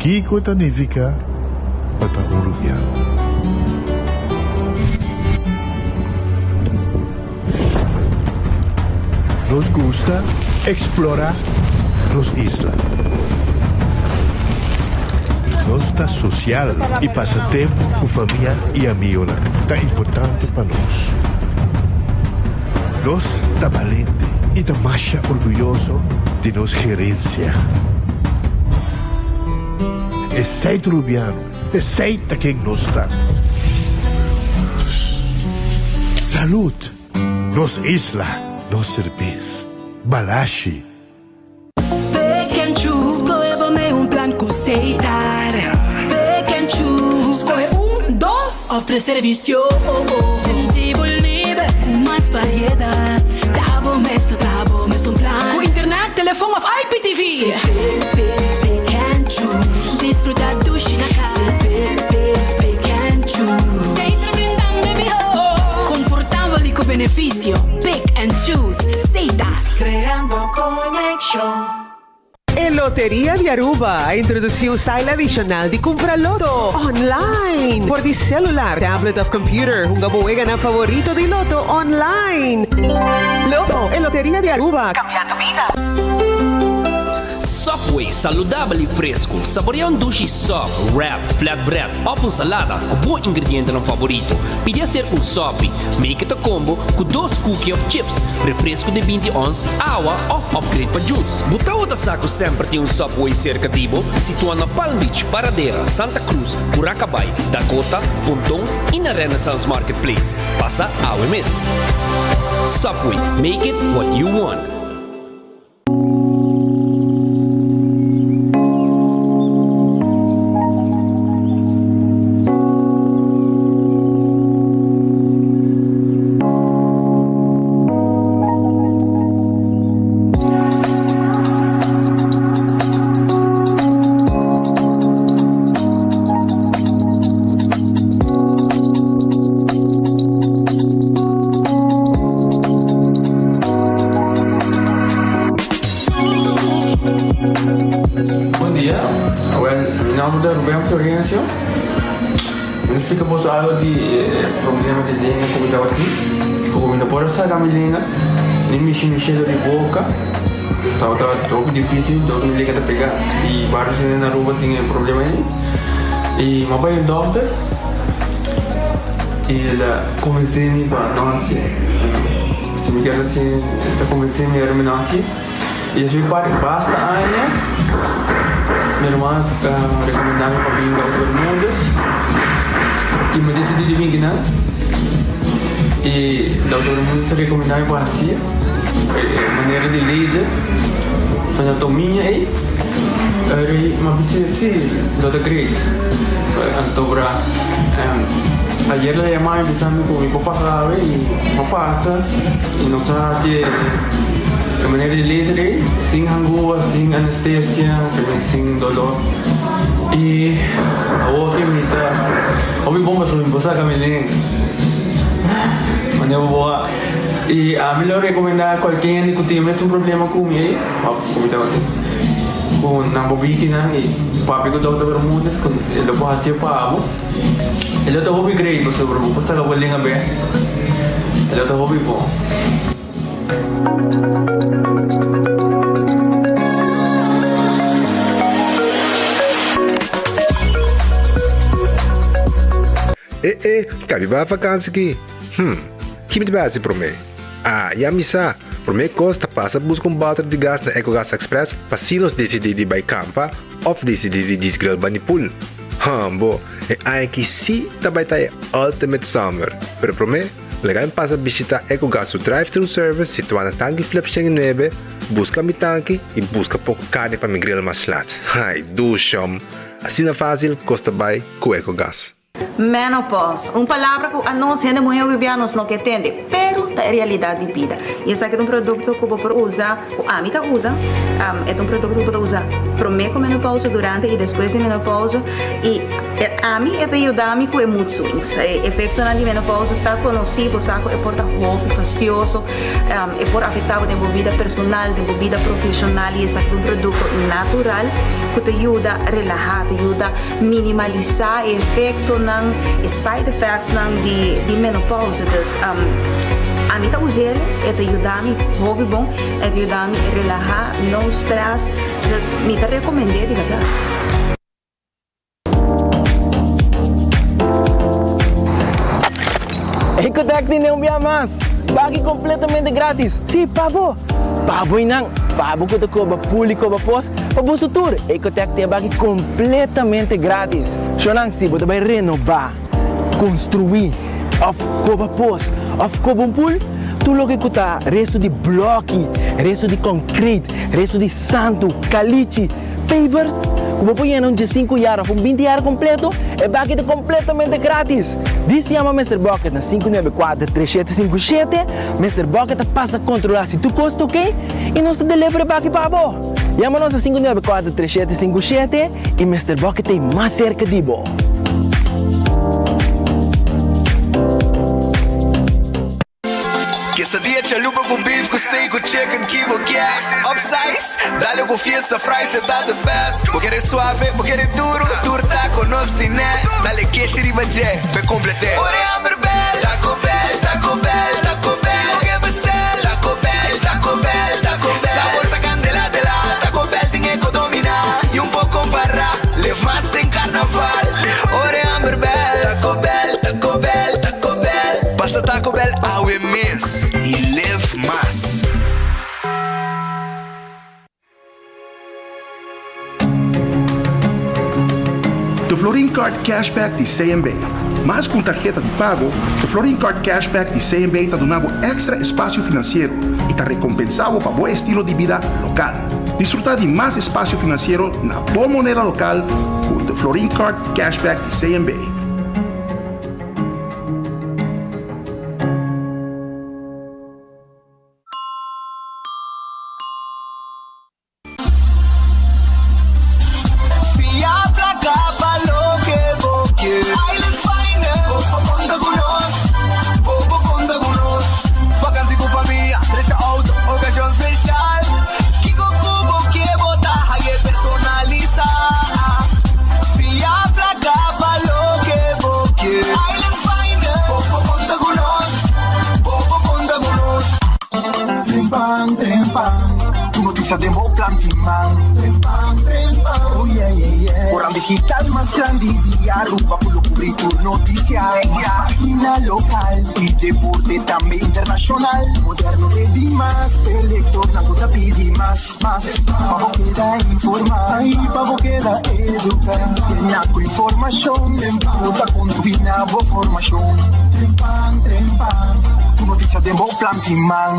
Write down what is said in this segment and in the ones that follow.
Kiko ta nifiká pa ta un rubiano? Nos gusta eksplorá nos isla. Nos ta sosial i pasa tempu ku famia i amigonan ta importante pa nos. Nos ta balente i ta masha orguyoso di nos gerensia. Esei ta Rubiano, esei ta ken nos ta. Salud! Nos isla, nos serbes. Balashi. Pick and choose, skohe bo mei un plan ku Setar. Pick and choose, skohe un, dos òf tres servisio. Sinti bo liber ku mas variedat. Ta bo mes ta traha bo mes un plan. Ku internet, telefon òf IPTV. Pick, pick, pick and choose. Disfruta dushi na kas. Pick, pick, pick and choose. Setar brindando e mihó. Konfortabel i ku benefisio. Pick and choose. Setar. Creando conexion. E Loteria di Aruba a introduci un style adicional di cumpra loto online por di celular, tablet of computer. Hunga bo weganan favorito di loto online. Loto, e Loteria di Aruba, cambiando bida. Subway, saludabel y fresco. Saborea un dushi sub, wrap, flatbread of un salada cu bo ingredientenan favorito. Pidi hacer un sopi. Make it a combo cu dos cookie of chips, refresco di binti ons, awa of upgrade pa juice. Bo tabata sa cu semper tin un Subway cerca di bo? Situa na Palm Beach, Paradera, Santa Cruz, Curacabai, Dakota, Ponton y na Renaissance Marketplace. Pasa awe mes. Subway, make it what you want. Bon dia, awel mi nomber ta Ruben Florencio. Mi ta splika boso algo di e problema di lenga ku mi tabatin. Ku mi no por a saka mi lenga, ni mishi mi shelo di boka. Tabata hopi dificil, dor mi lenga ta pega. I varios hende na Aruba tin e problema ei. I mi a bai un dokter i el a konvensé mi pa no hasié. Si mi kier hasié, el a konvensé mi ora mi no hasié. I despues di basta aña, mi ruman a rekomendá mi pa bin Dokter Bermudez i mi a disidí di bin kinan. I Dokter Bermudez a rekomendá mi pa hasié e manera di laser anatomia ei. Mi a bisa si, lo ta great. Anto bra ayer el a yama mi bisa mi ku mi por pasa awe i mi a pasa i nos a hasi e manera di laser ei sin hangua, sin anestesia, sin dolor. I awor ke mi ta hopi bon pasobra mi por saka mi lenga. Manera bo a i ami lo rekomendá kualke hende ku tin e mesun problema ku mi ei òf ku mi tabatin ku nan por biki nan i papia ku Dòkter Bermudez ku e lo por hasié pa bo. E lo ta hopi great pasobra bo por saka bo lenga bèk. E lo ta hopi bon. E e, kabi ba vakansi ki? Hm, ki mi ta bai hasi promé? Ah, ya mi sa! Promé kos ta pasa buska un bòter di gas na Ecogas Express pa si nos disidí di bai kampa òf disidí di djis grill bani pool. Hambo, e aña aki sí ta bai ta e ultimate summer! Pero promé, Laga mi pasa bishita Ecogas su drive-thru service situá na Tanki Flip 109, buska mi tanki i buska poko karni pa mi grill mas lat. Ai, dushom! Asina fásil kos ta bai ku Ecogas. Menopause, un palabra ku anos hende muhé hopi bia nos no ke tende, pero. ta e realidat di bida. I esaki ta un produkto ku bo por usa, ku ami ta usa, e ta un produkto ku bo ta usa promé ku menopousa, durante i despues di menopousa i ami e ta yuda mi ku e mood swings. E efektonan di menopousa ta konosí, bo sa ku e por ta hopi fastioso, e por afektá bo den bo bida personal, den bo bida profeshonal i esaki ta un produkto natural ku ta yuda relahá, ta yuda minimalisá e efektonan, e side effectsnan di di menopousa. Dus ami ta us'el, e ta yuda mi hopi bon, e ta yuda mi relahá, no stress, dus mi ta rekomend'é di bèrdat. Ecotec tene un bia mas! Baki completamente gratis! Si, pa bo! Pa bo y nan! Pa bo cu ta coba pul y coba pos, pa boso tur! Ecotec tin e baki completamente gratis! Shownan, si bo ta bay renoba, construi, of coba pos, of coba un pul, tur loke cu ta resto di bloki, resto di concrete, resto di santu, calichi, Pavers ku bo por yena un diesinku yar òf un binti yar kompleto, e baki ta kompletamente gratis! Dis yama Mister Bucket na 594 3757, Mister Bucket ta pasa kontrolá si tur kos ta oke i nos ta deliver e baki pa bo! Yama nos na 594 3757 i Mister Bucket ta ei mas serka di bo! Quesadilla chalupa cu beef cu steak cu chicken ki bo kier Upsize, dale cu fiesta fries e ta the best Bo kere suave, bo kere duro, tur taco nos tine Dale keshi riba dje, p'e complete Ora e hamber bel, Taco Bell, Taco Bell, Taco Bell Bo ke bestel, Taco Bell, Taco Bell, Taco Bell Sabor ta candela de la, Taco Bell tin e co domina Y un por compara, live mas den carnaval Ora e hamber bel, Taco Bell, Taco Bell, Taco Bell. Pasa Taco Bell awe mes y live mas. De Florin Card Cashback di CMB. Mas ku un tarheta di pago, de Florin Card Cashback di CMB ta duna bo èkstra espasio finansiero i ta rekompensá bo pa bo estilo di bida lokal. Disfrutá di mas espasio finansiero na bo moneda lokal ku de Florin Card Cashback di CMB.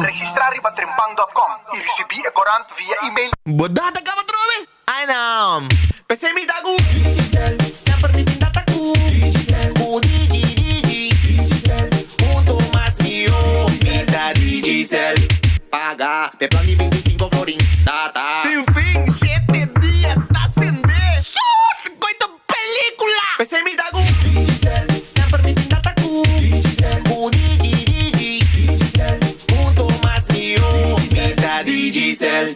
Registrá riba trempan dòt kòm i risibí e korant via email. Bo data kaba trobe? Ai nan! P'esei mi ta ku Digicel, semper mi tin data ku Digicel, ku Digi Digi Digicel, hunto mas mihó mi ta Digicel. Paga p'e plan di 25 florin data. Sin fin, shete dia ta sende. Sus! Koito Película! P'esei mi ta ku Digicel, semper mi tin data ku Digicel, ku Digi Digi Digicel, hunto mas mihó mi ta Digicel.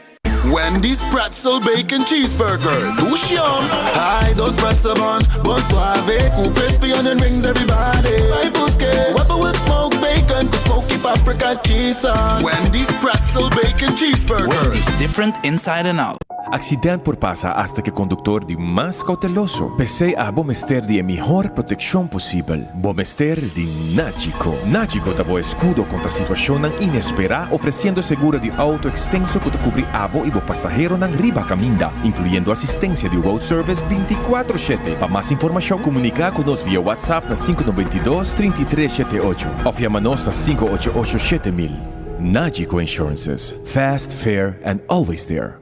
Wendy's Pretzel Bacon Cheeseburger, dushi yum! Hi, dos pretzel bun, bon suave ku crispy onion rings everybody bai buske Weber with smoked bacon ku smoky paprika cheese sauce Wendy's Pretzel Bacon Cheeseburger. Wendy's, different inside and out. Accident por pasa hasta ke conductor di mas cauteloso. P'esey abo mester di e mihor proteccion posibel. Bo mester di Nagico. Nagico ta bo escudo contra situacionnan inespera ofreciendo seguro di auto extenso cu ta cubri abo y bo pasaheronan riba caminda, incluyendo asistencia di road service binticuatro shete. Pa mas informacion comunica cu nos via WhatsApp na 592 33 shete ocho of yama nos na 588 7000. Nagico Insurances. Fast, fair and always there.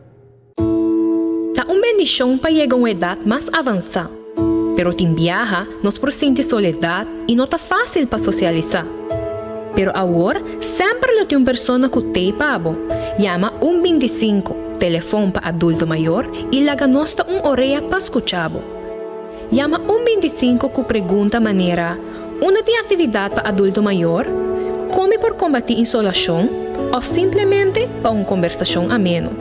Ta un bendishon pa yega un edat mas avansá, pero tin biaha nos por sinti soledat i no ta fásil pa sosialisá. Pero awor, semper lo tin un persona ku t'ei pa bo. Yama un 25, telefon pa adulto mayor, i laga nos ta un orea pa skucha bo. Yama un 25 ku pregunta manera, Unda tin aktividat pa adulto mayor? Kon mi por kombatí insolashon? Òf simplemente pa un kombersashon ameno.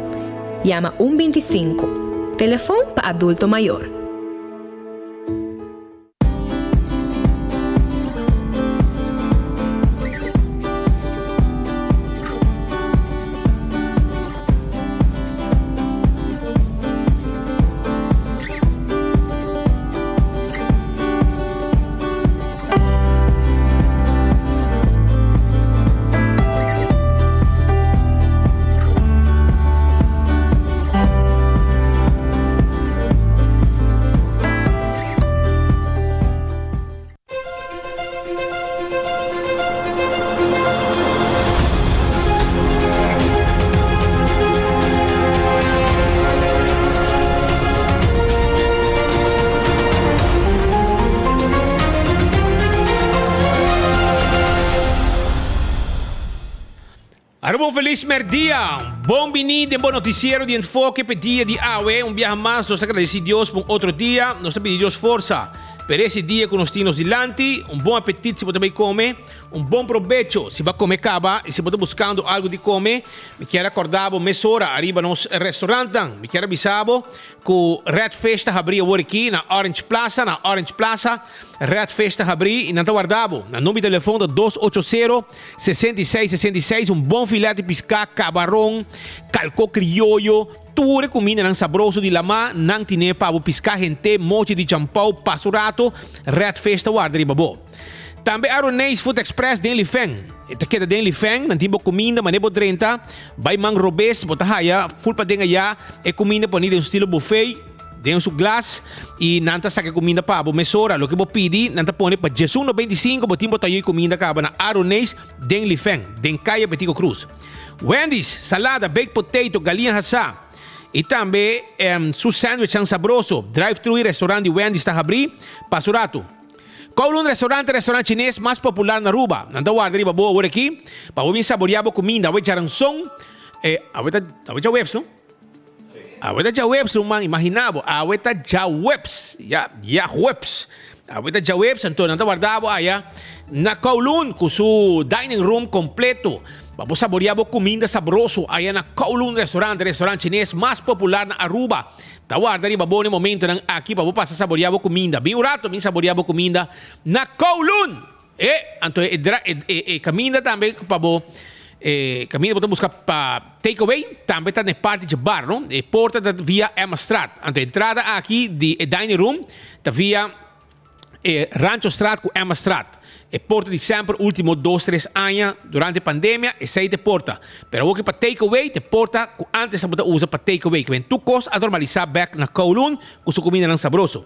Yama un 25, telefon pa adulto mayor. Aruba un feliz merdia. Bon bini den bo noticiero di Enfoke pe dia di awe. Un biaha mas nos ta agradeci Dios pa un otro dia. Nos ta pidi Dios forsa per ese dia cu nos tin nos dilanti. Un bon apetit si bo ta bay come. Un bon probecho si bo a come caba y si bo ta buscando algo di come. Mi kier a corda bo mesora ariba nos restaurantnan. Mi kier a bisa bo cu Red Fish ta habri awor aki na Orange Plaza, na Orange Plaza. Red Fish ta habri y nan ta warda bo. Nan number di telefon ta dos ocho sero, 66 66 un bon filet di piská, kabaron, kalko krioyo, tur e kumindanan sabroso di lamá nan tine pa bo piská hente, mochi di champou, pasa un rato, Red Fish ta warda riba bo. Tambe Aroneis Food Express den Lifeng. E ta keda den Lifeng, nan tin bo kuminda manera bo drenta, bai man robes bo ta haya ful paden ayá e kuminda poni den un stilo buffet. Den su glas y nan ta saca e cuminda pa bo mesora. Loke bo pidi, nan ta pone pa djesun 95 bo tin bo tayo y cuminda caba na Aroneis den Lifen, den Caya Betico Cruz. Wendy's, salada, baked potato, galiña hasá y tambe su sandwichnan sabroso. Drive thru y restaurant di Wendy's ta habri pa su rato. Kowloon Restaurant ta e restaurant chines mas popular na Aruba. Nan ta warda riba bo awor aki pa bo bin saborea bo cuminda. Awe djaranson, awe ta awe djaweps no? Awe ta djaweps ruman, imagina bo, awe ta djaweps, ya, djaweps. Awe ta djaweps, anto nan ta warda bo aya na Kowloon ku su dining room kompleto pa bo saborea bo kuminda sabroso aya na Kowloon Restaurant, restaurant chines mas popular na Aruba. Ta warda riba bo na e momentonan aki pa bo pasa saborea bo kuminda. Bin un rato bin saborea bo kuminda na Kowloon! E, anto e dra e e e kaminda tambe pa bo e kaminda bo ta buska pa take away tambe ta na e parti dje bar no. E porta ta via Emmastraat. Anto e entrada aki di e dining room ta via e Ranchostraat ku Emmastraat. E porta di semper ultimo dos tres aña durante pandemia esei ta e porta. Pero awor ki pa take away ta e porta ku antes tabata usa pa take away. Kiben tur kos a normalisa bek na Kowloon ku su kumindanan sabroso.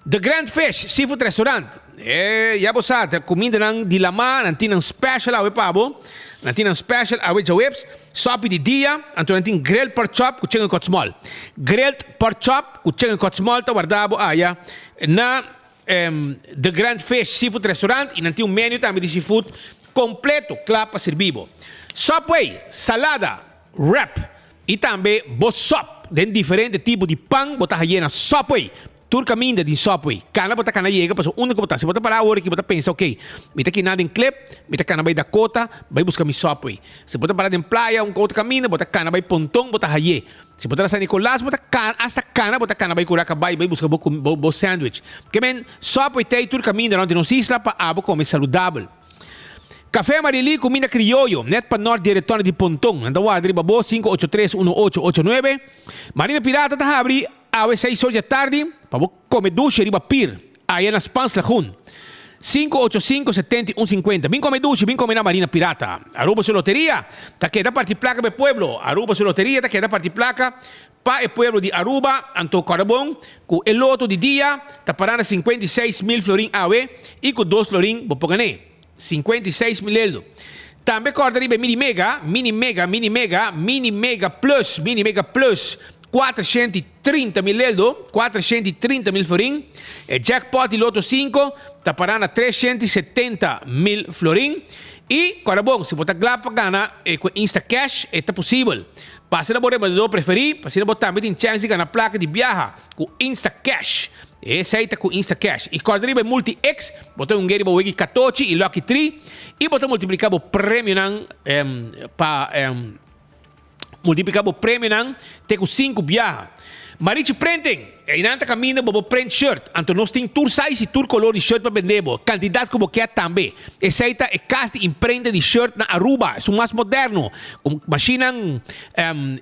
The Grand Fish Seafood Restaurant. E ya bo sa, ta kumindanan di lamá, nan tin nan special awe pa bo. Nan tin nan special awe djaweps, sopi di dia, anto nan tin grilled pork chop ku chicken kòt small. Grilled pork chop ku chicken kòt small ta warda bo aya na The Grand Fish Seafood Restaurant i nan tin un menu tambe di seafood kompleto kla pa sirbi bo. Subway, salada, wrap i tambe bo sòp den diferente tipo di pan bo ta haye na Subway. Tur kaminda di Subway. Kana bo ta kana yega pasobra unda ku bo ta. Si bo ta pará awor aki bo ta pensa ok, mi ta kina den Klip, mi ta kana bai Dakota, bai buska mi Subway. Si bo ta pará den Playa un otro kaminda bo ta kana bai Ponton bo ta hay'é. Si bo ta na San Nicolas bo ta kana asta kana bo ta kana bai Curaca bai bai buska bo bo sandwich. Ke men Subway ta ei tur kaminda rònt di nos isla pa abo kome saludabel. Café Amarili, kuminda krioyo, nèt pa nòrt di e retorno di Ponton. Nan ta warda riba bo, 583 1889. Marina Pirata ta habri. Awe seis or dje tardi pa bo kome dushi riba pir aya na Spans Lagoon. 585 71 50 Bin kome dushi, bin kome na Marina Pirata. Aruba su loteria ta keda parti plaka pa e pueblo. Aruba su loteria ta keda parti plaka pa e pueblo di Aruba. Anto kòrda bon ku e loto di dia ta pará na 56 mil florin awe i ku dos florin bo por gané. 56 mil eldo. Tambe kòrda riba e mini mega, mini mega, mini mega, mini mega plus, mini mega plus. 430 mil eldo, 430 mil florin. E jackpot di Lotto 5 ta pará na 370 mil florin. I kòrda bon, si bo ta kla pa gana ku e Instacash, e ta posibel. Pasa na bo rebendedor preferí, pa asina bo tambe tin chèns di gana plaka di biaha ku Instacash. Esei ta ku Instacash. I kòrda riba e Multi X, bo ta hung'é riba wegi katochi i Lucky Tree i bo ta multipliká bo premionan pa. Multiplica bo premionan te cu cinco biaha. Marichi Printing, Einan ta caminda bo bo print shirt. Anto nos tin tur size y tur color di shirt pa bende bo. Cantidad cu bo kier tambe. Esey ta e cas di imprenta di shirt na Aruba. Esun mas moderno. Cu machinan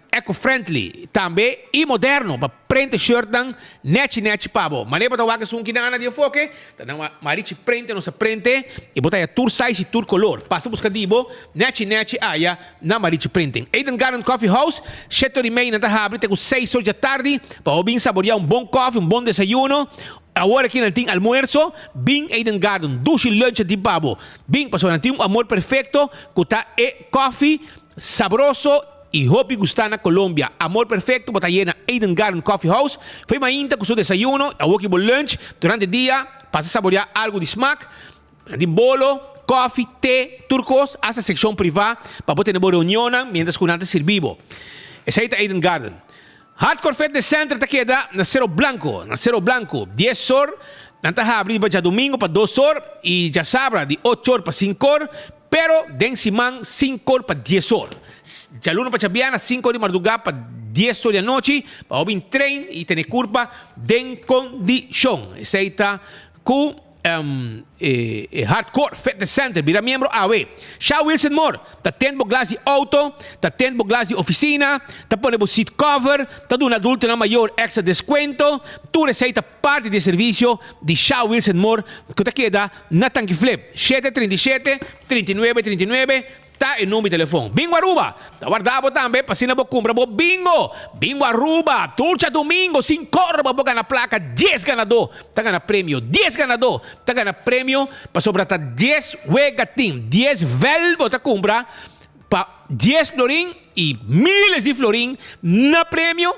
eco-friendly tambe y moderno pa print e shirtnan nechi nechi pa bo. Manera bo ta wak esun kinan di enfoke, Ta nan marichi prente nos a prente y bo ta haya tur size y tur color. Pasa busca di bo nechi nechi aya na Marichi Printing. Eden Garden Coffee House, shete or y mei nan ta habri te cu seis or dja tardi pa bo bin saboria un bon koffie, un bon desayuno. Awor aki nan tin almuerzo, bin Eden Garden, dushi lunch nan tin pa bo. Bin pasobra nan tin un amor perfecto cu ta e koffie sabroso y hopi gusta na Colombia. Amor Perfecto bo ta yena Eden Garden Coffee House. Fo'i mainta cu su desayuno, awoki bo lunch, durante dia pasa saborea algo di smaak. Nan tin bolo, koffie, te, tur cos, hasta seccion priva pa bo tene bo reunionnan mientras cu nan ta sirbi bo. Esey ta Eden Garden. Hardcore Fitness Center ta keda na Cero Blanco, na Cero Blanco. Dies or nan ta habri riba djadumingo pa dos or y djasabra di ocho or pa cinco or, pero den siman cinco or pa dies or. Djaluna pa djabièrnè cinco or di marduga pa dies or di anochi pa bo bin train y tene curpa den condicion. Esey ta cu. E Hardcore Fitness Center bira miembro awe. Sha Wilson Moore ta tend bo glas di auto, ta tend bo glas di oficina, ta pone bo seat cover, ta duna adultonan mayor extra descuento. Tur esey ta parti di e servicio di Sha Wilson Moore cu ta keda na Tanki Flip. Shete 37, 39, 39. Ta e number di telefon. Bingo Aruba ta warda bo tambe pa asina bo cumpra bo bingo. Bingo Aruba tur djadomingo sin corba bo gana placa dies ganador ta gana premio dies ganador ta gana premio pasobra ta dies wega tin dies vel bo ta cumpra pa dies florin y miles di florin na premio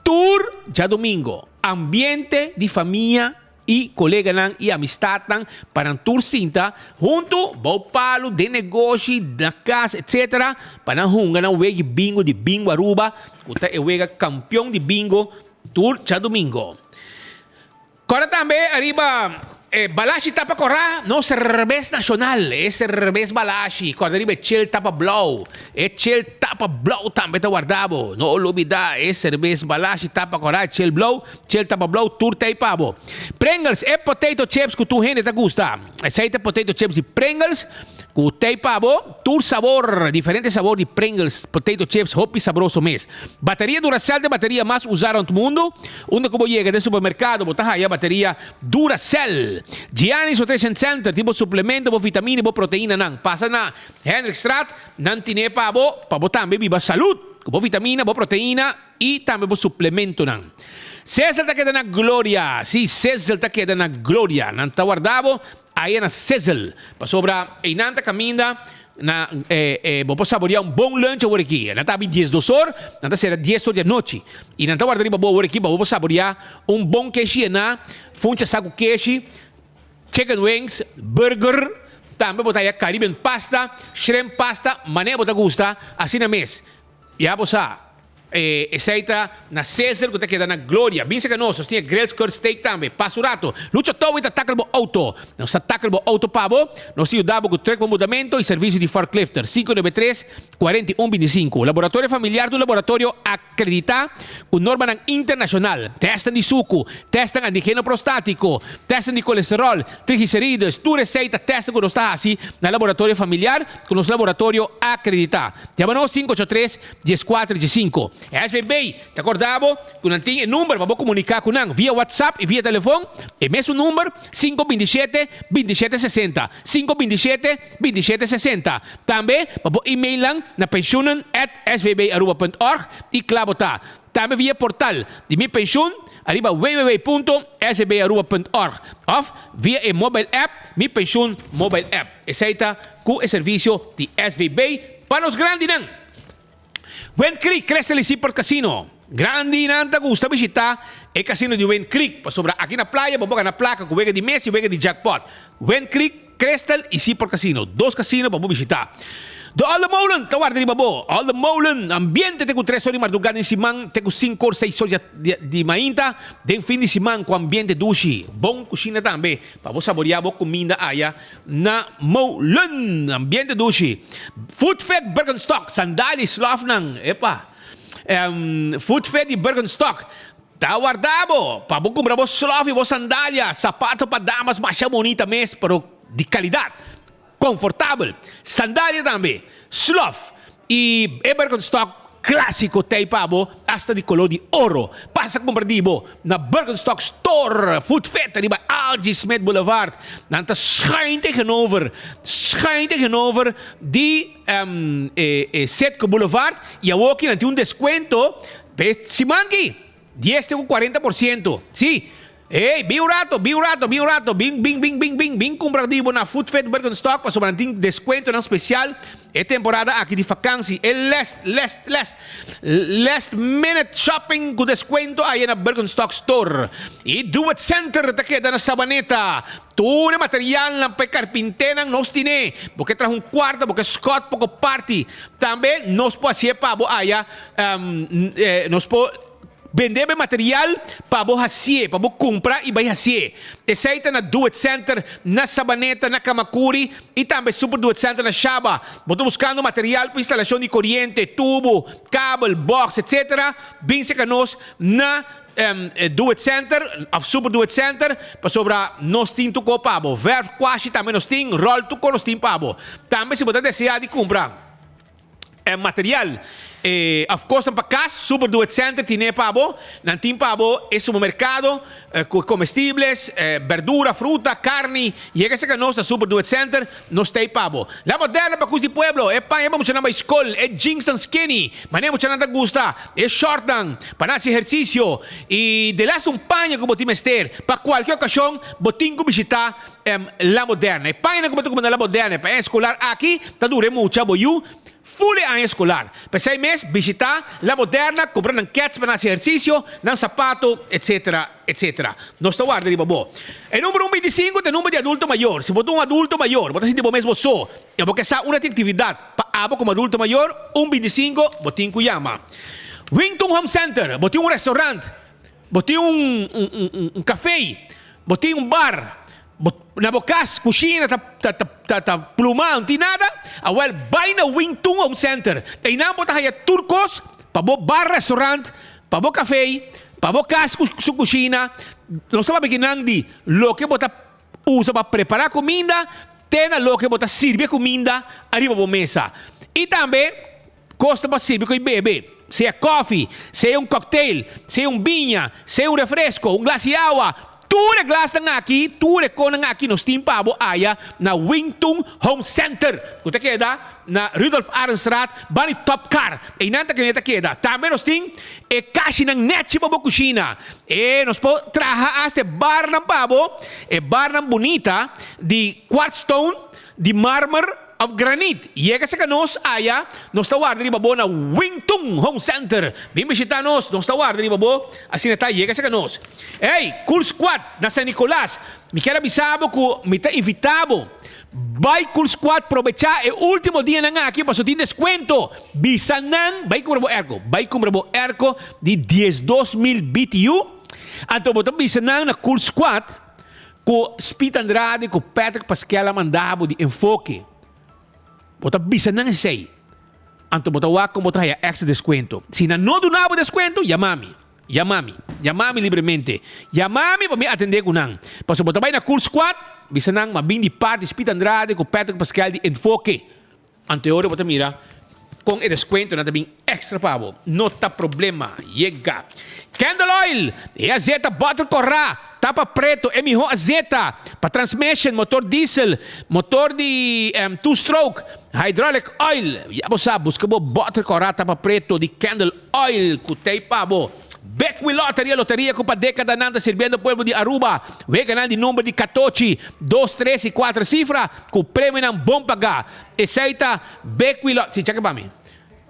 tur djadomingo ambiente di famia i koleganan i amistatnan pa nan tur sinta huntu bou palu den negoshi, na kas etc. Pa nan hunga nan wega bingo di Bingo Aruba ku ta e wega kampion di bingo tur djadumingo. Kòrda tambe ariba e Balashi Tapa Kòrá, nos serbes nashonal, e serbes Balashi. Kòrda riba e chel tapa blou, e chel tapa blou tambe ta warda bo. No lubidá e serbes Balashi Tapa Kòrá, e chel blou. Chel tapa blou tur ta ei pa bo. Pringles, e potato chips ku tur hende ta gusta. Esei ta potato chips di Pringles ku ta ei pa bo. Tur sabor, diferente sabor di Pringles potato chips hopi sabroso mes. Bateria Duracell ta e bateria mas usa rond mundu. Unda ku bo yega den supermerkado bo ta haya bateria Duracell. Gianni's Nutrition Center tin bo suplemento, bo vitamina i bo proteinanan. Pasa na Hendrikstraat, nan tine pa bo, pa bo tambe biba salud ku bo vitamina, bo proteina. I tambe bo suplementonan. Cesel ta keda na gloria. Sí, Cesel ta keda na gloria. Nan ta warda bo aya na Cesel. Pasobra einan ta kaminda na bo por saborea un bon lunch awor aki. Nan ta abi diesdos or, nan ta sera dies or di anochi. I nan ta warda riba bo awor aki pa bo por saborea un bon keshi yená, funcha saku keshi, chicken wings, burger, tambe bo ta haya Caribbean pasta, shrimp pasta, manera bo ta gusta, asina mes. Ya bo sa, e esei ta na Cesar ku ta keda na Gloria. Bin seka nos, nos tin e grilled skirt steak tambe. Pasa un rato. Lucha Towing ta tackle bo auto. Nos ta tackle bo auto pa bo. Nos ta yuda bo ku truck pa mudamento i servicio di forklifter. 593, 41, 25. Laboratorio Familiar ta un laboratorio akreditá ku normanan internashonal. Tèstnan di suku, tèstnan antigeno prostátiko, tèstnan di kolesteròl, triglicerides, tur esei ta tèstnan ku nos ta hasi na Laboratorio Familiar ku nos laboratorio akreditá. Yama nos 583 14 15. SVB ta korda bo ku nan tin e number pa bo komuniká ku nan via WhatsApp i via telefon, e mesun number 527 27 60, 527 27 60. Tambe pa bo email nan na pensioenen at svbaruba.org i kla bo ta. Tambe via portal di Mi Pensioen ariba www.svbaruba.org òf via e mobile app Mi Pensioen Mobile App. Esei ta ku e servisio di SVB pa nos grandinan. Wind Creek, Crystal i Seaport Casino. Grandinan ta gusta bishita e casino di Wind Creek pasobra aki na playa bo por gana placa cu wega di mes y wega di jackpot. Wind Creek, Crystal y Seaport Casino, dos casino pa bo bishita. De Olde Molen ta warda riba bo. Olde Molen, ambiente te cu tres or di marduga den siman te cu cinco or seis or di mainta den fin di siman cu ambiente dushi. Bon cushina tambe pa bo saboria bo cuminda aya na Molen. Ambiente dushi. Food Fit Birkenstock, sandalia y slofnan. Epa! Food Fit di Birkenstock ta warda bo pa bo cumpra bo slof y bo sandalia, sapato pa damas masha bonita mes pero di calidad, confortabel. Sandalia tambe, slof y e Birkenstock clasico t'ey pa bo hasta di color di oro. Pasa cumpra di bo na Birkenstock Store, Food Fit riba Algie Smith Boulevard. Nan ta schuin tegenover, schuin tegenover di. E Setco Boulevard y awoki nan tin un descuento p'e siman aki, dies te cu 40%. Sí, ey, bin un rato, bin un rato, bin un rato, bin, bin, bin, bin, bin, bin cumpra di bo na Food Fit Birkenstock pasobra nan tin descuentonan special e temporada aki di vakantie, e last, last, last, last minute shopping cu descuento aya na Birkenstock Store. Y Do It Center ta keda na Sabaneta. Tur e materialnan pa e karpinténan nos tine. Bo ke traha un kuarto, bo ke skòt poko parti. Tambe nos por hasié pa bo haya, nos por bende bo e material pa bo hasié, pa bo kumpra i bai hasié. Esei ta na Do It Center na Sabaneta, na Kamakuri i tambe Super Do It Center na Shaba. Bo ta buskando material pa instalashon di koriente, tubu, kabel, bòks, etsetera? Bin serka nos na Do It Center of Super Do It Center pasobra nos tin tuko pa bo. Verf kwashi tambe nos tin, ròl tuko nos tin pa bo. Tambe si bo ta deseá di kumpra material of kosnan pa kas, Super Do It Center tine pa bo. Nan tin pa bo e supermerkado ku komestibles, berdura, fruta, karni. Yega serka nos na Super Do It Center. Nos ta ei pa bo. La moderna pa kus di pueblo, e paña pa muchanan bai skol, e jeansnan skinny, manera muchanan ta gusta, e shortnan pa nan hasi ehersisio i delaste un paña ku bo tin mester pa kualke okashon bo tin ku bishita La Moderna. E pañanan ku bo ta kumpra na La Moderna, e paña eskolar aki ta dura e mucha bo yu ful e aña eskolar. P'esei mes bishita La Moderna, kumpra nan kèts pa nan hasi ehersisio, nan sapato, etsetera. Etc. Nos ta warda riba bo. E number un 25 ta e number di adulto mayor. Si bo ta un adulto mayor, bo ta sinti bo mes bo so i bo ke sa un actividad pa abo como adulto mayor, un 25 bo tin cu yama. Wington Home Center, bo tin un restaurant, bo tin un un café, bo tin un bar, bo na bo cas cushina ta ta ta ta pluma, no tin nada, awel bay na Wington Home Center. Einan bo ta haya tur cos pa bo bar, restaurant, Pa bo kafé, pa bo kas ku su kushina, nos ta papia kinan di loke bo ta usa pa prepará kuminda te na loke bo ta sirbi e kuminda ariba bo mesa. I tambe kos ta pa sirbi ku i bebe, sea kòfi, sea un kòktel, sea un biña, sea un refresko, un glas di awa, Tur e glasnan aki, tur e konan aki nos tin pa bo aya na Wingtun Home Center ku ta keda na Rudolf Arendstraat bani Top Car. Einan ta kende ta keda. Tambe nos tin e kashinan nèchi pa bo kushina. E nos por traha asta e barnan pa bo, e barnan bunita di quartz stone, di marmer of granit. Yega serka nos aya, nos ta warda riba bo na Wingtun Home Center. Bin bishita nos, nos ta warda riba bo. Asina ta, yega serka nos. Ey, Cool Squad na San Nicolas. Mi kier a bisa bo ku mi ta invita bo. Bai Cool Squad probecha e ultimo dianan aki pasobra tin descuento. Bisa nan, bai kumpra bo airco. Bai kumpra bo airco di 12,000 BTU. Anto bo ta bisa nan na Cool Squad. Ku Speed Andrade ku Patrick Pasquel a manda bo di enfoke, bo ta bisa nan esei, anto bo ta wak kon bo ta haya extra deskuento. Si nan no duna bo deskuento, yama mi. Yama mi. Yama mi libremente. Yama mi pa mi atende ku nan. Pasobra bo ta bai na Cool Squad, bisa nan ma bin di parti Speed Andrade ku Patrick Pasquel di enfoke. Anto e ora bo ta mira kon e deskuentonan ta bin extra pa bo. No ta problema. Yega. Candle oil! E azeta bòter kòrá, tapa preto, e mihó azeta pa transmission, motor diesel, motor di two stroke, hydraulic oil. Ya bo sa, buska bo bòter kòrá tapa preto di candle oil ku t'ei pa bo. Bekwee Lottery, e loteria ku pa dékadanan ta sirbiendo pueblo di Aruba. Weganan di number di katochi, dos, tres i kuater sifra. Ku premionan bon pagá. Esei ta Bekwee Lottery. Sí, cheke pa mi.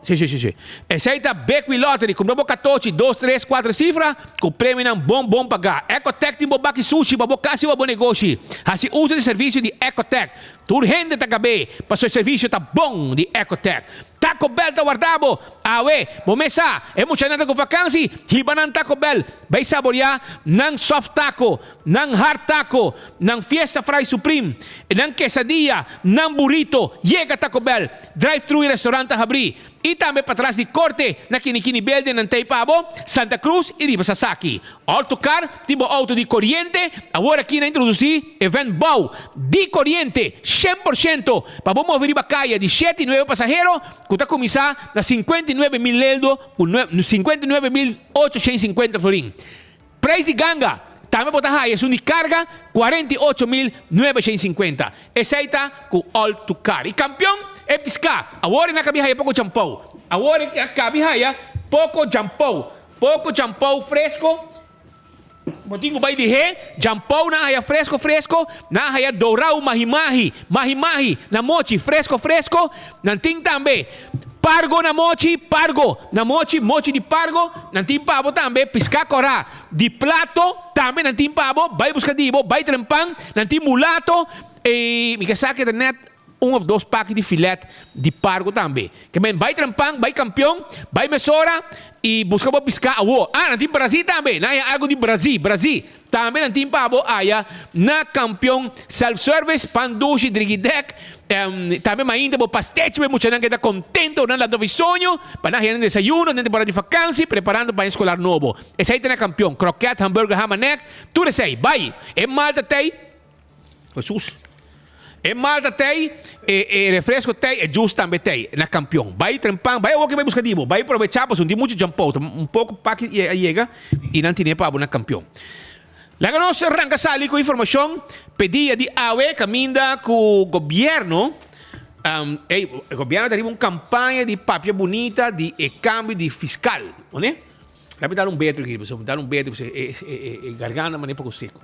Si, si, si, si. Esei ta Bekwee Lottery. Kumpra bo katochi, dos, tres, kuater sifra, ku premionan bon bon pagá. Ecotec tin bo baki sushi pa bo kas i pa bo negoshi. Hasi uso di servisio di Ecotec. Tur hende ta gab'é, pasobra e servisio ta bon di Ecotec. Taco Bell ta warda bo! Awe, bo mes sa, e muchanan ta ku vakansi, hiba nan Taco Bell, bai saboriá nan soft taco, nan hard taco, nan fiesta fry supreme, nan quesadilla, nan burrito. Yega Taco Bell! Drive thru y restaurant ta habri y tambe patras di corte na Kinikini Building nan tey pa bo, Santa Cruz y riba Sasaki. Auto Car tin bo auto di coriente, awor aki nan introduci e van bou di coriente 100% pa bo move riba caya di shete y nuebe pasahero cu ta cuminsa na 59 mil leldo cu 59,850 florin. Prijs di ganga, tambe bo ta haya esun di carga 48,950. Esey ta cu all to car. Y campeon e pisca. Awor e na cabi haya poco champou. Awor e na cabi haya poco champou. Poco champou fresco. Bo tin cu bay dihe champou nan haya fresco fresco. Nan haya dorau mahi mahi. Mahi mahi na mochi fresco fresco. Nan tin tambe pargo na mochi, pargo na mochi, mochi di pargo, nan tin pa bo tambe piská kòrá di plato, tambe nan tin pa bo, bai buska di bo, bai trempan, nan tin mulato, i mi ke sa ke ta nèt un òf dos paki di filèt di pargo tambe. Ke men bai trempan, bai kampion, bai mesora i buska bo piská awo. Ah, nan tin brazí tambe, nan haña algu di brazí, brazí. Tambe nan tin pa bo aya na Kampion Self Service, pan dushi, drigidek, tambe mainta bo pastechi pa e muchanan keda kontento ora nan lanta for soño, pa nan haya nan desayuno den temporada di fakansi, preparando pa aña eskolar nobo. Esei ta na Kampion, kroket, hamburger, ham en egg, tur esei. Bai! E malta t'ei. Hesus. E malta t'ei, e e refresco t'ei, e juice tambe t'ei na Kampion. Bai trempan, bai awor ke bai buska di bo. Bai probechá pasobra tin muchu djampou. Ta un poko paki a yega i nan tine pa bo na Kampion. Laga nos ranka sali ku informashon p'e dia di awe kaminda ku gobièrnu, ey, gobièrnu ta riba un kampaña di papia bunita di e kambio di fiskal, one? Laga mi dal un betro aki pasobra mi dal un betro pasobra e e e garganta manera poko seku.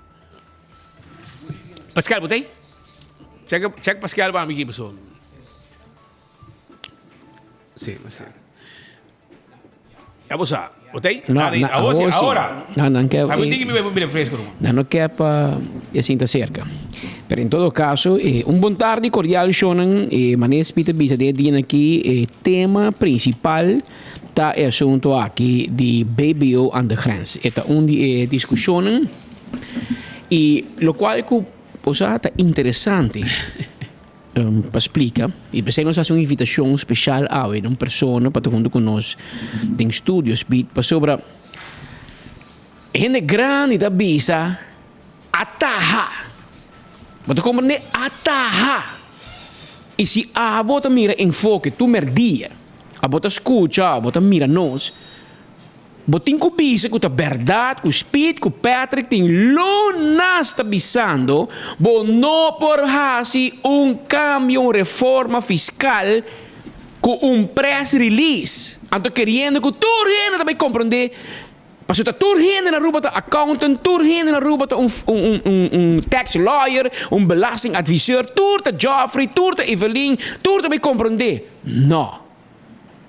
Pascal, bo ta ei? Check, check Pascal pa mi aki, paso. Sí, sí. Ya bo sa, bo ta ei? No, Nada, na, awor sí, awor sí. ahora. No, nan ke, A mi eh, tin que mi bebe un refresco, ruman. nan no ke pa e sinta cerca. Pero en todo caso, eh, un bon tarde cordial, shonan. Eh, manes Peter bisa den e dia aki, eh, tema principal ta e asunto aki di BBO aan de grens. E ta un di e discusionnan. Y locual cu bo sa ta interesante pa splica y p'esey nos haci un invitacion special awe na un persona pa ta hunto cu nos den studio Speed pasobra hende grandi ta bisa ataha bo ta comprende ataha y si abo ta mira enfoke tur merdia abo ta scucha abo ta mira nos. Bo tin ku bisa ku ta bèrdat ku Speed ku Patrick tin lunas ta bisando bo no por hasi un kambio un reforma fiskal ku un press release anto keriendo ku tur hende ta bai komprondé pasobra ta tur hende na Aruba ta accountant tur hende na Aruba ta un un tax lawyer un belastingadviseur tur ta Geoffrey tur ta Evelyn tur ta bai komprondé no.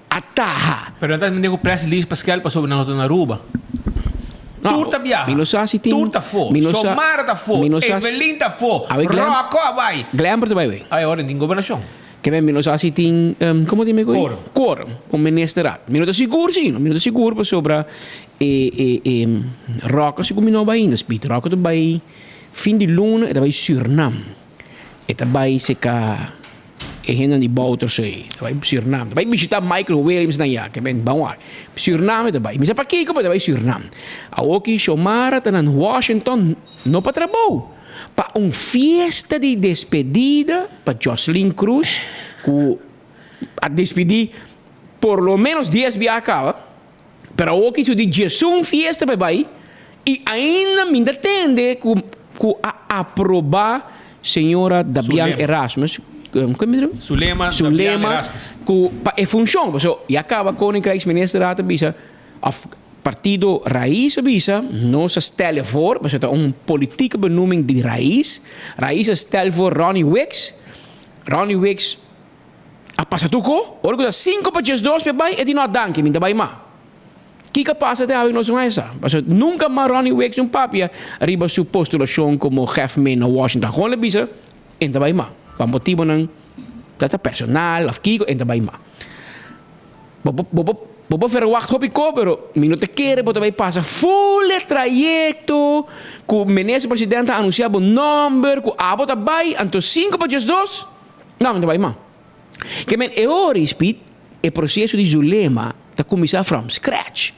a taha. Pero nan ta mende ku press release pa skel pasobra nan no ta na Aruba. Tur ta biaha. Mi no sa si tin. Tur ta afó. Mi no sa. Xiomara ta afó. Mi no sa. Evelyn ta afó. Awe Glen. Rocco a bai. Glenbert ta bai wei. Ay ora tin gobernashon. Ke men mi no sa si tin komo tin meko ei? Quorum. Quorum. Un minister a. Mi no ta sigur si. Mi no ta sigur pasobra e e e Rocco sigur mi no a bai ainda Speed. Rocco ta bai fin di luna e ta bai Surnam. E ta bai seka. E hendenan di Bouterse ta bai Surnam, ta bai bishita Michael Williams nan ya, ke ben ban wak. Surnam e ta bai. Mi sa pakiko pero e ta bai Surnam. Awoki Xiomara ta nan Washington no pa trabou, pa un fiesta di despedida pa Jocelyn Cruz ku a despidi por lo menos dies biaha kaba. Pero awoki su di diesun fiesta pa e bai y ainda mi ta tende cu cu a aproba señora Dabian Zulema. Erasmus, con mi ta? Zulema Dabian Zulema Erasmus. cu pa e funcion, pasobra ya caba Koninkrijksministerraad a bisa of partido Raiz a bisa nos a stel voor, pasobra ta un politieke benoeming di Raiz, Raiz a stel voor Ronnie Wicks, Ronnie Wicks. A pasa tur ko, ora ku ta sinku pa 12 p'e bai, e di no danki, mi ta bai mas. Kiko a pasa te awe nos no a sa. Pasobra nunka mas Ronnie Wicks un papia riba su postulashon komo hefman na Washington. Gewoon el a bisa, E ta bai mas. Pa motibonan ta ta personal of kiko, e ta bai mas. Bo por bo por bo por verwagt hopi ko, pero mi no ta kere bo ta bai pasa ful e trayekto ku minister president a anunsia bo nomber ku abo ta bai, anto sinku pa 12, no, mi ta bai mas. Ke men e ora Speed, e proseso di Zulema ta kuminsá from scratch.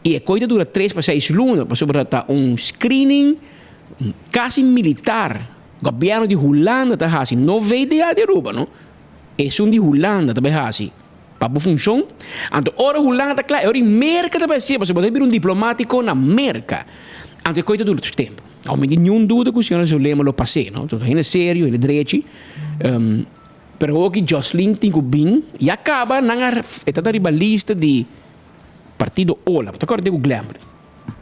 I e koi ta dura tres pa seis luna pasobra ta un screening kasi militar. Gobièrnu di Hulanda ta hasi, no VDA di Aruba no, esun di Hulanda ta bai hasi pa bo funshon. Anto ora Hulanda ta kla e ora i Merka ta bai hasié pasobra bo ta bira un diplomátiko na Merka. Anto e koi ta dura tur tempu. Awor mi tin niun duda ku señora Zulema lo pas'é no, hende serio, hende drechi. Pero hoki Joslin tin ku bin ya kaba nan a e ta ta riba lista di partido ola. Bo ta kòrda ku Glenbert?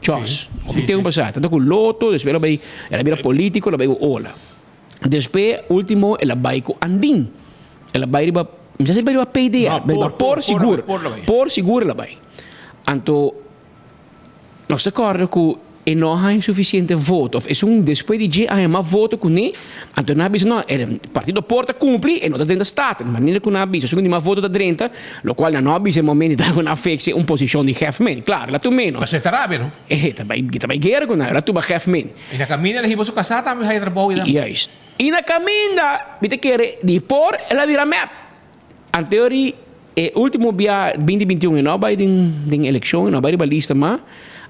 Jos. Hopi tempu pasá. E ta ta ku Lotto, despues el a bai el a bira politiko el a bai ku ola. Despues ultimo el a bai ku Andin. El a bai riba mi sa si el bai riba PDR. No, por, por sigur. Por sigur el a bai. Anto Nos ta kòrda ku e no a haña sufisiente voto òf esun despues di dje a haña mas voto kuné, anto nan a bisa no, e partido por ta kumpli, e no ta drenta Staten. Manera ku nan a bisa esun ku tin mas voto ta drenta, lokual nan no a bisa e momento ta ku nan a fekse un posishon di hefmen. Klaro, el a tuma menos. Pasobra e ta rabia, no? E ta bai, e ta bai guera ku nan, el a tuma hefmen. I na kaminda el a hiba su kasá tambe haña trabou i. Juist. I na kaminda, mi ta kere, di por el a bira mep. Anteori e ultimo bia binti 21 e no a bai den den elekshon, e no a bai riba lista ma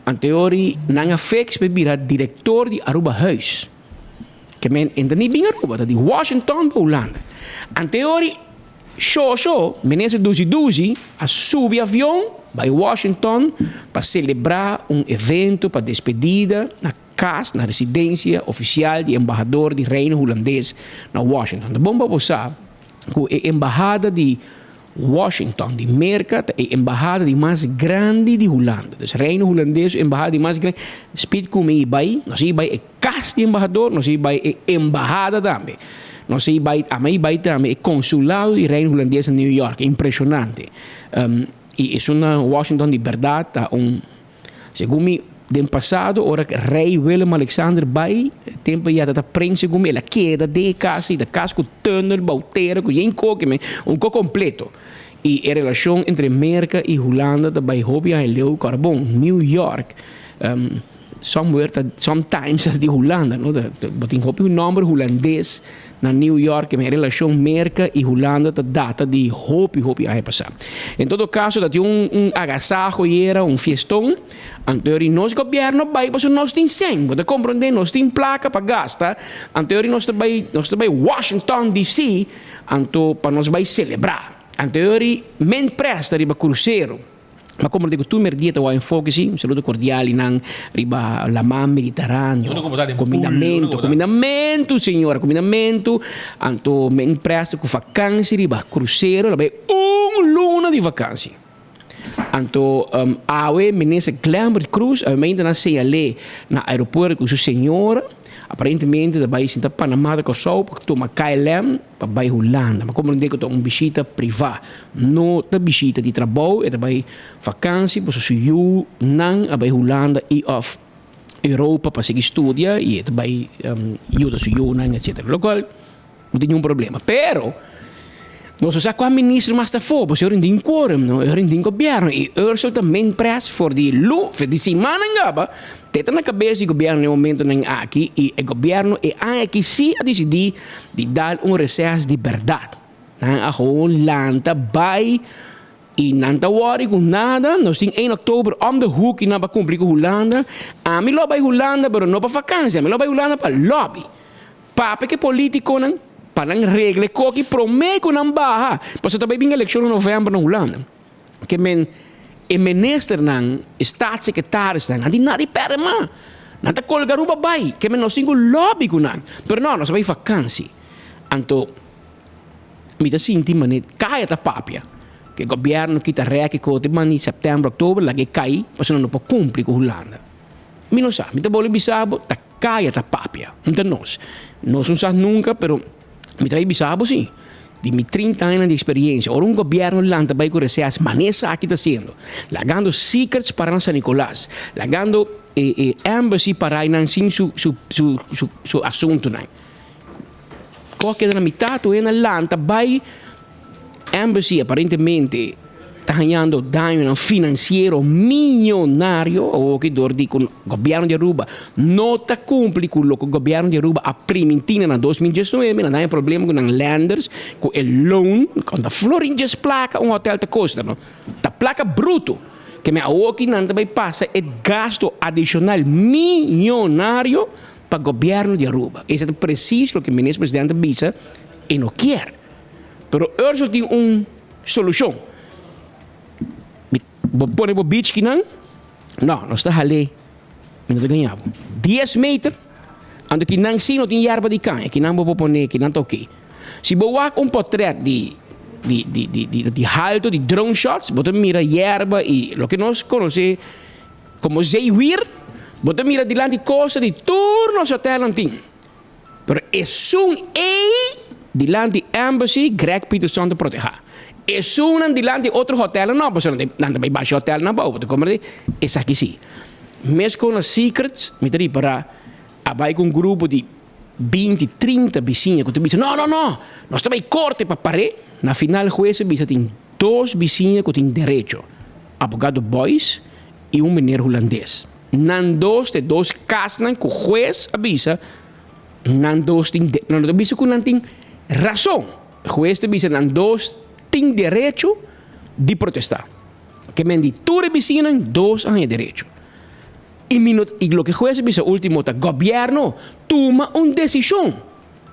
anteori nan a fix pa bira direktor di Aruba Huis. Ke men e ta ni bin Aruba, ta di Washington pa Hulanda. Anteori Shosho, minister Dusi Dusi, a subi avion bai Washington pa selebrá un evento pa despedida na kas, na residensia ofisial di embahador di Reino Hulandes na Washington. Ta bon pa bo sa. Ku e embahada di Washington di Merka ta e embahada di mas grandi di Hulanda. Dus Reino Hulandes su embahada di mas grandi. Speed ku mi bai, nos a bai e kas di embahador, nos a bai e embahada tambe. Nos a bai, ami a bai tambe e konsulado di Reino Hulandes na New York. Impreshonante. I esun na Washington di bèrdat ta un. Segun mi, den pasado ora Rei Willem Alexander bai, tempo ya ta prins segun mi, el a keda den e kas ei, ta kas ku tunnel, boutera, ku yen koke men, un ko kompleto. I e relashon entre Merka i Hulanda ta bai hopi aña leu, kòrda bon, New York somewhere ta, sometimes ta di Hulanda, no, bo tin hopi nòmber hulandes na New York, e relashon Merka i Hulanda ta data di hopi hopi aña pasá. En todo kaso ta tin un un agasaho yera, un fieston, anto yori nos gobièrnu bai pasobra nos tin sèn, bo ta komprondé, nos tin plaka pa gasta, anto yori nos ta bai nos ta bai Washington DC anto pa nos bai selebrá. Anto yori men presta riba krusero. Ma como digo, tur merdia ta wou enfoke si, un saludo cordial y nan riba laman Mediterraneo. Uno como ta den pool, uno Comindamento, como ta. comindamento señora, comindamento. Anto men presta cu vakantie riba crucero, la bay un luna di vakantie. Anto awe minister Glenbert Croes awe mainta nan señal'é na aeropuerto cu su señora, aparentemente ta bay sinta Panama ta Corsou pa tuma KLM. Pa bai Hulanda. Ma komprendé ku ta un bishita privá, no ta bishita di trabou. E ta bai vakansi pasobra su yunan a bai Hulanda i òf Europa pa sigui studia i e ta bai yuda su yunan etcetera. Lokual no tin niun problema. Pero nos no sa kua minister mas ta afó pasobra e ora tin quorum no, e ora tin gobièrnu i Ursel ta min pres for di lu, for di simannan kaba. Te ta na kabes di gobièrnu den momentonan aki i e gobièrnu e aña aki sí a disidí di dal un reses di bèrdat. Nan a gewoon lanta bai i nan ta wòri ku nada. Nos tin ein oktober om de hoek i nan pa kumpli ku Hulanda. Ami lo bai Hulanda pero no pa vakansia, ami lo bai Hulanda pa lòbi. Papia ku e polítikonan pa nan regla e koki promé ku nan baha pasobra ta bai bin elekshon na novèmber na Hulanda. Ke men e ministernan, e staatssecretarisnan, nan tin nada di perde mas. Nan ta colga Aruba bay. Ke men nos tin cu lobby cu nan. Pero no, nos a bay vakantie. Anto, mi ta sinti mane caya ta papia. Ke gobierno kita rek e kote mani september, october, laga e cay, pasobra nan no por cumpli cu Hulanda. Mi no sa. Mi ta bole bisa bo, ta caya ta papia. No ta nos. Nos no sa nunca, pero mi ta bay bisa bo si. Di mi 30 añanan di experiencia, ora un gobierno lanta bay cu reces, mane esaki ta haciendo, lagando secrets para na San Nicolas, lagando e e embassy para aynan sin su su su su su asuntonan. Cu a keda na mitad, tur hende a lanta bay Embassy aparentemente ta hañando dañonan financiero millonario awoki dor di cu gobierno di Aruba no ta cumpli cu loke gobierno di Aruba a priminti na 2019, nan haña problema cu nan lenders cu e loan, con ta florin djes placa un hotel ta costa no, ta placa bruto, ke men awoki nan ta bay pasa e gasto adicional millonario pa gobierno di Aruba. Esey ta precies loke minister presidente a bisa e no kier. Pero Ursel tin un solushon. Bo pone bo beach kinan? No, nos ta hal'é. Mi no ta gaña bo. Dies meter, anto kinan si no tin yerba di kaña. Kinan bo por pone, kinan ta oké. Si bo wak un potret di di di di di di halto, di drone shots, bo ta mira yerba i loke nos konosé komo zeewier, bo ta mira dilanti kosta di tur nos hotelnan tin. Pero esun ei dilanti Embassy Greg Peterson ta proteha. Esunnan dilanti otro hotelnan no, pasobra nan ta bai basha hotelnan abou, bo ta komprende? Esaki si. Meskos na Secrets mi ta ripara a bai ku un grupo di binti, trinta bisiña ku ta bisa no, no, no, nos ta bai korte pa par'é. Na final hues a bisa tin dos bisiña ku tin derecho, abogado Boyce i un meneer hulandes. Nan dos ta e dos kasnan ku hues a bisa nan dos tin de, nan no ta bisa ku nan tin rason. Hues ta bisa nan dos tin derecho di protestá. Ke men di tur e bisiñanan dos a haña derecho. I mi no, i loke hues a bisa último ta gobièrnu tuma un desishon.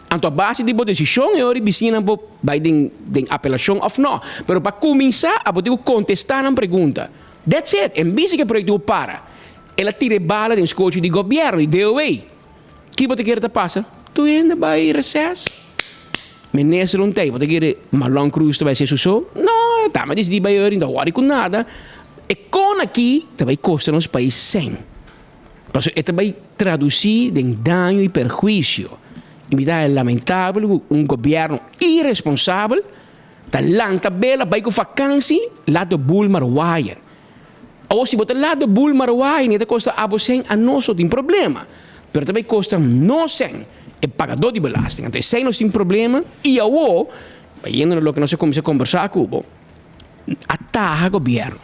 Anto a base di bo desishon e ora e bisiñanan por bai den den apelashon òf nò. Pero pa kuminsá abo tin ku kontestá nan pregunta. That's it! En bisi ku e proyekto por para, el a tira e bala den skochi di gobièrnu di DOW. Ki bo ta kere ta pasa? Tur hende bai reses. Minister un tei, bo ta kere Marlon Cruz ta bai hasi su so? No, ta mi a disidí bai ora, no ta wòri ku nada. E kon aki ta bai kosta nos pais sèn. Pasobra e ta bai tradusí den daño i perhuisio. I mi ta haña lamentabel ku un gobièrnu iresponsabel Ta lanta bela bai ku vakansi laat de boel maar waaien. Awor si bo ta laat de boel maar waaien e ta kosta abo sèn a nos no tin problema. Pero ta bai kosta nos sèn, e pagadó di belasting. Anto esei nos tin problema i awor bayendo na loke nos a kuminsá kombersá ku bo, a taha gobièrnu.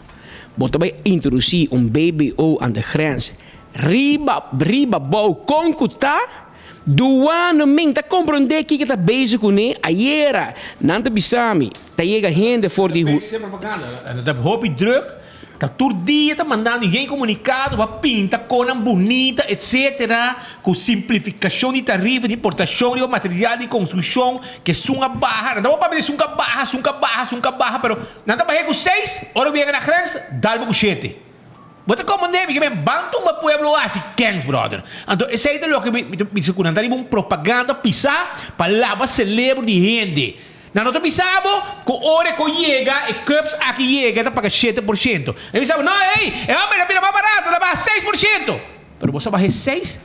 Bo ta bai introdusí un BBO aan de grens riba riba bou kon ku ta. Duano min ta komprondé kiko ta bezig kuné. Ayera nan ta bisa mi, ta yega hende for di. Bezig den propaganda. Nan ta hopi druk, ta tur dia ta mandando yen komunikado pa pinta konan bunita etsetera, ku simplifikashon di tarifa di importashon riba material di konstrukshon ke esun a baha. Nan ta por papia di esun ka baha, esun ka baha, esun ka baha, pero nan ta bah'é ku seis, ora ku yega na grens, dal bo ku shete. Bo ta komprendé mi ke men ban tumba pueblo hasi kens brother. Anto esei ta loke mi ta bisa ku nan ta riba un propaganda pisá pa laba selebro di hende. Nan no ta bisa bo ku ora e ko yega e cups aki yega e ta paga 7%. Nan bisa bo no ey e homber ta bira mas barato ta baha 6%. Pero bo sa baha e seis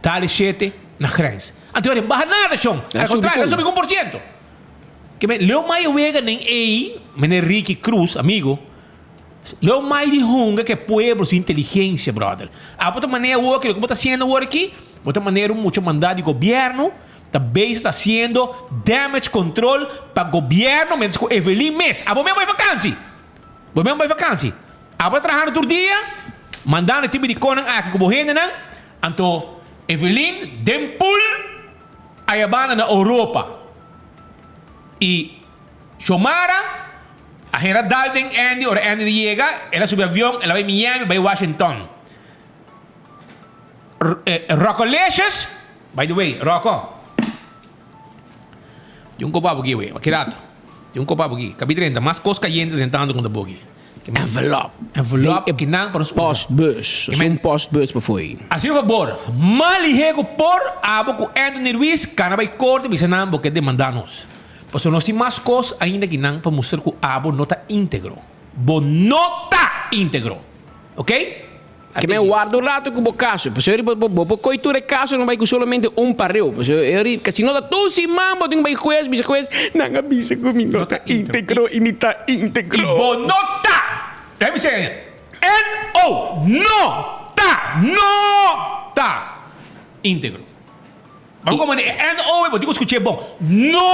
dale shete na grens. Anto e baha nada shon. Al kontrario a subi ku 1%. Ke men leo mai wega nen ey meneer Ricky Cruz amigo. Lo mai di hunga ke pueblo su inteligencia, brother. Abo ta manera awor ki loke bo ta haciendo awor aki, bo ta manera un mucha manda di gobierno ta bezig ta haciendo damage control pa gobierno mientras cu Evelyn mes, abo mes bai vakantie, bo mes bai vakantie. Abo ta trahando tur dia, mandando e tipo di conan aki cu bo hendenan, anto Evelyn den pool ayabanda na Europa y Xiomara a hera dal den Andy, ora Andy ta yega, el a subi avion, el a bai Miami, bai Washington. Rockolicious, by the way, Rocko, tin un kopa bo aki wey, aki rato, tin un kopa bo aki, kabi drenta, mas kos kayente drentando konta bo aki. Envelop. Envelop, kinan pa nos usa. Postbus, es un postbus pa fo'i. Hasi un fabor, mas lihé ku por, abo ku Anthony Ruiz, kana bai korte bisa nan bo ke demandá nos. Pasobra nos tin mas kos ainda ki nan pa mustra ku abo no ta íntegro. Bo no ta íntegro. Ok? Ke men warda un rato ku bo kaso. Pasobra bo bo por koi tur e kaso no bai ku solamente un pareu. Pasobra e ri si no ta tur siman bo tin ku bai hues bisa hues nan a bisa ku mi no ta integro i mi ta integro. I bo no ta! Debe mi sey NO! No ta! No ta integro. Bo komo di e NO bo tin ku skuch'é bon. No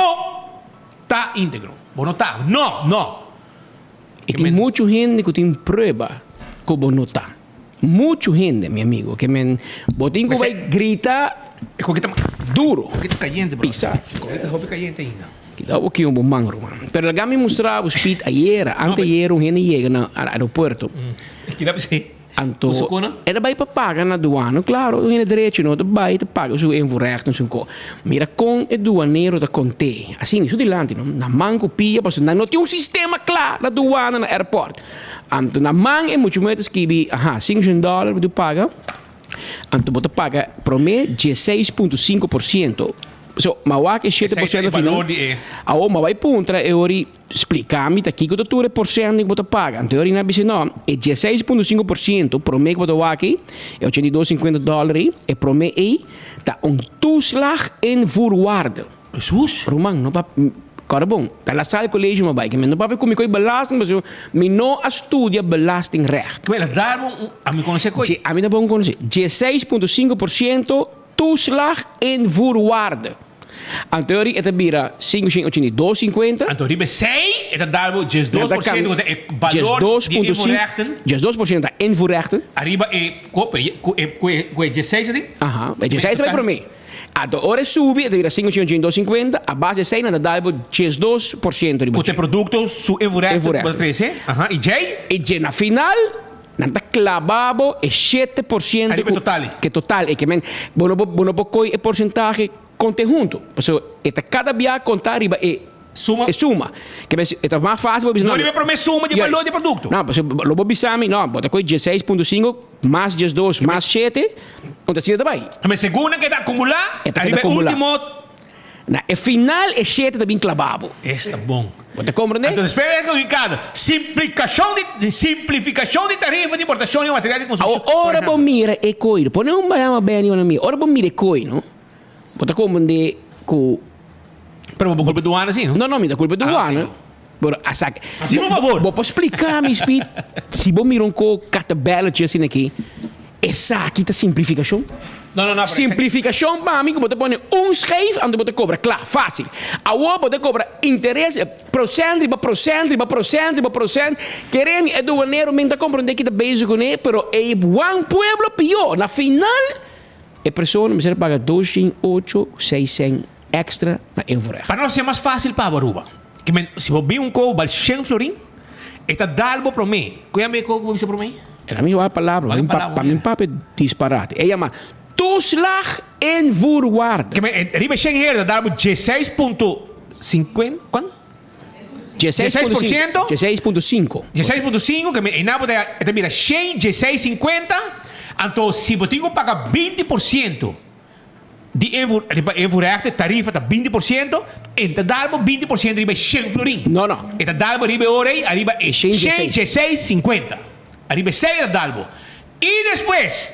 ta integro. Bo no ta. No! No! I tin muchu hende ku tin prueba ku bo no ta. Muchu hende, mi amigo, ke men bo tin ku bai grita duro. Pisa. Kita bo kion bo man, ruman. Pero laga mi mustra bo speed ayera, anteayera un hende yega na aeropuerto. Anto el a bai pa paga na duana, claro, un hende derecho no ta bai ta paga su invoerrecht su ko. Mira kon e duanero ta kont'é, asina su dilanti no, na man ku pia pasobra nan no tin un sistema kla na duana na airport. Anto na man e muchu muhé ta skibi, aha, 500 dòler bo tin paga, anto bo ta paga promé 16.5%, so ma wak e 7% final, awor ma bai puntra e ora Splica mi ta kico ta tur e porcento cu bo ta paga. Anto e orina a bisa no, e 16.5% prome cu bo ta wak ei, e 82.50 dollar ei, e prome ei ta un toeslag in voorwaarde. Jesus! Ruman, no pap, kòrda bon, ta La Salle College mi a bai, no papia cu mi koe belasting pasobra mi no a studia belastingrecht. Kibera dar bo un, a mi conoce koe. A mi tampoco conoce. 16.5% toeslag in voorwaarde. Anto ori e ta bira 582,50. Anto riba esei e ta dal bo 12% ku ta e balor di invoerrechten. 12% ta invoerrechten. Ariba e ku e ku e dieseis aden. Aha, e dieseis ta bai promé. Anto ora e subi e ta bira 582,50, a base di esei nan ta dal bo 12% riba Ku ta e produkto su invoerrechten ku bo ta trese. Aha, i djei? I djei na final nan ta klaba bo e 7% Ariba e total ei. Ku e total ei. Ke men bo no por bo no por koi e porsentahe. Konte huntu, pasobra e ta kada bia kontá riba e Suma. e suma. Ke bes e ta mas fásil pa bisa No riba e promé suma di e balor di e produkto. No, pasobra lo bo bisa mi, no, bo ta kohe 16.5 mas 12 mas 7, un ta asina ta bai. Pero segun nan ke ta akumulá, E ta keda riba e akumulá. último. Na e final e 7 ta bin klabá bo. Esta bon. Bo ta komprendé? Anto despues e komunikado, Simplikashon di simplifikashon di tarifa di importashon di material di konstrukshon. Awor ora bo mira e koi, pone un bayama beni ora mi, ora bo mira e koi, no? Bo ta comprende cu. Pero bo culpa douane si, no? No, no, mi ta culpa douane. Pero a sa. Haci un favor. Bo por splica mi, Speed, si bo mira un co catabelletje asina aki, esaki ta simplificacion? No, no, no. Simplificacion pa mi cu bo ta pone un schijf anto bo ta cobra, cla, facil. Awor bo ta cobra interes, procent riba procent riba procent riba procent. Kere mi e douanero mi no ta comprende ki ta bezig cune, pero e wan pueblo pio. Na final. E persona mester paga doshin ocho seisen extra na invoerrecht. Pa nos e mas facil pa bo Aruba. Ke men si bo bin un kou bal shen florin e ta dal bo prome. Ku yama e kou ku bo bisa prome? E na mi wak palabra, Wak palabra, pa mi papia disparate. E yama toeslag invoerwaarde. Ke men riba e shen heri ta dal bo 16.50, kuantu? 16%? 16.5. 16.5, ke men einan bo ta e ta bira shen dieseis sinkuenta, anto si bo tin ku paga 20% di invoer riba invoerrechten, tarifa ta 20%, e ta dal bo 20% riba e shen florin. No, no. E ta dal bo riba e ora ei ariba e Shen shen dieseis. dieseis sinkuenta. Ariba esei e ta dal bo. I despues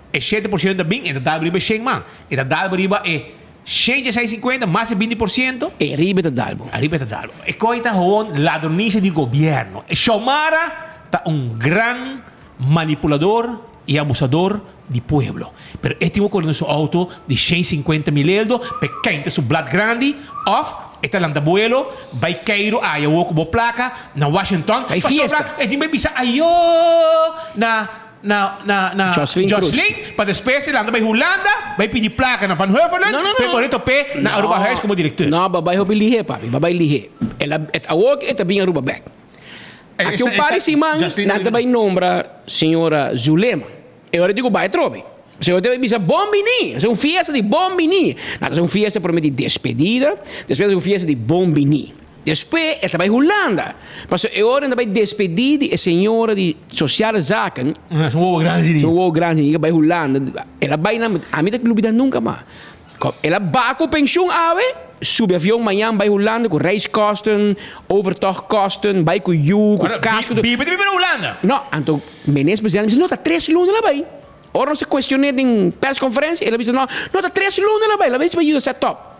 e 7% ta bin e ta dal bo riba e shen man. E ta dal bo riba e Shen djesei sinkuenta mas e 20%. E riba ta dal bo. Ariba ta dal bo. E koi ta gewoon ladronisia di gobierno. E Xiomara ta un gran manipulador y abusador di pueblo. Pero e tin ku kore na su auto di shen sinkuenta mil eldo pa e kenta su blad grandi of e ta lanta buelo bai Cairo aya wou ku bo plaka na Washington Bai pasobra fiesta. e tin bai bisa ayo na na na na Jocelyn Cruz. Jocelyn pa despues e lanta bai Hulanda bai pidi plaka na Van Huffelen No, no, no. pa e pone top'é na Aruba Huis komo direkteur. No, ba bai hopi lihe papi, ba bai lihe. El a et awor ke e ta bin Aruba bek. Aki un par di siman nan ta bai nombra señora Zulema. E ora di ku bai atrobe. Señor ta bai bisa bon bini. Esei un fiesta di bon bini. Nan ta hasi un fiesta prome di despedida, despues un fiesta di bon bini. Despues e ta bai Hulanda. Pasobra e ora nan ta bai despedí di e señora di Sociale Zaken. Su wowo grandi di. Su wowo grandi di. E bai Hulanda. El a bai nan, ami ta lubida nunka mas. El a baha ku penshun awe. subi avion mañan bai Hulanda ku reiskosten, overtochtkosten, bai ku yu, ku kas, ku tur. Biba ta biba na Hulanda? No, anto Minister Presidente bisa no ta tres luna la bai. Ora nos a cuestion'é den persconferencia el a bisa no, no ta tres luna la bai, la bai si bai yuda set up.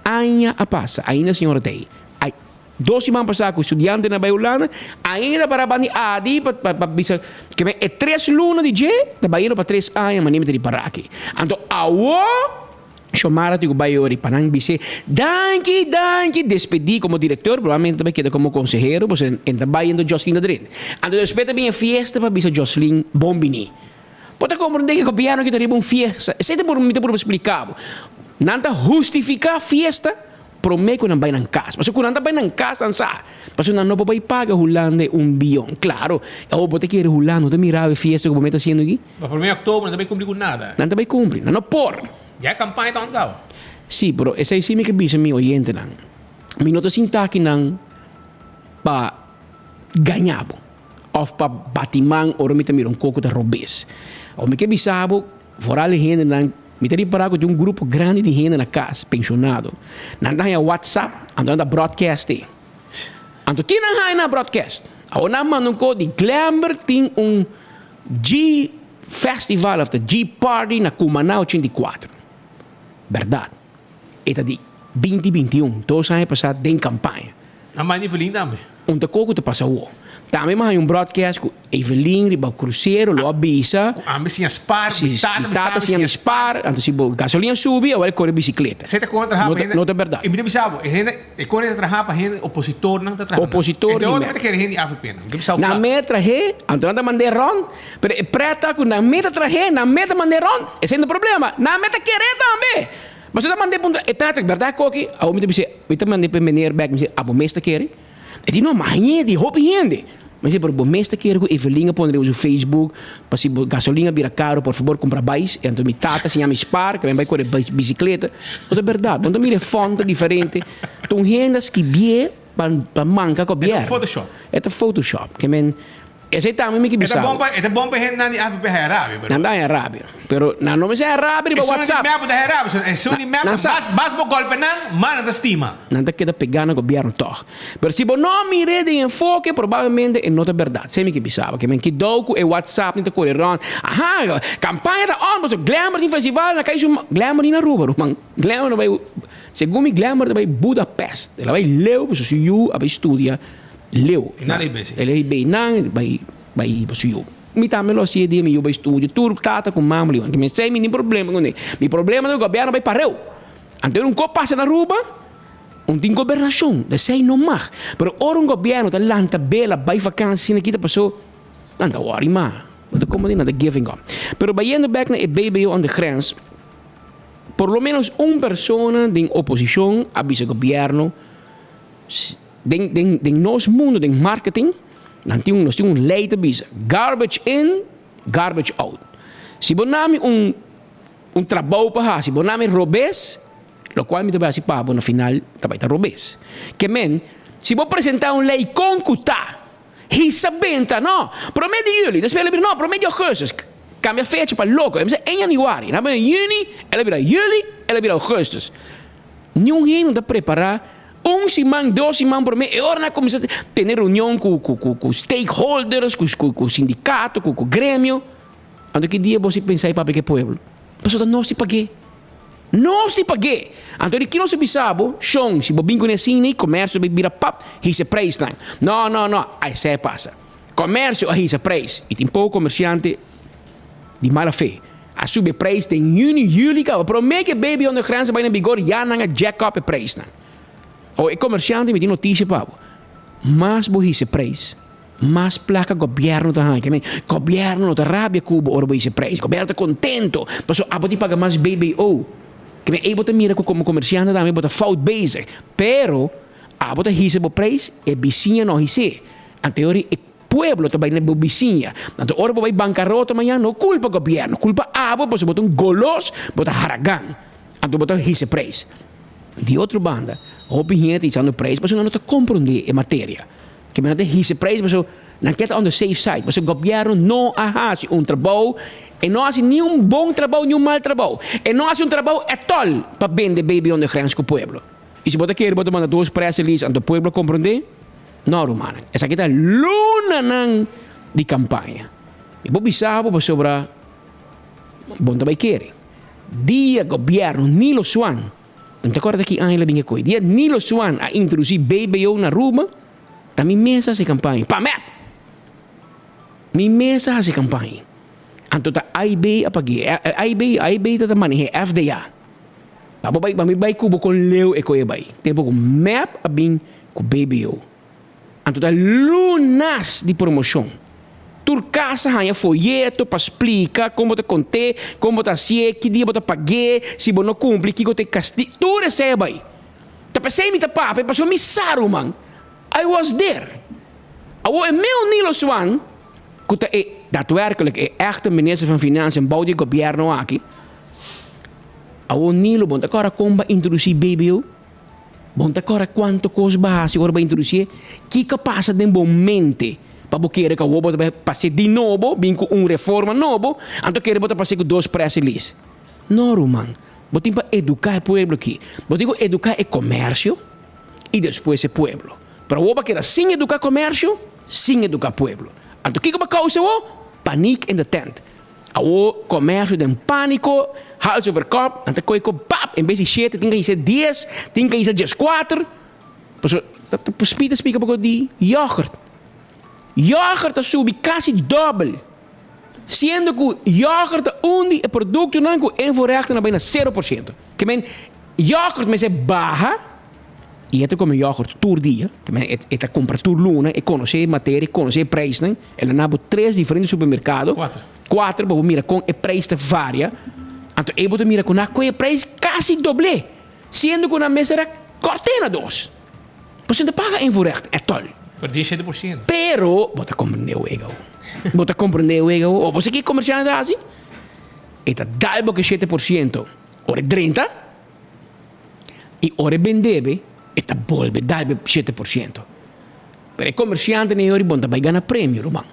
Aña a pasa, ainda señora ta ei. Ai, dos siman pasá ku studiantenan a bai Hulanda, ainda para banda di adi pa pa bisa ke men e tres luna di dje ta bai yendo pa tres aña manera mi ta ripará aki. Anto awo Xiomara tin ku bai ori pa nan bis'é danki, danki, despedí komo direktor, probablemente ta bai keda komo konsehero, pasobra e ta bai yendo Joslin ta drenta. Anto despues ta bin e fiesta pa bisa Joslin bon biní. Bo ta komprendé ku gobièrnu aki ta riba un fiesta. Esei ta por mi ta purba splika bo. Nan ta hustifiká fiesta promé ku nan bai nan kas. Pasobra ku nan ta bai nan kas nan sa. Pasobra nan no por bai paga Hulanda e un bion. Klaro, awor bo ta kere Hulanda no ta mira e fiesta ku bo mester hasiendo aki? Pa promé òktober nan ta bai kumpli ku nada. Nan ta bai kumpli. Nan no por. Ya e kampaña ta on kaba. Sí, pero esei sí mi ke bisa mi oyentenan. Mi no ta sinta akinan pa gaña bo. Of pa bati man ora mi ta mira un koko ta robes. Awor mi ke bisa bo, foral e hendenan, mi ta ripará ku tin un grupo grandi di hende na kas, penshonado. Nan ta haña WhatsApp, anto nan ta broadcast ei. Anto ki nan haña na broadcast? Awor nan manda un kos di Glenbert tin un G Festival of ta G Party na Cumaná 84. Bèrdat, e ta di binti 21, dos aña pasá den kampaña. Nan manda Evelyn tambe. Un ta koko ta pasa awo. Tambe mi a haña un broadcast ku Evelyn riba krusero lo a bisa. Ku ami siña spar, mi tata mi tata siña mi spar, anto si bo gasolina subi awor e kore bisikleta. Esei ta kon a traha pa hende. No ta bèrdat. I mi ta bisa bo, e hende, e kon ta traha pa hende opositornan ta traha. Opositor di mep. Entonces ta kere hende di avp nan. Mi ta bisa bo Nan fla. me trahe, anto nan ta mand'é rònt, pero e prèt ta ku nan me ta trahe, nan me ta mand'é rònt, esei no ta problema. Nan me ta kere tambe. Pasobra ta mand'é puntra, e Patrick, bèrdat koki? Awor mi ta bis'é, mi ta mand'é pa e meneer bèk, mi bis'é, abo mes ta kere? E di, no, ma hañ'é di hopi hende. Mi bis'é, pero bo mes ta kere ku Evelyn a pone riba su Facebook, pa si bo gasolin a bira karo, por fabor kumpra bais. E anto mi tata siña mi spar, ku mi bai kore bisikleta. No ta bèrdat, bo no ta mira e fònt ta diferente. Ta un hende a skibié pa pa manka gobièrnu. E ta Photoshop. E ta Photoshop. Ke men. Esei tambe mi ke bisa bo. E ta bon pa hendenan di avp haya rabia, pero. Nan ta haya rabia, pero nan no mester haya rabia riba WhatsApp. Esun di mep ta haya rabia, esun di mep ta mas mas bo golpe nan, mas nan ta stima. Nan ta keda pega na gobierno tog. Pero si bo no mir'é den enfoke, probablemente e no ta berdad. Esei mi ke bisa bo. Ke men kidou ku e WhatsApp ni ta kore rond. Aha, kampaña ta on, pasobra Glenbert tin festival na kai su Glenbert ni na Aruba, ruman. Glenbert a bai, segun mi Glenbert a bai Budapest. El a bai leu pasobra su yu a bai studia. Leu. E nan ei bay si. El ei bay nan, bay bay pa su yu. Mi tambe lo hasié dia mi yu bay studio. Tur tata ku mama li wan. Mi esei mi tin problema kuné. Mi problema ta ku gobièrnu bay pareu. Anto un kos pasa na Aruba, un tin gobernashon. Esei no mag. Pero ora un gobièrnu ta lanta bela bay vakansi asina kita paso, nan ta wòri mas. Bo ta komo di nan ta giving up. Pero bayendo bèk na e BBO aan de grens, por lo menos un persona den oposishon a bisa gobièrnu, Den den den nos mundo den marketing nan tin un nos tin un ley ta bisa garbage in garbage out. Si bo nami un un trabou pa hasi bo nami robes locual mi ta bai hasi pa bo na final ta bai ta robes. Ke men si bo presenta un ley con cu ta hisa benta no prome di juli despues el a bira no prome di augustus cambia fecha pa loco el a bisa en januari nan a bira juni el a bira juli el a bira augustus. Niun hende no ta prepara Un siman, dos siman promé, e ora nan a kuminsá tene reunion ku ku ku ku stakeholders, ku ku ku sindikato, ku ku gremio. Anto ki dia bo si pensa i papia ku e pueblo? Pasobra ta nos di pag'é. Nos di pag'é! Anto di ki nos a bisa bo, shon, si bo bin kuné asina i komersio ta bira pap, hisa e preisnan. No, no, no, a esei a pasa. Komersio a hisa preis i tin poko komersiante di mala fe. A subi e prijs den juni, juli caba. Prome ke Baby on the Grens a bai na bigor ya nan a jack up e prijsnan. Awo e comerciante mi tin noticia pa bo. Mas bo hisa e prijs, mas placa gobierno ta haña. Kimen, gobierno no ta rabia cu bo ora bo hisa e prijs. Gobierno ta contento pasobra abo tin paga mas BBO. Kimen, ey bo ta mira cu como comerciante tambe bo ta fout bezig. Pero abo ta hisa bo prijs, e bisiña no his'e. Anteori e. Pueblo ta bai na bo bisiña. Anto ora bo bai bankarota mañan no kulpa gobièrnu, kulpa abo pasobra bo ta un golos, bo ta haragan. Anto bo ta hisa preis. Di otro banda, hopi hende ta hisando preis pasobra nan no ta komprondé e materia. Ke nan ta hisa preis pasobra nan ke ta on the safe side. Pasobra gobièrnu no a hasi un trabou, e no a hasi ni un bon trabou ni un mal trabou. E no a hasi un trabou ètòl pa bende baby on the grens ku pueblo. I si bo ta kere bo ta manda dos press release anto pueblo komprondé? No rumannan, esaki ta lunanan di kampaña. Mi por bisa bo pasobra bo no ta bai kere. Dia gobièrnu Nilo Swan, mi ta kòrda ki aña el a bin e koe, dia Nilo Swan a introdusí BBO na Aruba, ta mi mes a hasi kampaña pa mep! Mi mes a hasi kampaña. Anto ta AIB a pag'é. AIB, AIB ta ta maneh'é FDA. Pa bo bai, pa mi bai ku bo kon leu e koe a bai. Tempu ku mep a bin ku BBO. Anto ta lunas di promoshon. Tur kas a haña foyeto pa splika kon bo ta kont'é, kon bo ta hasié, ki dia bo ta pag'é, si bo no kumpli kiko ta e kasti. Tur esei a bai. Ta p'esei mi ta papia pasobra mi sa ruman. I was there. Awor e meu Nilo Swan, ku ta e daadwerkelijk e echte minister van Financiën bou di e gobièrnu aki, awor Nilo bo no ta kòrda kon bo a introdusí BBO? Bo no ta kòrda kuantu kos bo a hasi ora bo a introdusié? Kiko a pasa den bo mente pa bo kere ku awor bo ta bai pas'é di nobo, bin ku un reforma nobo, anto kere bo ta pas'é ku dos press release? No ruman, bo tin pa eduká e pueblo aki. Bo tin ku eduká e komersio i despues e pueblo. Pero awor bo a keda sin eduká komersio, sin eduká pueblo. Anto kiko bo a kousa awor? Paniek in de tent. Awor komersio den pániko, hals over kop, nan ta kohe kop bap, en bes di shete tin ka hisa dies, tin ka hisa dieskuater. Pasobra ta ta ta spika poko di yògert. Yògert a subi kasi dòbel, siendo ku yògert ta un di e produktonan ku invoerrechten a bai na sero por siento. Ke men yògert mester baha. I e ta kome yògurt tur dia, e ta kumpra tur luna, e konosé e materia, e konosé e preisnan. El a na bo tres diferente supermerkado. Kuater. Kuater pa bo mira kon e preis ta varia. Anto ei bo ta mira ku nan a kohe e preis kasi doblé, siendo ku nan mester a kòrt'é na dos. Pasobra nan ta paga invoerrecht e tòl. Pero di e 7%. Pero bo ta komprendé wega awo. Bo ta komprendé wega awo. Bo sa ke komersiante ta hasi? E ta dal bo ke 7% ora e drenta. I ora e bendebe, e ta bolbe dalbe 7%. Pero e komersiantenan yori bon ta bai gana premio, ruman.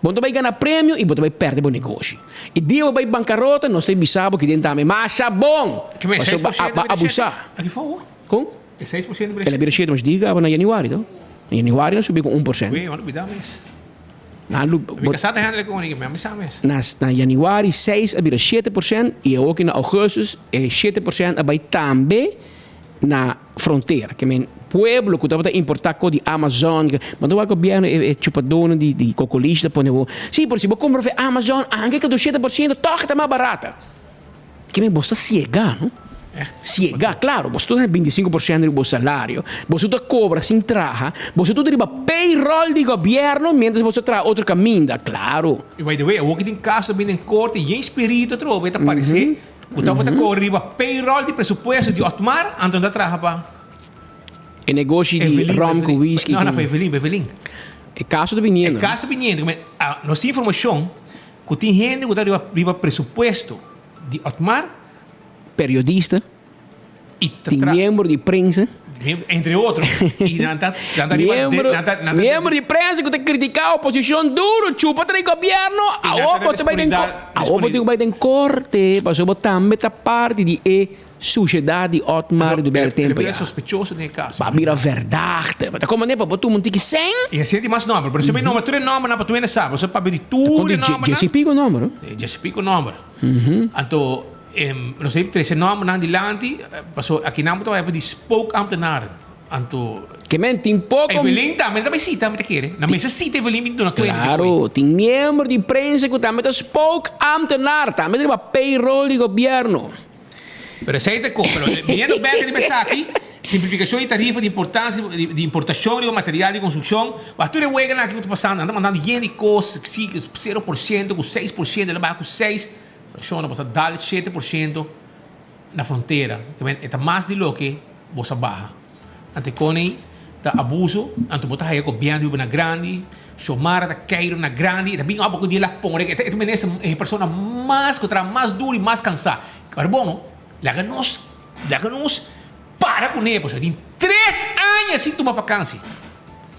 Bon ta bai gana premio i bo ta bai pèrdè bo negoshi. I dia bo bai bankarota, nos ta bisa bo ki den tambe masha bon! Pasobra bo a abusá. Kon? El a bira shete, mas di kaba na yanüari to. Na yanüari nan subi ku 1%. Na na yanüari seis a bira 7% i awoki na ougùstus e 7% a bai tambe na frontera. Ke men pueblo ku tabata importá ko di Amazon, bo ta wak gobièrnu e chupadónan di di kokolishi ta pone bo, si, pero si bo kumpra for Amazon anke ku 7% tòg e ta mas barata. Ke men bos ta siegá, no? Siegá, klaro, bos tur ta 25% riba bo salario, boso ta kobra sin traha, boso tur ta riba payroll di gobièrnu miéntras boso ta traha otro kaminda, klaro. Y by the way, awor ki tin kaso ta bini den korte, yen spiritu atrobe ta paresé ku tabata kobra riba payroll di presupuesto di Otmar, anto nan ta traha pa. E negoshi di rom ku whisky. No, no, pa Evelyn, pa Evelyn. E kaso ta biniendo. E kaso ta biniendo. Nos tin informashon Ku tin hende ku ta riba riba presupuesto di Otmar. Periodista. I ta Tin tra. miembro di prensa. Entre otro. I nan ta nan ta riba Miembro nan ta nan ta miembro di prensa ku ta kritiká oposishon duru, chupa tra di gobièrnu, I nan awor ta bo ta bai den disponibilidad awor bo tin ku bai den korte pasobra bo tambe ta parti di e Susiedat di Otmar di bel tempo ya. ya. sospechoso den e caso. Ba bira verdachte. Bo ta comprende pa bo tuma un tiki sen. Y asina tin mas nomber. Pero esei nomber, tur e nombernan pa tur hende sa. Bo sa papia di tur e nombernan. Jesse Pico nomber no? Jesse Pico nomber. Anto nos a trece nombernan dilanti paso akinan bo ta wak di spookambtenaren. Anto. Ke men tin poko. Evelyn tambe ta bai sita mi ta kere. Na mesa sita Evelyn bin duna kuenta. Claro, tin miembro di prensa ku tambe ta spookambtenaar, tambe ta riba payroll di gobierno. Pero esei ta kon, pero biniendo bek riba esaki, simplifikashon di tarifa di importansia di importashon riba material di konstrukshon, wak tur e weganan aki ku ta pasando, nan ta mandando yen di kos, si ku 0% ku 6%, el a baha ku 6, pero shon bo sa dal 7% na frontera, e ta mas di loke bo sa baha. Anto e kon ei ta abuso, anto bo ta haya gobièrnu biba na grandi, Xiomara ta keiru na grandi, e ta bin ap ku dia la pone, e ta e ta minister e persona mas ku traha mas duru i mas kansá. Ora bon, laga nos, laga nos para kuné pasobra tin tres aña sin tuma vakansi.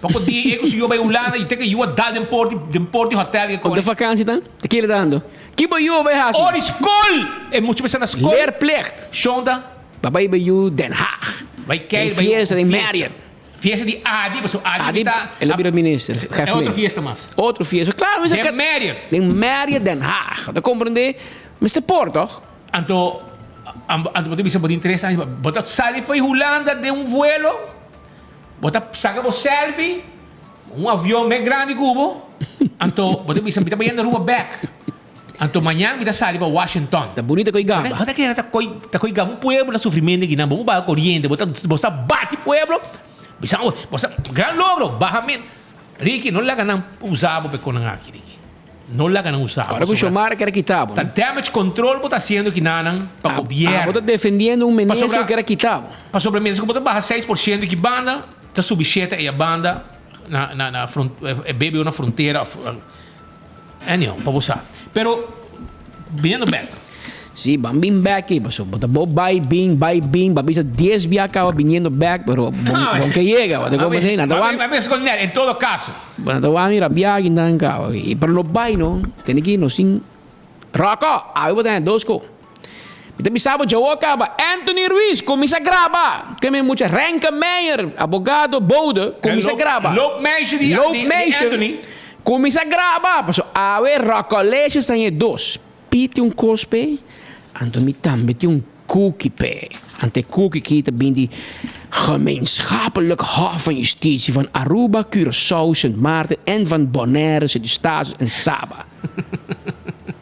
Poko dia e ku su yu a bai Hulanda i te ku e yu a dal den por den por di hotel. Kon ta vakansi ta? Ta kere ta ando? Ki bo yu a bai hasi? Ora di skol! E mucha mester na skol. Leerplicht. Shon ta? Ba bai bai yu Den Haag. Bai kei, bai fiesta di Marriott. Fiesta di Adi, paso Adi, Adi ta el a bira minister. E otro fiesta mas. Otro fiesta. Claro, mester Den Marriott. Den Marriott Den Haag. Ta comprende? Mester por toch? Anto anto bo ta bisa bo tin tres aña, bo ta sali fo'i Hulanda den un vuelo, bo ta saca bo selfie, un avion mes grandi cu bo, anto bo ta bisa mi ta bayendo Aruba bek. Anto mañan mi ta sali pa Washington. Ta bunita ko'i gamba. Bo ta kere ta ko'i ta ko'i gamba un pueblo na sufrimiento aki nan. Bo baha coriente, bo ta bo sa bati pueblo. Bisa oh, bo sa gran logro, baha men. Ricky, no laga nan usa bo pa e konan aki, Ricky. No laga nan usa bo. Ora ku Xiomara kere kita bo. Ta damage control bo ta haciendo aki nanan pa gobierno. Abo ta defendiendo un minister ku kere kita bo. Pasobra mientras ku bo ta baha 6% aki banda, ta subi shete eya banda na na na front e BBO na frontera of. Anyhow, pa bo sa. Pero, biniendo bek. Sí, ban bin bek ei, paso bo ta bo bai bin, bai bin, bo a bisa dies bia kaba biniendo bek, pero bo bo ke yega, bo ta komprende? Nan ta wak. Mi a skonder, en todo kaso. Bo nan ta wak mi rabia kintan kaba, pero no bai no, tene ki nos tin Rocco, awe bo ta haya dos ko. Mi ta bisa bo djawo kaba, Anthony Ruiz, kuminsa graba! Ke mi mucha Renke Meijer, abogado bode, kuminsa graba. Loopmeisje di Anthony. Kuminsa graba! Pasobra awe Rockolicious ta haya dos. Pi tin un kos p'e, anto mi tambe tin un cookie p'e. Anto e cookie ki ta bin di Gemeenschappelijk Hof van Justitie van Aruba, Curaçao, Sint Maarten en van Bonaire, Sint Eustatius en Saba.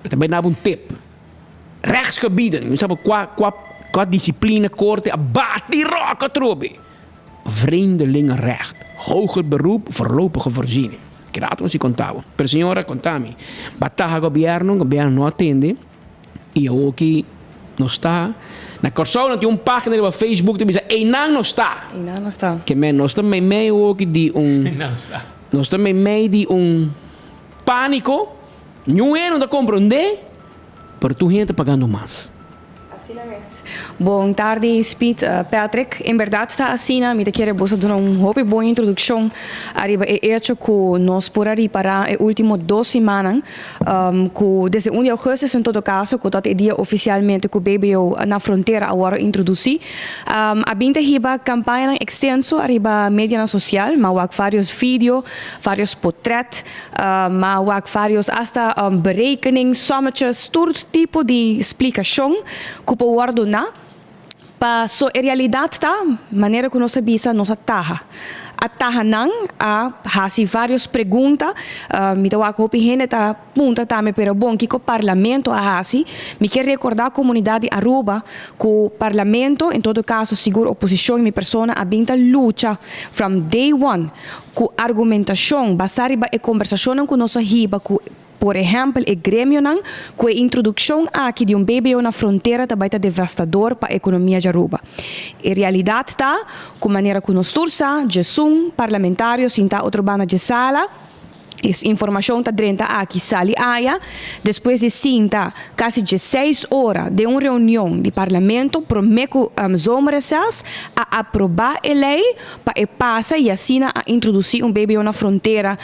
Mi ta bai daba un tip. Rechtsgebieden, mi sabi kua kua kua disciplina korte a bati ròk atrobe. Vreemdelingenrecht, hoger beroep, voorlopige voorziening. Keda nos si konta bo. Pero señora konta mi, bataha gobièrnu, gobièrnu no a tende i awoki nos ta na Kòrsou nan tin un página riba Facebook ta bisa einan nos ta. Einan nos ta. Ke men nos ta meimei awoki di un nos ta meimei di un pániko, niun hende no ta komprondé. Pero tur hende ta pagando mas. Asina mes. Bon tardi Speed, Patrick. En berdad ta asina. Mi ta kere boso duna un hopi bon introduccion ariba e hecho cu nos por a ripara e ultimo dos simannan cu desde un di augustus en todo caso cu ta e dia oficialmente cu BBO na frontera a worde introduci. A bin ta hiba campañanan extenso ariba medianan social, ma wak varios video, varios potret, Ma wak varios hasta berekening, sommetjes, tur tipo di splicacion cu por wordo duna. Paso e realidad ta, manera cu nos ta bisa, nos a taha. A taha nan, a haci varios pregunta. Mi ta wak hopi hende ta puntra tambe, pero bon, kico Parlamento a haci? Mi kier recorda comunidad di Aruba cu Parlamento, en todo caso sigur oposicion y mi persona a bin ta lucha from day one Ku argumentashon basá riba e kombersashonnan ku nos a hiba ku, por ehèmpel, e gremionan, ku e introdukshon aki di un BBO na frontera ta bai ta devastador pa ekonomia djaruba. E realidat ta ku manera ku nos tur sa, djesun parlamentario sintá otro banda dje sala, Es informashon ta drenta aki sali aya despues di sinta kasi dieseis ora den un reunion di parlamento prome ku zomerreces a aproba e lei pa e pasa y asina a introduci un BBO na frontera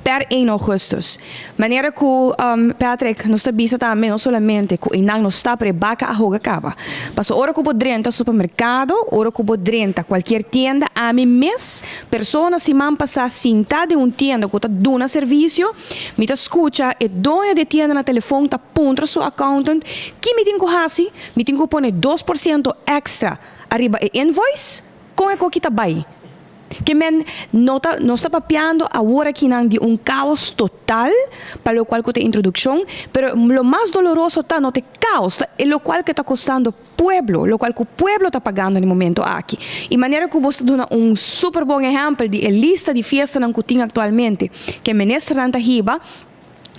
per een augustus. Manera ku Patrick nos ta bisa tambe no solamente ku einan no sta pero e baka a hoga kaba. Paso ora ku bo drenta supermerkado, ora ku bo drenta kualkier tienda ami mes Persona siman pasá sintá den un tienda ku ta duna servisio, mi ta skucha e doño di e tienda na telefon ta puntra su accountant ki mi tin ku hasi, mi tin ku pone 2% èkstra ariba e invoice? Kon e koki ta bai? Ke men no ta nos ta papiando awor akinan di un kaos total pa lokual ku ta introdukshon, pero lo mas doloroso ta no ta e kaos, ta e lokual ke ta kostando pueblo, locual cu pueblo ta pagando na e momento aki. Y manera cu bos ta duna un super bon ehempel di e lista di fiestanan cu tin actualmente, cu e ministernan ta hiba,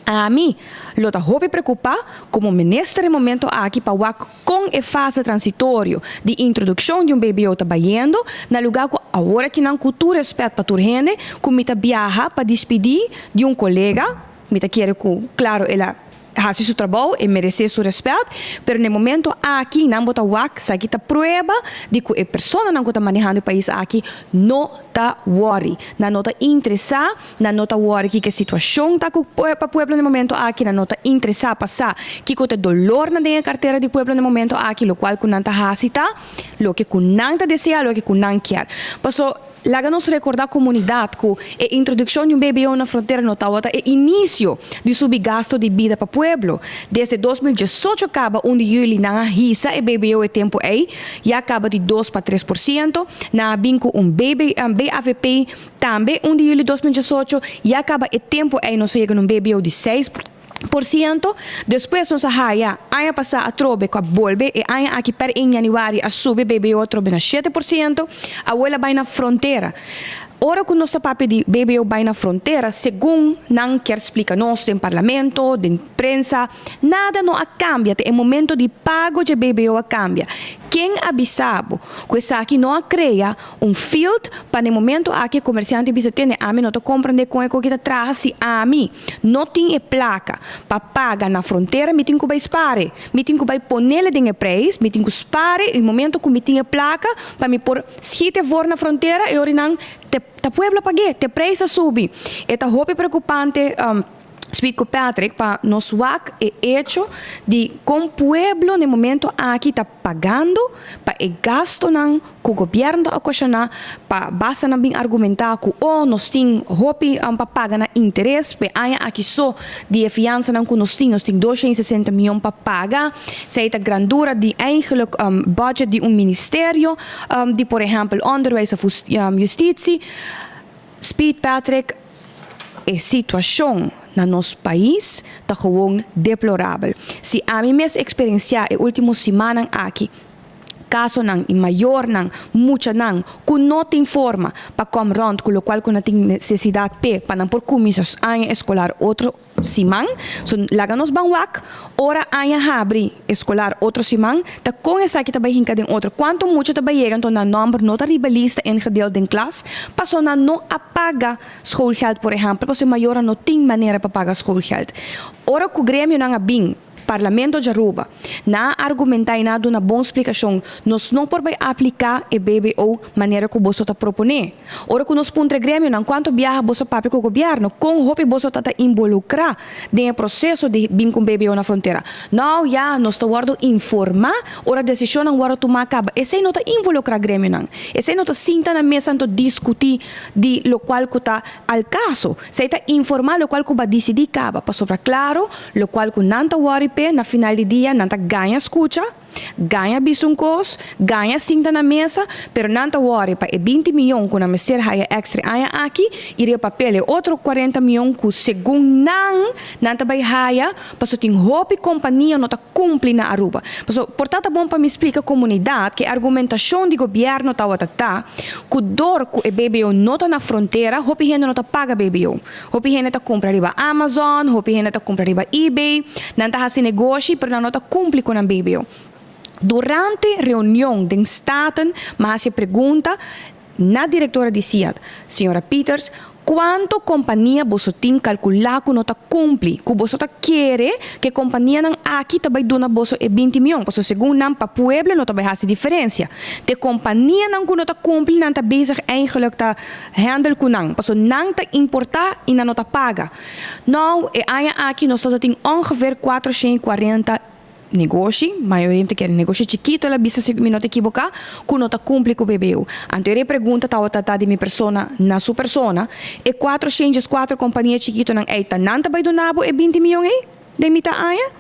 ami lo ta hopi preocupa como minister e momento aki pa wak con e fase transitorio di introduccion di un BBO ta bayendo, na lugar cu awor akinan cu tur respet pa tur hende, cu mi ta biaha pa dispidi di un colega, mi ta kere cu claro el a. hasi su trabou, e meresé su rèspèt, pero na e momento aki nan bo ta wak sa ki ta prueba di ku e personanan ku ta manehando e pais aki no ta wòri. Nan no ta interesá, nan no ta wòri kiko e situashon ta ku pa pueblo na e momento aki, nan no ta interesá pa sa kiko ta e dolornan den e kartera di pueblo na e momento aki, lokual ku nan ta hasi ta loke ku nan ta deseá, loke ku nan kier. Paso. Laga nos rekordá komunidat ku e introdukshon di un BBO na frontera no tabata e inisio di subi gasto di bida pa pueblo. Desde 2018 kaba un di yüli nan a hisa e BBO e tempu ei ya kaba di 2 pa 3%, nan a bin ku un BB, BAVP tambe un di yüli 2018 ya kaba e tempu ei nos a yega na un BBO di 6%. Despues nos a haya aña pasá atrobe ku a bolbe e aña aki per en yanüari a subi BBO atrobe na 7%. Awor el a bai na frontera. Ora ku nos ta papia di BBO bai na frontera, segun nan kier splika nos den parlamento, den prensa, nada no a kambia, te e momento di pago dje BBO a kambia. Ken a bisa bo ku esaki no a krea un field pa na e momento aki e komersiante bisa tende ami no ta komprende kon e koki ta traha si ami no tin e plaka pa paga na frontera mi tin ku bai spare mi tin ku bai ponele den e prijs mi tin ku spare y momento ku mi tin e plaka pa mi por schiet e voor na frontera e ori nan te ta pueblo pag'e te prijs a subi e ta hopi preocupante. Speak ku Patrick pa nos wak e echo di kon pueblo na e momento aki ta pagando pa e gastonan ku gobièrnu ta okashoná pa basta nan bin argumentá ku oh nos tin hopi pa paga na interes pa e aña aki so di e fiansanan ku nos tin nos tin 260 mion pa paga esei ta grandura di eigenlijk budget di un ministerio di por ehèmpel onderwijs of justitie. Speed Patrick, E situashon na nos pais ta gewoon deplorabel. Si ami mes eksperensiá e último simannan aki kasonan i mayornan, muchanan ku no tin forma pa kòm rònt ku lokual ku nan tin nesesidat p'e pa nan por kuminsá aña eskolar otro siman. So laga nos ban wak ora aña habri eskolar otro siman ta kon esaki ta bai hinka den otro. Kuantu mucha ta bai yega anto nan nòmber no ta riba lista ingedeeld den klas paso nan no a paga schoolgeld por ehèmpel pasobra e mayornan no tin manera pa paga schoolgeld. Ora ku gremionan a bin Parlamento djaruba nan a argumentá i nan a duna bon splikashon nos no por bai apliká e BBO manera ku boso ta proponé. Ora ku nos puntra e gremionan kuantu biaha boso papia ku gobièrnu, kon hopi boso ta ta involukrá den e proseso di bin ku un BBO na frontera. Nau ya, nos ta wòrdu informá ora desishonnan wòrdu tumá kaba. Esei no ta involukrá gremionan. Esei no ta sinta na mesa anto diskutí di lokual ku ta al kaso. Esei ta informá lokual ku bo a disidí kaba, pasobra klaro lokual ku nan ta wòri p'e na final di dia nan ta gaña skucha. Gaña bisa un kos, gaña sinta na mesa, pero nan ta wòri pa e 20 miyon ku nan mester haya èkstra e aña aki i riba papel e otro 40 miyon ku segun nan, nan ta bai haya paso tin hopi kompania no ta kumpli na Aruba. Paso por ta ta bon pa mi splika komunidat ku e argumentashon di gobièrnu tawata ta ku dor ku e BBO no ta na frontera hopi hende no ta paga BBO. Hopi hende ta kumpra riba Amazon, hopi hende ta kumpra riba eBay. Nan ta hasi negoshi, pero nan no ta kumpli ku nan BBO. Durante reunion den Staten, mi a hasi e pregunta na direktora di SIAD, señora Pieters, Kuantu kompania boso tin kalkulá ku no ta kumpli, ku boso ta kere ku e kompanianan aki ta bai duna boso e 20 mion? Pasobra segun nan pa pueblo no ta bai hasi diferensia. Te kompanianan ku no ta kumpli nan ta bezig eigenlijk ta Handel ku nan, paso nan ta importá i nan no ta paga. Nou, e aña aki nos ta tin ongeveer 440 negoshi, mayoria ta kere negoshi chikitu, el a bisa si mi no ta ekiboká, ku no ta kumpli ku BBU. Anto e pregunta tabata ta di mi persona na su persona, e 404 kompania chikitunan ei ta nan ta bai duna bo e 20 mion ei den mitá aña?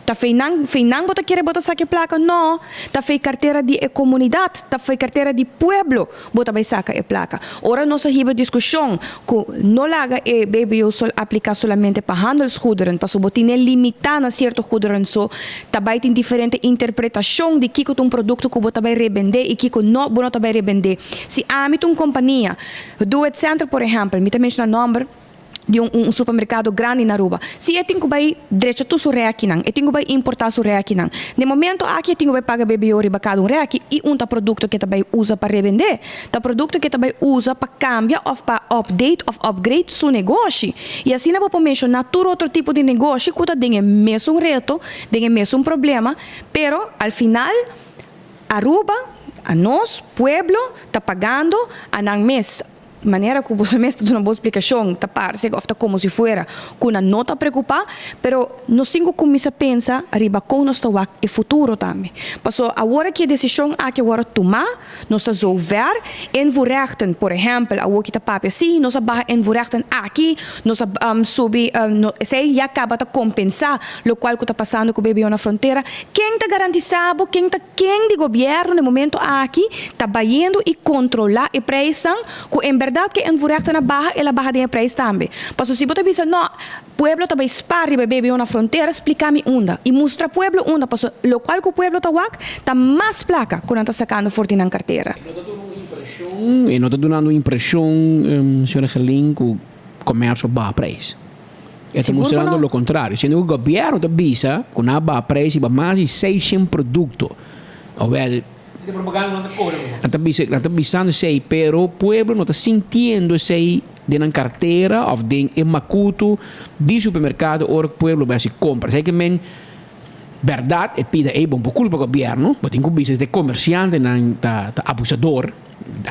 Ta fei nan, fei nan bo ta kere bo ta saka e plaka? No, ta fei kartera di e komunidat, ta fei kartera di pueblo bo ta bai saka e plaka. Ora nos a hiba diskushon ku no laga e BBO sol aplika solamente pa handelsgoederen, pasobra bo tine limitá na sierto goederen so, ta bai tin diferente interpretashon di kiko ta un produkto ku bo ta bai rebendé i kiko no bo no ta bai rebendé. Si ami ta un kompania, Doe het Center por ehèmpel, mi ta menshona nòmber. Di un un supermercado grandi na Aruba. Si e tin cu bay drecha tur su rekinan, e tin cu bay importa su rekinan. Den momento aki e tin cu bay paga BBO riba cada un reki y un ta producto cu e ta bay usa pa rebende. Ta producto cu e ta bay usa pa cambia of pa update of upgrade su negoshi. Y asina bo por menciona tur otro tipo di negoshi cu ta den e mesun reto, den e mesun problema, pero al final Aruba, anos, pueblo, ta pagando a nan mes. Manera ku boso mes ta duna bo splikashon ta parse òf ta komo si fuera ku nan no ta preokupá, pero nos tin ku kuminsá pensa riba kon nos ta wak e futuro tambe. Pasobra awor aki e desishon aki a wòrdu tumá, nos ta zover invoerrechten, por ehèmpel, awor ki ta papia si nos a baha invoerrechten aki, nos a subi, esei ya kaba ta kompensá lokual ku ta pasando ku BBO na frontera. Ken ta garantisá bo, ken ta. Ken di gobierno na e momento aki ta bayendo y controla e prijsnan cu en berdad ke invoerrechten a baha, el a baha den e prijs tambe. Pasobra si bo ta bisa no, pueblo ta bay spaar riba e BBO na frontera, splica mi unda y mustra pueblo unda, pasobra locual cu pueblo ta wak ta mas placa cu nan ta sacando for di nan cartera. E no ta duna un impresion, e no ta dunando un impresion, señora Gerlin, cu comercio baha prijs. E ta mustrando lo contrario, siendo cu gobierno ta bisa cu nan a baha prijs riba mas di seishent producto. Awel, nan ta bisa, nan ta bisando esey, pero pueblo no ta sintiendo esey den nan cartera of den e macuto di supermercado ora cu pueblo bay haci compra. Esey ke men berdad e pida ey bon por culpa gobierno, bo tin cu bisa esde comerciantenan ta ta abusador,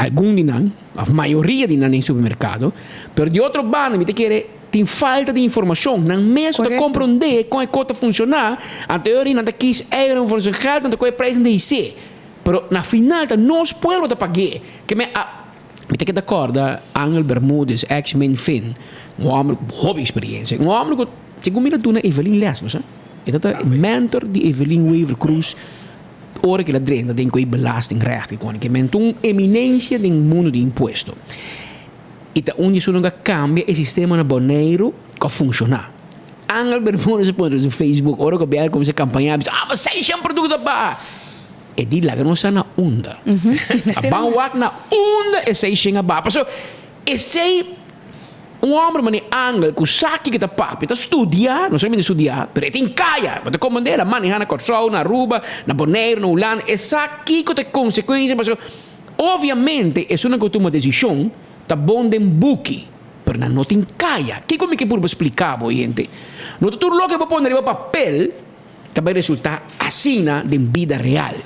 algun di nan. Of mayoria di nan den supermercado, pero di otro banda mi ta kere tin falta di informacion, nan mes no ta comprende con e cos ta funciona, anto e ora nan ta kies eieren voor zijn geld, nan ta coge prijzen di hc, pero na final ta nos pueblo ta pag'e, ke mi a mi ta keda corda Angel Bermudez ex Minfin, un homber cu hopi experiencia, un homber cu segun mi ta duna Evelyn les, bo sa, e ta ta mentor di Evelyn Wever Croes. Ora ku el a drenta den ku e belastingrecht ku ke men ta un eminensia den mundu di impuesto. I ta un di esun ku a kambia e sistema na Boneiru ku a funshoná. Angel Bermudez a pone riba su Facebook ora ku a kuminsá kampañá a bisa, ah ma seishen produkto a baha! E di laga nos sa na unda. A ban wak na unda e seishen a baha. Pasobra esei. Un homber manera Angel cu sa kico ta papia, ta studia, no solamente studia, pero e tin caya, bo ta comprende, el a maneha na Corsou, na Aruba, na Boneiru, na Hulanda, e sa kico ta e consecuencia, pasobra obviamente esunnan cu tuma decision ta bon den buki, pero nan no tin caya. Kico mi ke purba splica bo, oyente? No ta tur loke bo pone riba papel ta bay resulta asina den bida real.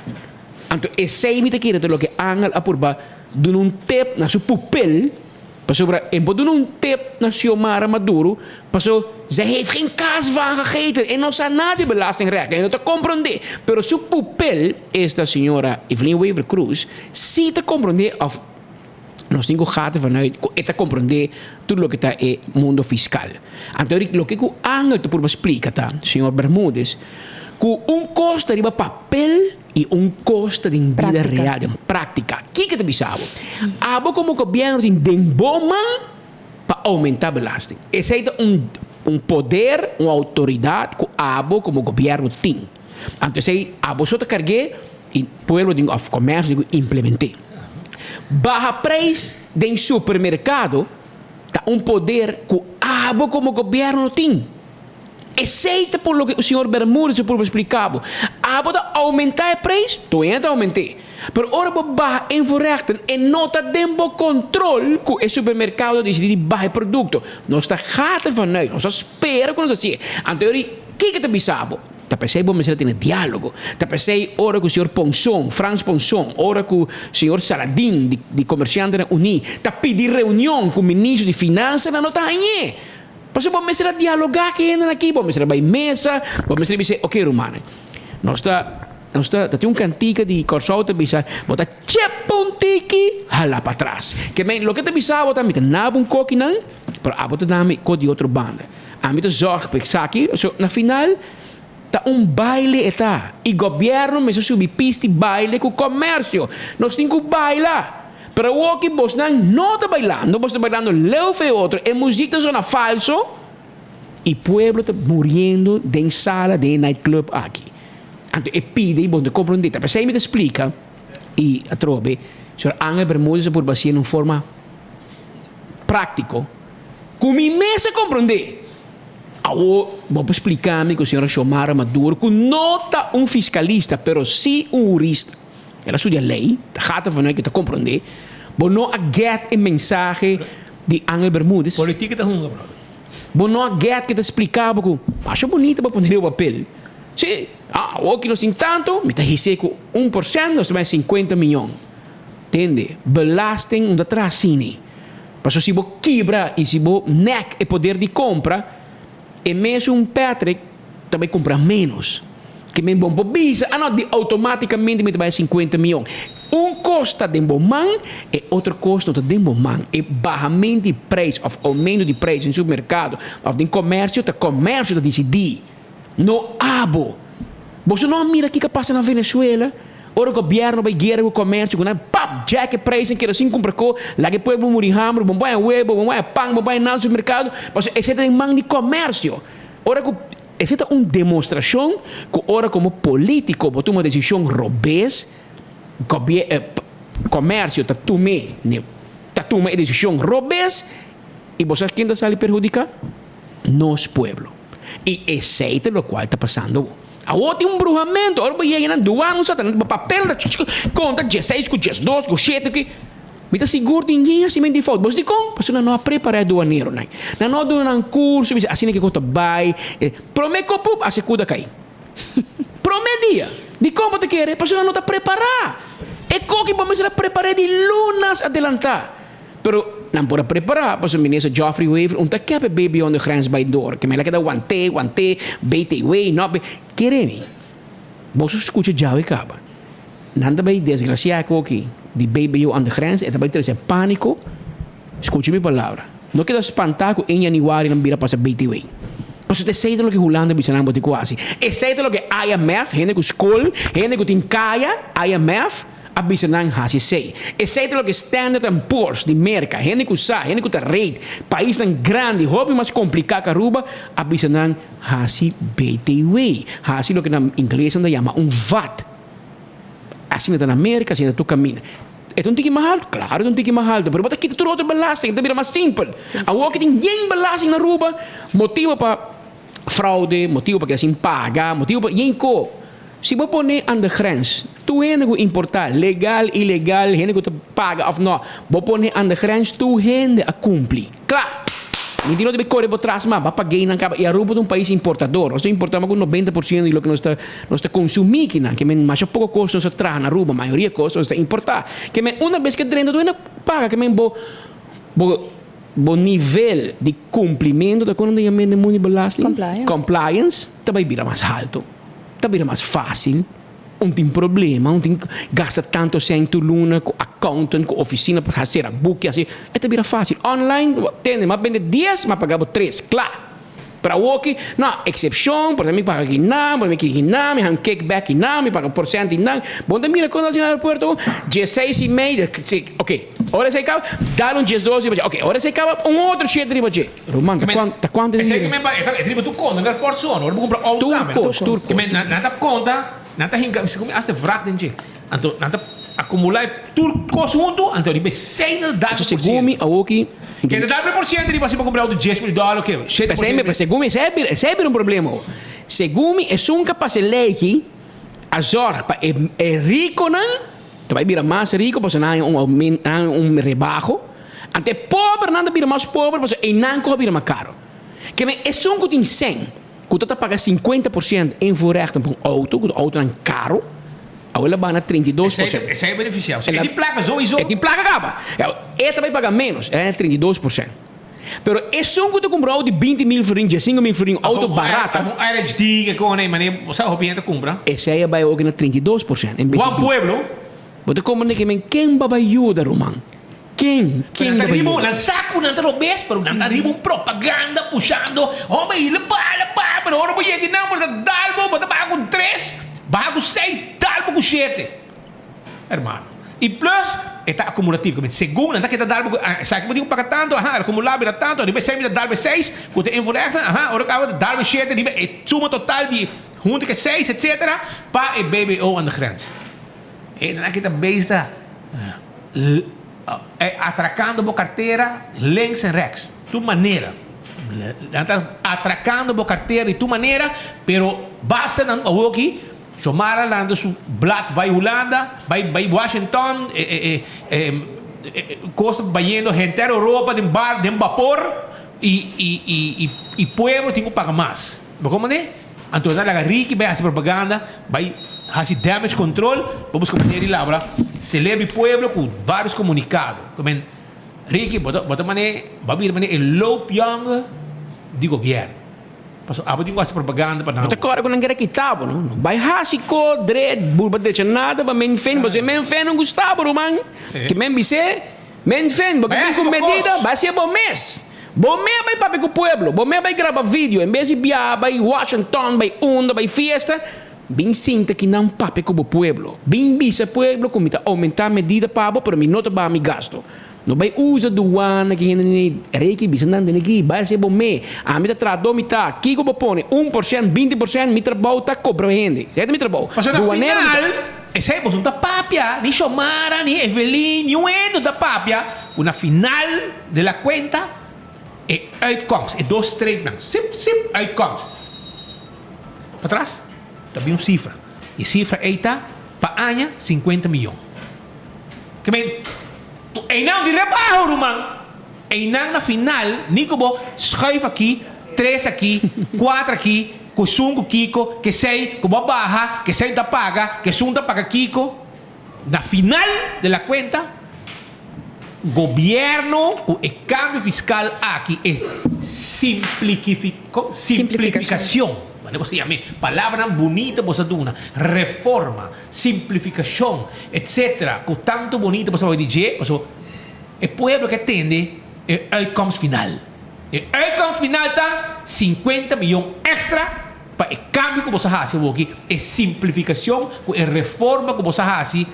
Anto esey mi ta kere ta loke Angel a purba duna un tip na su pupil, Pasobra e por duna un tip na Xiomara Maduro, paso ze heeft geen kaas van gegeten, e no sa nada di belastingrecht, e no ta comprende. Pero su pupil, esta señora Evelyn Wever Croes, si ta comprende of nos tin cu gata vanuit cu e ta comprende tur loke ta e mundo fiscal. Anto loke cu Angel ta purba splica ta, señor Bermudez, cu un cos ta riba papel, I un kos ta den bida real, den práktika. Kiko ta bisa abo? Abo komo gobièrnu tin den bo man pa oumentá belasting. Esei ta un un poder, un outoridat ku abo komo gobièrnu tin. Anto esei abo so ta karg'é i pueblo tin ku òf komèrsio tin ku implement'é. Baha preis den supermerkado ta un poder ku abo komo gobièrnu tin. Esey ta por loke señor Bermudez a purba splica bo. Abo ta aumenta e prijs, toen ta aumente. Pero ora bo baha invoerrechten e no ta den bo control cu e supermercado a dicidi di baha e producto. Nos ta gata vanuit, nos ta spera cu nos ta hacié. Anto yori, kico ta bisa bo? Ta pesey bo mester a tene dialogo. Ta pesey ora cu señor Ponson, Frans Ponson, ora cu señor Saladin di di Comerciantenan Uní ta pidi reunion cu ministro di Finansa nan no ta hañ'é. Pasobra bo mester a dialogá ku e hendenan aki, bo mester a bai mesa, bo mester a bisa, oke rumannan, nos ta, nos ta, ta tin un kantika di Kòrsou ta bisa, bo ta chepa un tiki, hala patras. Ke men, loke ta bisa bo ta, mi ta naba un kokinan, pero abo ta dami ko di otro banda. Ami ta zòrg pa esaki, so na final ta un baile e ta. I gobièrnu mester subi pista i baile ku kòmèrsio. Nos tin ku baila. Pero awoki bosnan no ta bailando, bos ta bailando leu fe otro, e muziek ta zona falso y pueblo ta muriendo den sala den e nightclub aki. Anto e pide y bo no ta comprende. Ta pesey mi ta splica y atrobe señor Angel Bermudez a purba haciendo un forma practico. Ku mi mes a komprondé. Awor bo por splika mi ku señora Xiomara Maduro, ku no ta un fiskalista pero sí un hurista, el a studia lei, ta gata van uit ku ta komprondé, bo no a get e mensahe di Angel Bermudez? Politica ta hunga, brother. Bo no a get ke ta splika bo ku masha bunita bo pone riba papel. Sí, awor ki nos tin tantu, mi ta his'é ku 1%, nos ta bai 50 miyon. Tende, belasting no ta traha asina. Pasobra si bo kibra i si bo nek e poder di kompra, e mesun Patrick ta bai kumpra ménos. Ke men bo por bisa, ah no, di outomátikamente mi ta bai sinkuenta mion. Un kos ta den bo man, e otro kos no ta den bo man. E bahamento di preis òf oumento di preis den supermerkado òf den komersio ta komersio ta disidí. No abo. Boso no a mira kiko a pasa na Venezuela? Ora gobierno bay guera cu comercio cu nan pap jack e prijs en keda sin cumpra co, laga e pueblo muri hamber, bo bay webo, bo bay pan, bo bay nan supermercado, pasobra esey ta den man di comercio. Ora cu esey ta un demostracion cu ora como politico bo tuma decision robes, comercio ta tume ta tuma e decision robes y bo sa ken ta sali perhudica? Nos pueblo. Y esey ta locual ta pasando. Awor tin un bruhamento, ora bo yega nan duan un satan, bo papel ta chichi konta dieseis ku diesdos ku shete ku mi ta sigur tin yen hasimentu di fout. Bo sa dikon? Pasobra nan no a prepará e duaneronan. Nan no a duna nan kurso, bisa asina ke kos ta bai. Promé kopup a sekuda kai. Promé dia. Dikon bo ta kere? Pasobra nan no ta prepará. E koki bo mester a prepar'é di lunas adelantá. Pero nan por a prepara pasobra minister Geoffrey Wever un ta kep e baby on de grens bay door ke mela keda wante wante BTW no be kere mi boso scucha djawe kaba nan ta bay desgracia e koki di baby on de grens e ta bay trece panico scucha mi palabra no keda spanta cu en januari nan bira pasa BTW pasobra esey ta loke Hulanda bisa nan bo tin cu haci esey ta loke IMF hende cu school hende cu tin caya IMF. A bisa nan hasi esei. Esei ta loke Standard and Poor's di Merka, hende ku sa, hende ku ta rate paisnan grandi, hopi mas kompliká ku Aruba, a bisa nan hasi BTW, hasi loke na inglesnan ta yama un vat. Asina ta na Merka, asina ta tur kaminda. E ta un tiki mas haltu? Klaro e ta un tiki mas haltu, pero bo ta kita tur otro belasting, e ta bira mas simpel. Awor ke tin yen belasting na Aruba, motibu pa fraude, motibu pa keda sin paga, motibu pa yen ko. Si bo pone aan de grens, tur hende ku importá, legal, ilegal, hende ku ta paga òf nò, bo pone aan de grens, tur hende a kumpli. Kla! Mi tin no debe kore bo tras mas, bo a pag'é nan kaba. I Aruba ta un pais importador. Nos ta importá mas ku 90% di loke nos ta nos ta konsumí kinan. Ke men masha poko kos nos ta traha na Aruba, mayoria kos nos ta importá. Ke men una bes ke drenta tur hende paga. Ke men bo bo bo nivel di kumplimentu ta kon nan ta yam'é den mundu di belasting? Compliance. Compliance ta bai bira mas haltu. Ta bira mas fácil, un tin problema, un tin gasta tanto sèn tur luna ku accountant, ku oficina pa sera buki así, e ta bira fácil. Online, tende, m'a bende dies, m'a paga bo tres, kla. Pero awoki, no, eksepshon, por mi paga kinan, por mi kiki kinan, mi haña un kickback kinan, mi paga por sènt kinan. Bo ta mira kon ta hasi na aeropuerto, dieseis i mei, ok, ora esei kaba, dal un diesdos riba dje, ok, ora esei kaba, un otro shete riba dje. Ruman, ta kuantu, ta kuantu Esei ke men ba, e ta riba tur konta, nan por sono, ora bo kumpra outo tambe. Tur kos, tur kos. Ke men, nan ta konta, nan ta hinka, mi sa ku mi hasta vrag den dje. Anto nan ta akumulá e tur kos huntu, anto riba esei nan ta dal por Segun mi awoki. Ke ta dal por siento riba si bo kumpra outo 10.000 dòler oke, 7%. P'esei, segun mi, esei a bira, esei a bira un problema awo. Segun mi, esun ka pasa e lei aki a zòrg pa e e rikonan ta bai bira mas riko pasobra nan haña un oumen, nan haña un rebaho. Anto e pobernan ta bira mas pober pasobra einan ku a bira mas karo. Ke men esun ku tin sèn ku ta ta paga 50% invoerrechten pa un outo, ku ta outonan karo, awor el a baha na 32%. Esei a benefisiá. E tin plaka souiso. E tin plaka kaba. E ta bai paga ménos, el a na 32%. Pero esun ku ta kumpra un outo di 20 mil florin, 15 mil florin, outo barata. Of un RHD ke kone, manera bo sa hopi hende ta kumpra. Esei a bai oki na 32%. Wan pueblo. Bo ta komprende ke men ken ba bai yuda, ruman? Ken? Ken Nan ta ta riba, yuda? nan sa ku nan ta robes, pero nan ta riba un propaganda pushando, homber, i le ba, le ba, pero ora bo yega einan bo ta dal bo, bo ta baha ku tres, baha ku seis, dal bo ku shete. Hermano. I plus, e ta akumulativo, ke segun nan ta keda dal bo ku, esaki bo tin ku paga tantu, aha, akumulá bira tantu, riba e seis mi ta dal bo e seis, ku ta invoerrechten, aha, ora ku abo ta dal bo e shete, riba e suma total di huntu ku e seis, etsetera, pa e BBO aan de grens. E nan aki ta bezig ta. Atrakando bo kartera links en rechts. Tur manera. Nan ta atracando bo cartera di tur manera, pero basta nan awoki Xiomara landa su blad bay Hulanda, bay bay Washington, e e e cos bayendo henter Europa den bar den bapor y y y y pueblo tin cu paga mas. Bo comprende? Anto nan laga Ricky bay haci propaganda, bay haci damage control pa busca manera di labra celebra e pueblo cu varios comunicado. Ricky, bo ta bo ta mane bo a bira mane e loopjongen di gobierno. Pasobra abo tin ku hasi propaganda pa nan. Bo ta kòrda ku nan kere kita bo, no? No bai hasi ko dret, burba drecha nada pa men fen, pasobra men fen no gusta bo, ruman. Ke men bis'é, men fen, bo ke bin ku medida, bai hasié bo mes. Bo mes bai papia ku pueblo, bo mes bai graba video, en bes di biaha bai Washington, bai unda, bai fiesta, bin sinta kinan papia ku bo pueblo. Bin bisa pueblo ku mi ta oumentá medida pa bo, pero mi no ta baha mi gasto. No bai usa duana ki hende ni reki bisa nan tene ki bai hasi bo me. Ami ta traha do mi ta. Kiko bo pone? Un por shent, binti por shent, mi trabou ta kobra hende. Esei ta mi trabou. Pasobra na Duanero mi ta. final, esei boso no ta papia, ni Xiomara, ni Evelyn, niun hende no ta papia ku na final de la kuenta e uitkomst, e dos streepnan, sip, sip, uitkomst. Patras ta bin un sifra. E sifra ei ta pa aña sinkuenta miyon. Ke men, einan di rebaho ruman. Einan na final, ni ku bo schuif aki, tres aki, kuater aki, ku esun ku kiko, ke esei ku bo a baha, ke esei ta paga, ke esun ta paga kiko. Na final de la kuenta, gobièrnu ku e kambio fiskal aki, e simplifikashon, manera bo sa yam'é, palabranan bunita bo sa duna, reforma. Simplificacion, etc. Cu tanto bonito pasobra di dje, pasobra e pueblo ke tende e uitkomst final. E uitkomst final ta 50 miyon extra pa e cambio cu boso a haci awoki, e simplificacion cu e reforma cu boso a haci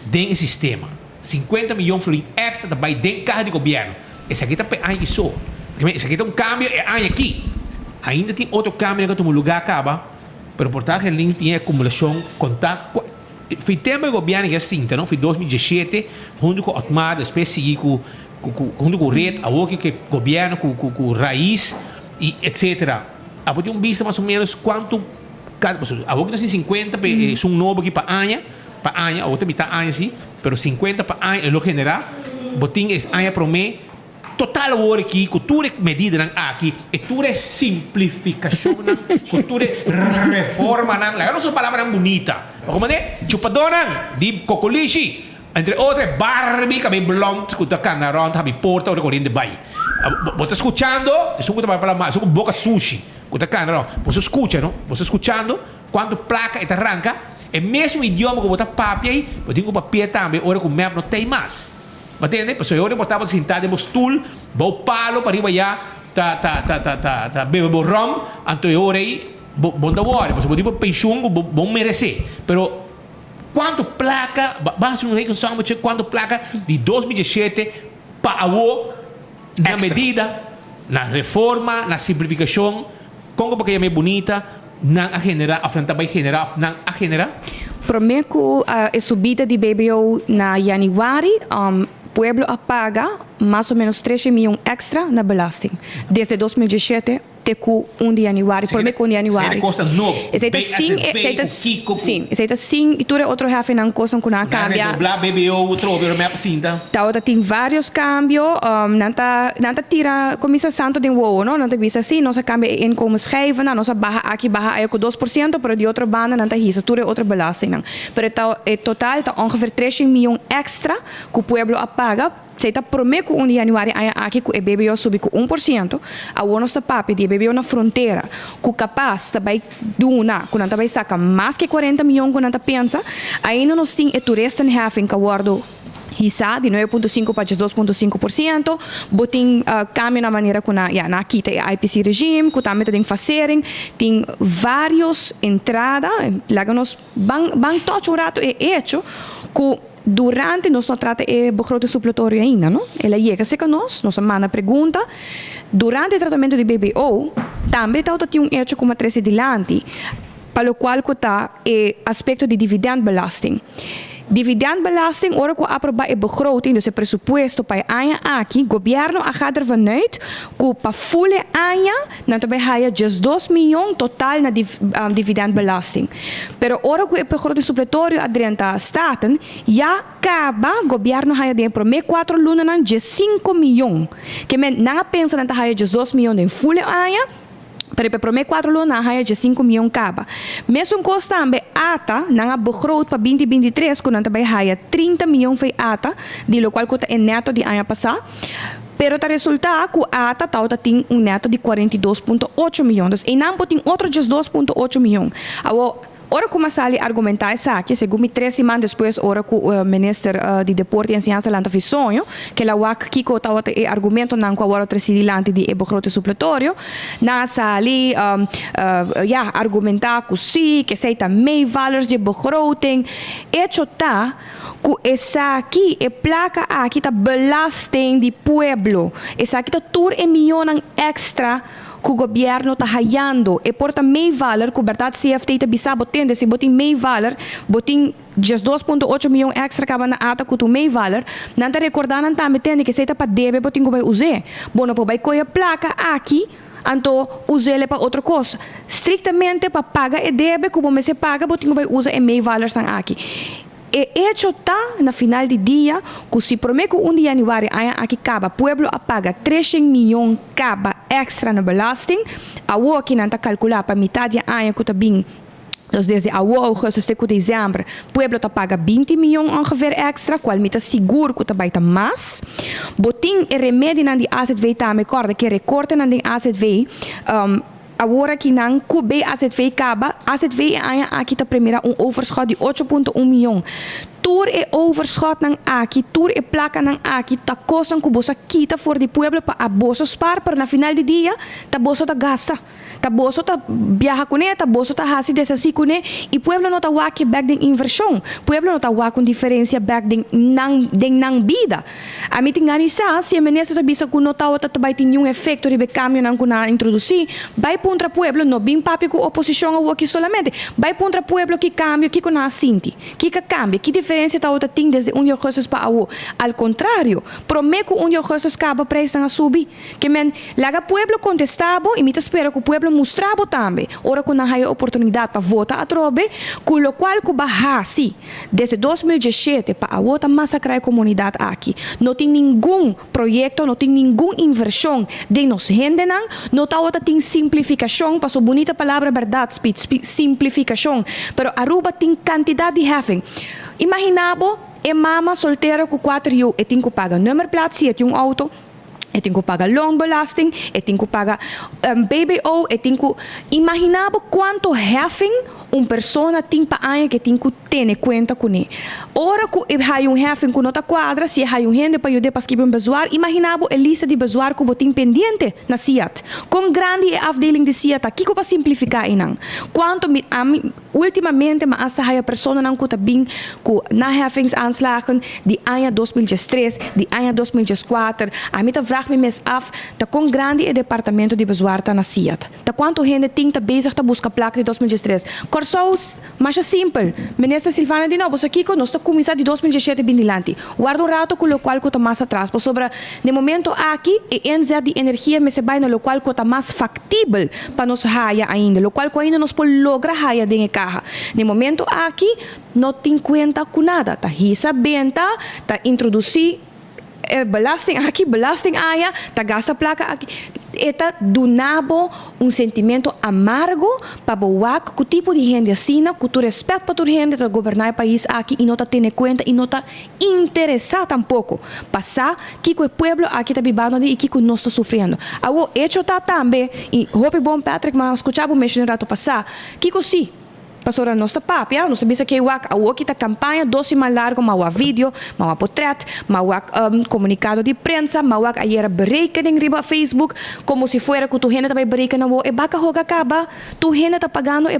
den e sistema. 50 miyon florin extra ta bay den caha di gobierno. Esaki ta pa e aña aki so. Esaki ta un cambio e aña aki. Ainda tin otro cambionan cu a tuma lugar caba. Pero por ta Gerlin tin e acumulacion conta cu fi tempo e gobierno ya sinta no fi 2017 hunto cu Otmar despues sigui cu cu hunto cu red awor cu e gobierno cu cu cu Raiz y etcetera abo tin un bista mas o menos cuanto cada pasobra awor cu nos tin 50 pe esun nobo aki pa aña pa aña awor ta mitad aña si pero 50 pa aña e lo genera bo tin es aña prome. Total awor aki ku tur e medidanan aki, e tur e simplifikashonnan, ku tur e reformanan, laga nos usa palabranan bunita, pa komo ne? Chupadónan di kokolishi, entre otro e Barbie kabei blònt ku ta kana rònt habi porta ora koriente bai. Bo ta skuchando? Esun ku ta papia palabra mal, esun ku boka sushi ku ta kana rònt. Boso skucha no? Boso skuchando kuantu plaka e ta ranka? E mesun idioma ku bo ta papia ei, bo tin ku papia tambe ora ku mep no tei mas. Bo tende? Pasobra e ora bo tabata sintá den bo stul, bou palo pariba ya, ta, ta, ta, ta, ta, ta bebe bo rum, anto e ora ei bo, bo no ta wòri, pasobra bo tin bo penshun ku bo, bo meresé. Pero kuantu plaka, ba, ba hasi un rekensommetje, kuantu plaka di 2017 pa awo na Extra. medida, na reforma, na simplifikashon, kon ku bo ke yam'é bunita, Nan a generá òf nan ta bai generá òf nan a generá? Promé ku e subida di BBO na yanüari, pueblo a paga mas o ménos treshe mion èkstra na belasting desde 2017 te ku un di yanüari, promé ku un di yanüari. Esei ta kosnan nobo, Esei ta sin, esei ta, BSV ku kiko ku. sí, esei ta sin i tur e otro hefenan kosnan ku nan a Nan a kambia. redoblá BBO trobe ora mep sinta. Tabata tin varios cambio, nan ta nan ta tira cuminsa santo den wowo no, nan ta bisa si nos a cambia e inkomensschijvennan, nos a baha aki baha aya cu 2%, pero di otro banda nan ta hisa tur e otro belastingnan. Pero e ta e total ta ongeveer treshen miyon extra cu pueblo a paga, esey ta prome cu un di januari aña aki cu e BBO subi cu 1%, awor nos ta papia di e BBO na frontera cu capaz ta bay duna cu nan ta bay saca mas ke 40 miyon cu nan ta pensa, ainda nos tin e toeristenheffing cu a wordo. Hisá di 9.5 pa 12.5%. Bo tin kambio na manera ku nan, ya, nan a kita e IPC regime, ku tambe ta den fasering. Tin vários entrada. Laga nos ban ban touch un rato e echo ku durante nos no trata e begroting supletorio ainda, no. El a yega serka nos, nos a manda pregunta. Durante e tratamentu di BBO tambe tabata tin un echo ku mi a trese dilanti pa lokual ku ta e aspekto di dividendbelasting. Dividendbelasting, ora cu a aproba e begroting, dus e presupuesto pa e aña aki, gobierno a gaat ervan uit cu pa full e aña nan ta bay haya 12 miyon total na dividendbelasting. Pero ora cu e begroting supletorio a drenta Staten, ya caba gobierno haya den e prome cuatro lunanan 15 miyon. Ke men nan a pensa nan ta haya 12 miyon den full e aña, Pero pa e promé kuatro luna nan a haña 15 mion kaba. Mesun kos tambe ata, nan a begroot pa 2023 ku nan ta bai haya 30 mion fei ata, di lokual ku ta e nèto di aña pasá. Pero ta resultá ku ata tawata tin un nèto di 42.8 mion. Dus einan por tin otro 12.8 mion. Awor. Ora cu m'a sali argumenta esaki, segun mi tres siman despues ora cu minister di Deporte y Enseñansa lanta fi soño, kel a wak kico tawata e argumentonan cu a worde treci dilanti di e begrote supletorio, nan a sali ya argumenta cu si, cu esey ta meevallers di e begroting. Hecho ta cu esaki, e placa aki ta belasting di pueblo. Esaki ta tur e mionnan extra ku gobièrnu ta hayando. E por ta meevaller ku bèrdat CFT ta bisa bo tende si bo tin meevaller bo tin 12.8 mion èkstra kaba na ata ku tu meevaller. Nan ta rekordá nan tambe tende ke esei ta pa debe bo tin ku bai us'é. Bo no por bai kohe plaka aki anto us'é pa otro kos. Striktamente pa paga e debe ku bo mester paga bo tin ku bai usa e meevallersnan aki. E echo ta, na final di dia, ku si promé ku un di yanüari aña aki kaba pueblo a paga 300 miyon kaba èkstra na belasting, awor ki nan ta kalkulá pa mitad di e aña ku ta bin, dus desde awor ougùstùs te ku desèmber, pueblo ta paga 20 miyon ongeveer èkstra, kual mi ta sigur ku ta bai ta mas. Bo tin e remedinan di azv tambe, kòrda ku e rekortenan den azv, Awor aki nan ku bay azv kaba, azv e aña aki ta premira un overschot di 8.1 miyon. Tur e overschotnan aki, tur e plakanan aki ta kosnan ku boso a kita for di pueblo pa a boso spar, pero na final di dia ta boso ta gasta. Ta boso ta biaha kuné, ta boso ta hasi desasí kuné i pueblo no ta wak e bèk den invershon. Pueblo no ta wak un diferensia bèk den nan den nan bida. Ami tin gana di sa si e minister ta bisa ku no tawata ta bai tin niun efekto riba e kambionan ku nan a introdusí. Bai puntra pueblo, no bin papia ku oposishon awoki solamente. Bai puntra pueblo ki kambio, kiko nan a sinti, kiko a kambia, ki diferensia tawata tin desde un di ougùstùs pa awo. Al kontrario, promé ku un di ougùstùs kaba preisnan a subi. Ke men, laga pueblo kontestá bo i mi ta spera ku pueblo mustra bo tambe, ora ku nan haya oportunidat pa vota atrobe, ku lokual ku ba hasi desde 2017 pa awo ta masakrá e komunidat aki. No tin ningun proyekto, no tin ningun invershon den nos hendenan, no tabata tin simplifikashon, paso bunita palabra bèrdat, Speed, simplifikashon, pero Aruba tin kantidat di heffing. Imaginá bo e mama soltero ku kuater yu, e tin ku paga nummerplaat si e tin un outo, E tin ku paga loonbelasting, e tin ku paga BBO, e tin ku. Imaginá bo kuantu heffing un persona tin pa aña ku e tin ku tene kuenta kuné. Ora ku e haya un heffing ku no ta kuadra, si e haya un hende pa yud'é pa skibi un bezwaar, imaginá bo e lista di bezwaar ku bo tin pendiente na SIAD. Kon grandi e afdeling di SIAD ta? Kiko pa simplifiká einan? Kuantu mi, ami. Ultimamente mi hasta haya personanan cu ta bin cu naheffingsaanslagen di aña 2013, di aña 2014. Ami ta vraag mi mes af ta con grandi e departamento di bezwaar ta na SIAD. Ta cuanto hende tin ta bezig ta busca placa di 2013. Corsou, masha simpel. Minister Silvania di no, boso kico? Nos ta cuminsa di 2017 bin dilanti. Warda un rato cu locual cu ta mas atras, pasobra n'e momento aki e inzet di energia mester bay na locual cu ta mas factibel pa nos haya ainda, locual cu ainda nos por logra haya den e caha. N'e momento aki no tin cuenta cu nada, ta hisa benta, ta introduci e belasting aki, belasting aya, ta gasta placa aki. E ta duna bo un sentimento amargo pa bo wak cu tipo di hende asina, cu tur respet pa tur hende ta goberna e pais aki y no ta tene cuenta y no ta interesa tampoco pa sa kico e pueblo aki ta bibando aden y kico nos ta sufriendo. Awo, hecho ta tambe, y hopi bon Patrick, ma scucha bo menciona un rato pasa, kico si? Pasobra nos ta papia, nos ta bisa ke wak awoki ta kampaña dos siman largo, ma wak video, ma wak potret, ma wak komunikado di prensa, ma wak ayera berekening riba Facebook, komo si fuera ku tur hende ta bai bereken awo e baka hoga kaba, tur hende ta pagando e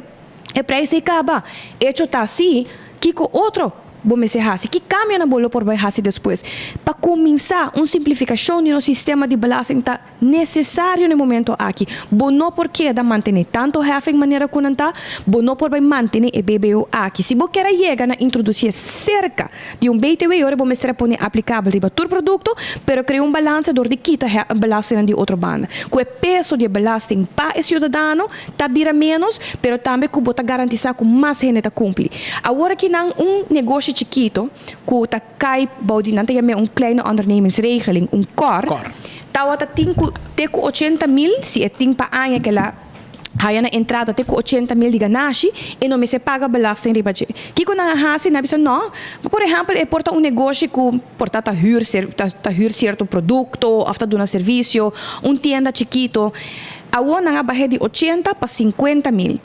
e prijs ei kaba. Echo ta si, kiko otro? bo mester hasi? Ki kambionan bo lo por bai hasi despues? Pa kuminsá, un simplifikashon di nos sistema di belasting ta nesesario na e momento aki. Bo no por keda mantené tantu heffing manera ku nan ta, bo no por bai mantené e BBO aki. Si bo kier a yega na introdusié serka di un BTW ora bo mester a pone aplikabel riba tur produkto, pero krea un balansa dor di kita belastingnan di otro banda. Ku e peso di e belasting pa e siudadano ta bira ménos, pero tambe ku bo ta garantisá ku mas hende ta kumpli. Awor aki nan un negoshi chikito ku ta kai bou di nan ta yam'é un kleine ondernemingsregeling, un kor, tawata tin ku te ku ochenta mil, si e tin pa aña kela haya na entrada te ku ochenta mil di ganashi, e no mester paga belasting riba dje. Kiko nan a hasi? Nan a bisa no, ma por ehèmpel e por ta un negoshi ku por ta ta hür ta hür sierto produkto òf ta duna servisio, un tienda chikito. Awor nan a bah'é di ochenta pa sinkuenta mil.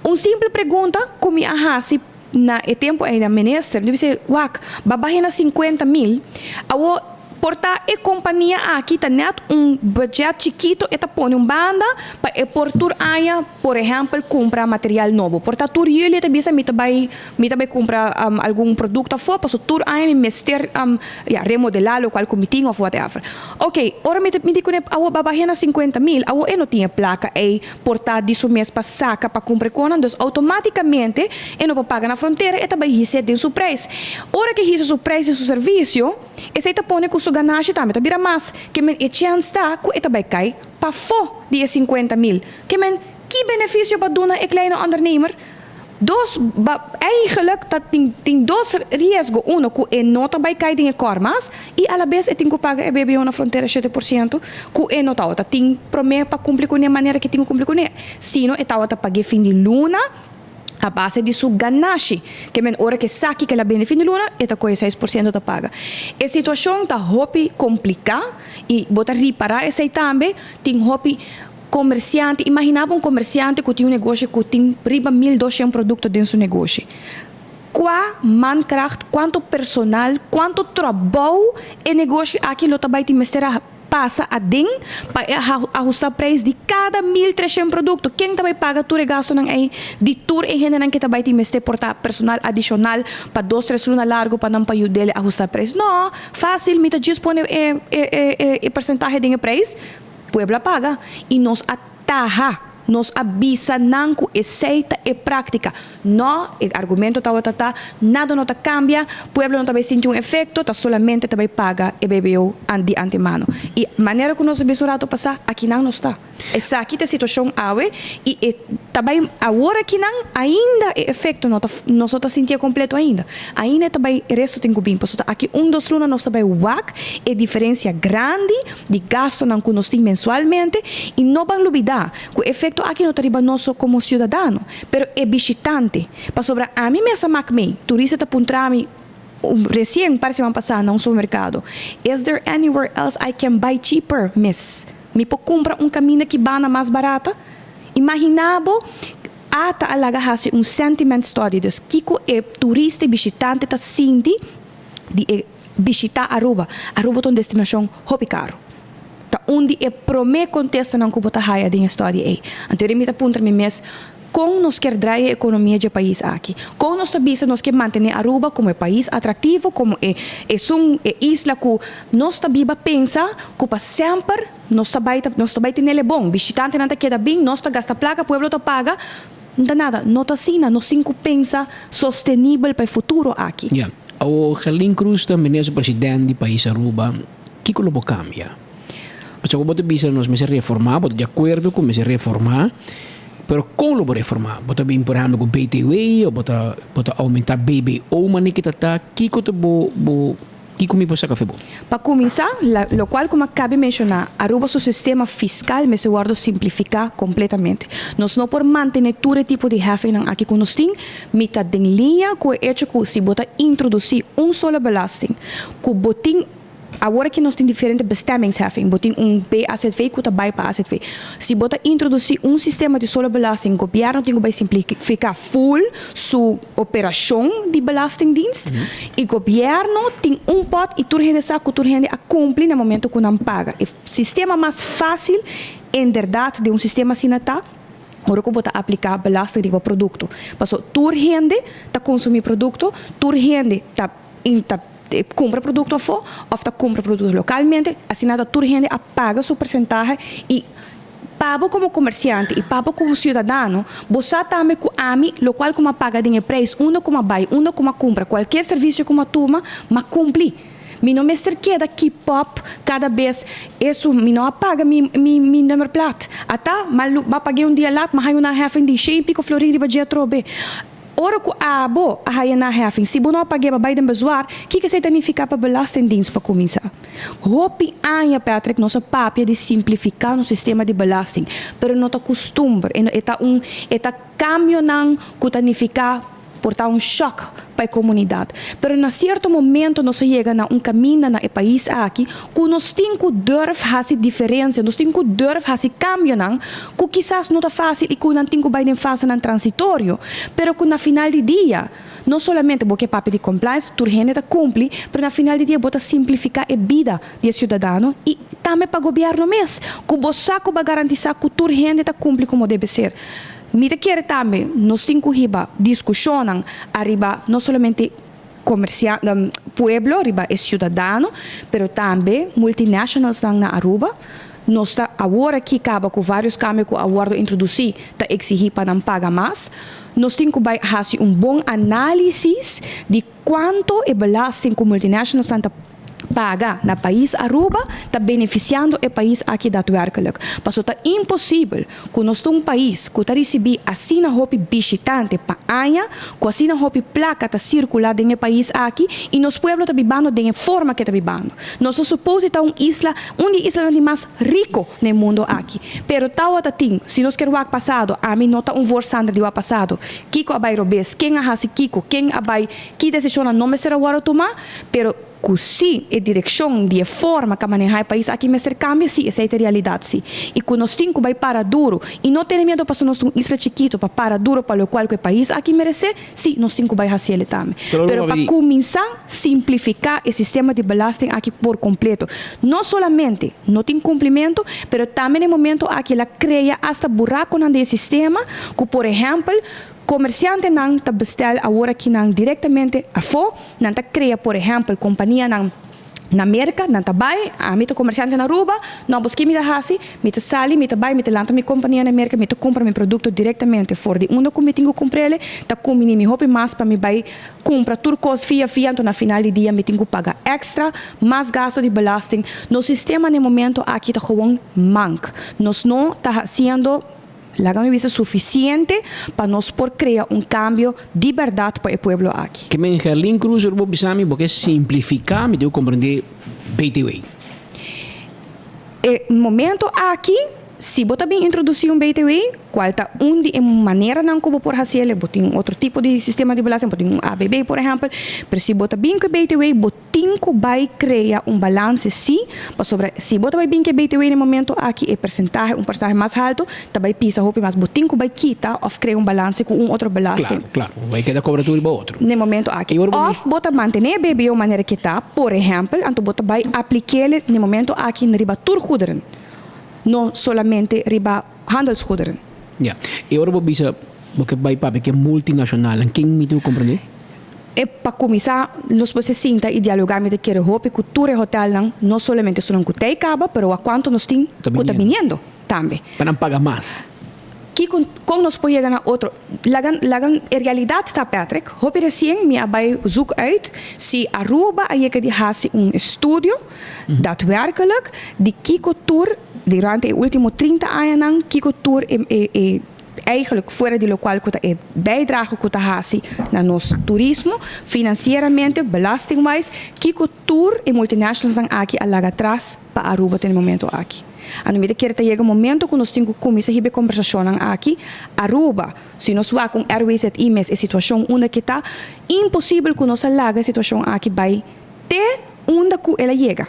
Un simpel pregunta ku mi a hasi na e tempu ei na minister, mi bisa, wak, ba bah'é na sinkuenta mil, awor por ta e kompania aki ta nèt un budget chikito e ta pone un banda pa e por tur aña, por ehèmpel, kumpra material nobo. Por ta tur yüli e ta bisa mi ta bai mi ta bai kumpra algun produkto afó pasobra tur aña mi mester ya remodelá lokual ku mi tin òf whatever. Ok, ora mi ta mi di kuné awor ba bah'é na sinkuenta mil, awor e no tin e plaka ei por ta di su mes pa saka pa kumpra e konan, dus outomátikamente e no por paga na frontera, e ta bai his'é den su preis. Ora ku e hisa su preis di su servisio, esei ta pone ku su ganashi tambe ta bira mas, ke men e chèns ta ku e ta bai kai pafó di e sinkuenta mil. Ke men, ki benefisio pa duna e kleine ondernemer? Dos, ba, eigenlijk ta tin tin dos riesgo, uno ku e no ta bai kai den e kòr mas i alabes e tin ku paga e BBO na frontera 7% ku e no tabata tin promé pa kumpli kuné manera ku e tin ku kumpli kuné, sino e tabata pag'é fin di luna a base di su ganashi. Ke men ora ku e sa kiko el a bende fin di luna e ta kohe 6% ta paga. E situashon ta hopi kompliká i bo ta ripará esei tambe, tin hopi. Komersiante, Imaginá bo un komersiante ku tin un negoshi ku tin riba 1200 produkto den su negoshi. Kua mankracht, kuantu personal, kuantu trabou e negoshi aki lo ta bai tin mester a pasa aden pa e ahustá preis di kada 1300 produkto? Ken ta bai paga tur e gastunan ei di tur e hendenan ke ta bai tin mester por ta personal adishonal pa dos tres luna largu pa nan pa yud'el ahustá preis? No, fásil mi ta djis pone e e persentahe den e preis. Pueblo a paga y nos a taha. Nos a bisa nan cu esey ta e practica. No, e argumento tabata ta, nada no ta cambia, pueblo no ta bay sinti un efecto, ta solamente ta bay paga e BBO di antemano. Y manera cu nos a bisa un rato pasa, akinan nos ta. Esaki ta e situacion awe y e ta bay awor akinan ainda e efecto no ta, nos no ta sintié completo ainda. Ainda e ta bay, e resto tin cu bin, pasobra aki un dos luna nos ta bay wak e diferencia grandi di gastonan ku nos tin mensualmente i no ban lubidá ku e efekto aki no ta riba nos so komo siudadano, pero e bishitante. Pasobra ami mes a mak mei, turista ta puntra mi resien un par siman pasá na un supermerkado, Is there anywhere else I can buy cheaper, miss? Mi por kumpra un kaminda ki banda mas barata? Imaginá bo ata a laga hasi un sentiment study, dus kiko e turista i bishitante ta sinti di e Bishita Aruba. Aruba ta un destinashon hopi karu. Ta un di e promé kontestanan ku bo ta haya den e study ei. Anto mi ta puntra mi mes, kon nos kier draai e ekonomia dje pais aki? Kon nos ta bisa nos kier mantené Aruba komo e pais atraktivo, komo e esun e isla ku nos ta biba pensa ku pa semper nos ta bai nos ta bai tenel e bon. Bishitantenan ta keda bin, nos ta gasta plaka, pueblo ta paga. No ta nada, no ta asina. Nos tin ku pensa sostenibel pa e futuro aki. Ya. Awor Gerlin Cruz ta minister president di pais Aruba, kiko lo bo cambia? Pasobra bo ta bisa nos mester reforma, bo ta di acuerdo cu mester reforma, pero con lo bo reforma? Bo ta bin por ehempel cu BTW o bo ta bo ta aumenta BBO mane ki ta ta? Kiko ta bo bo Kiko mi por saka fe bo? Pa kuminsá, lokual ku mi a kabi menshoná, Aruba su sistema fiskal mester wòrdu simplifiká kompletamente. Nos no por mantené tur e tipo di heffingnan aki ku nos tin. Mi ta den liña ku e echo ku si bo ta introdusí un solo belasting ku bo tin, awor aki nos tin diferente bestemmingsheffing, bo tin un BAZV ku ta bai pa azv. Si bo ta introdusí un sistema di solo belasting, gobièrnu tin ku bai simplifiká full su operashon di Belastingdienst i gobièrnu tin un pòt i tur hende sa ku tur hende a kumpli na momento ku nan paga. E sistema mas fásil inderdat den un sistema asina ta. Ora ku bo ta apliká belasting riba produkto. Paso tur hende ta konsumí produkto, tur hende ta ta kumpra produkto afó òf ta kumpra produkto lokalmente, asina ta tur hende a paga su persentahe i pa bo komo komersiante i pa bo komo siudadano bo sa tambe ku ami lokual ku mi a paga den e preis unda ku mi a bai, unda ku mi a kumpra, kualkier servisio ku mi a tuma, mi a kumpli. Mi no mester keda keep up kada bes esun mi no a paga mi mi mi nummerplaat. Ata ma lu ma pag'é un dia lat ma haña un naheffing di shen y pico florin riba dje atrobe. Ora ku abo a haña naheffing si bo no a pag'é pa bai den bezwaar kiko esei ta nifiká pa belastingdienst pa kuminsá? Hopi aña Patrick nos a papia di simplifiká nos sistema di belasting pero no ta kustumber e no e ta un e ta kambionan ku ta nifiká Por ta un shòk pa e komunidat, pero na sierto momento nos a yega na un kaminda na e pais aki ku nos tin ku durf hasi diferensia, nos tin ku durf hasi kambionan ku kisas no ta fásil i ku nan tin ku bai den fasenan transitorio, pero ku na final di dia no solamente bo ke papia di compliance, tur hende ta kumpli, pero na final di dia bo ta simplifiká e bida di e siudadano i tambe pa gobièrnu mes, ku bo sa ku bo a garantisá ku tur hende ta kumpli komo debe ser. Mi ta kere tambe nos tin ku hiba diskushonnan ariba no solamente komersia pueblo, riba e siudadano, pero tambe multinationalsnan na Aruba. Nos ta awor aki kaba ku varios kambio ku a wòrdu introdusí ta eksihí pa nan paga mas. Nos tin ku bai hasi un bon análisis di kuantu e belasting ku multinationalsnan ta paga na pais Aruba ta beneficiando e pais aki daadwerkelijk. Paso ta imposibel cu nos ta un pais cu ta ricibi asina hopi bishitante pa aña, cu asina hopi placa ta circula den e pais aki y nos pueblo ta bibando den e forma cu e ta bibando. Nos ta suppose ta un isla, un di e islanan di mas rico na e mundo aki. Pero tawata tin, si nos kier wak pasado, ami no ta un voorstander di wak pasado, kico a bay robes, ken a haci kico, ken a bay, ki decisionnan no mester a worde tuma, Pero ku si e direkshon di e forma ku a manehá e pais aki mester kambia, si, esei ta e realidat si. I ku nos tin ku bai para duru i no tene miedu pasobra nos ta un isla chikitu pa para duru pa lokual ku e pais aki meresé, si, nos tin ku bai hasi el tambe. Pero pa kuminsá simplifiká e sistema di belasting aki por kompleto. No solamente no tin kumplimentu, pero tambe na e momento aki el a krea asta burakunan den e sistema ku por ehèmpel, Komersiantenan ta bestel awor akinan direktamente afó. Nan ta krea por ehèmpel kompanianan na Merka, nan ta bai, ami ta komersiante na Aruba, no bos ki mi ta hasi? Mi ta sali, mi ta bai, mi ta lanta mi kompania na Merka, mi ta kumpra mi produkto direktamente for di unda ku mi tin ku kumpr'el, ta kumini mi hopi mas pa mi bai kumpra tur kos via via, anto na final di dia mi tin ku paga èkstra, mas gasto di belasting. Nos sistema na e momento aki ta gewoon mank. Nos no ta hasiendo. Laga mi bisa sufisiente pa nos por krea un kambio di bèrdat pa e pueblo aki. Ke men Gerlin Cruz ora bo bisa mi bo ke simplifiká mi debe komprendé BTW. E momento aki si bo ta bin introdusí un BTW, kual ta un di e maneranan ku bo por hasi el, bo tin un otro tipo di sistema di belasting, bo tin un ABB por ehèmpel, pero si bo ta bin ku e BTW bo. Tin cu bay crea un balance si, pasobra si bo ta bay bin cu e BTW na e momento aki e percentahe, un percentahe mas halto, ta bay pisa hopi mas. Bo tin cu bay kita of crea un balance cu un otro belasting. Claro, claro. Bay keda cobra tur riba otro. Na e momento aki. Of bo ta mantene e BBO manera ke ta, por ehempel, anto bo ta bay aplikele na e momento aki riba tur goederen, no solamente riba handelsgoederen. Ya. E ora bo bisa bo ke bay papia ke multinacionalnan, ken mi tin cu comprende? E pa kuminsá nos mester sinta i dialogá mi ta kere hopi ku tur e hotelnan, no solamente esunnan ku ta ei kaba, pero wak kuantu nos tin ku ta biniendo tambe. Pa nan paga mas. Kiko, kon nos por yega na otro? Laga, laga, e realidat ta, Patrick, hopi resien mi a bai zoek uit si Aruba a yega di hasi un estudio daadwerkelijk di kiko tur durante e ultimo 30 añanan, kiko tur e, e, e Eigenlijk fuera di locual cu ta e bijdrage cu ta haci na nos turismo, financieramente, belastingwise, kico tur e multinationalsnan aki a laga atras pa Aruba te na e momento aki. Anto mi ta kere ta yega momento cu nos tin cu cuminsa hiba e conversacionnan aki. Aruba, si nos wak un RWZI mes e situacion unda ke ta, imposibel cu nos a laga e situacion aki bay te unda cu el a yega.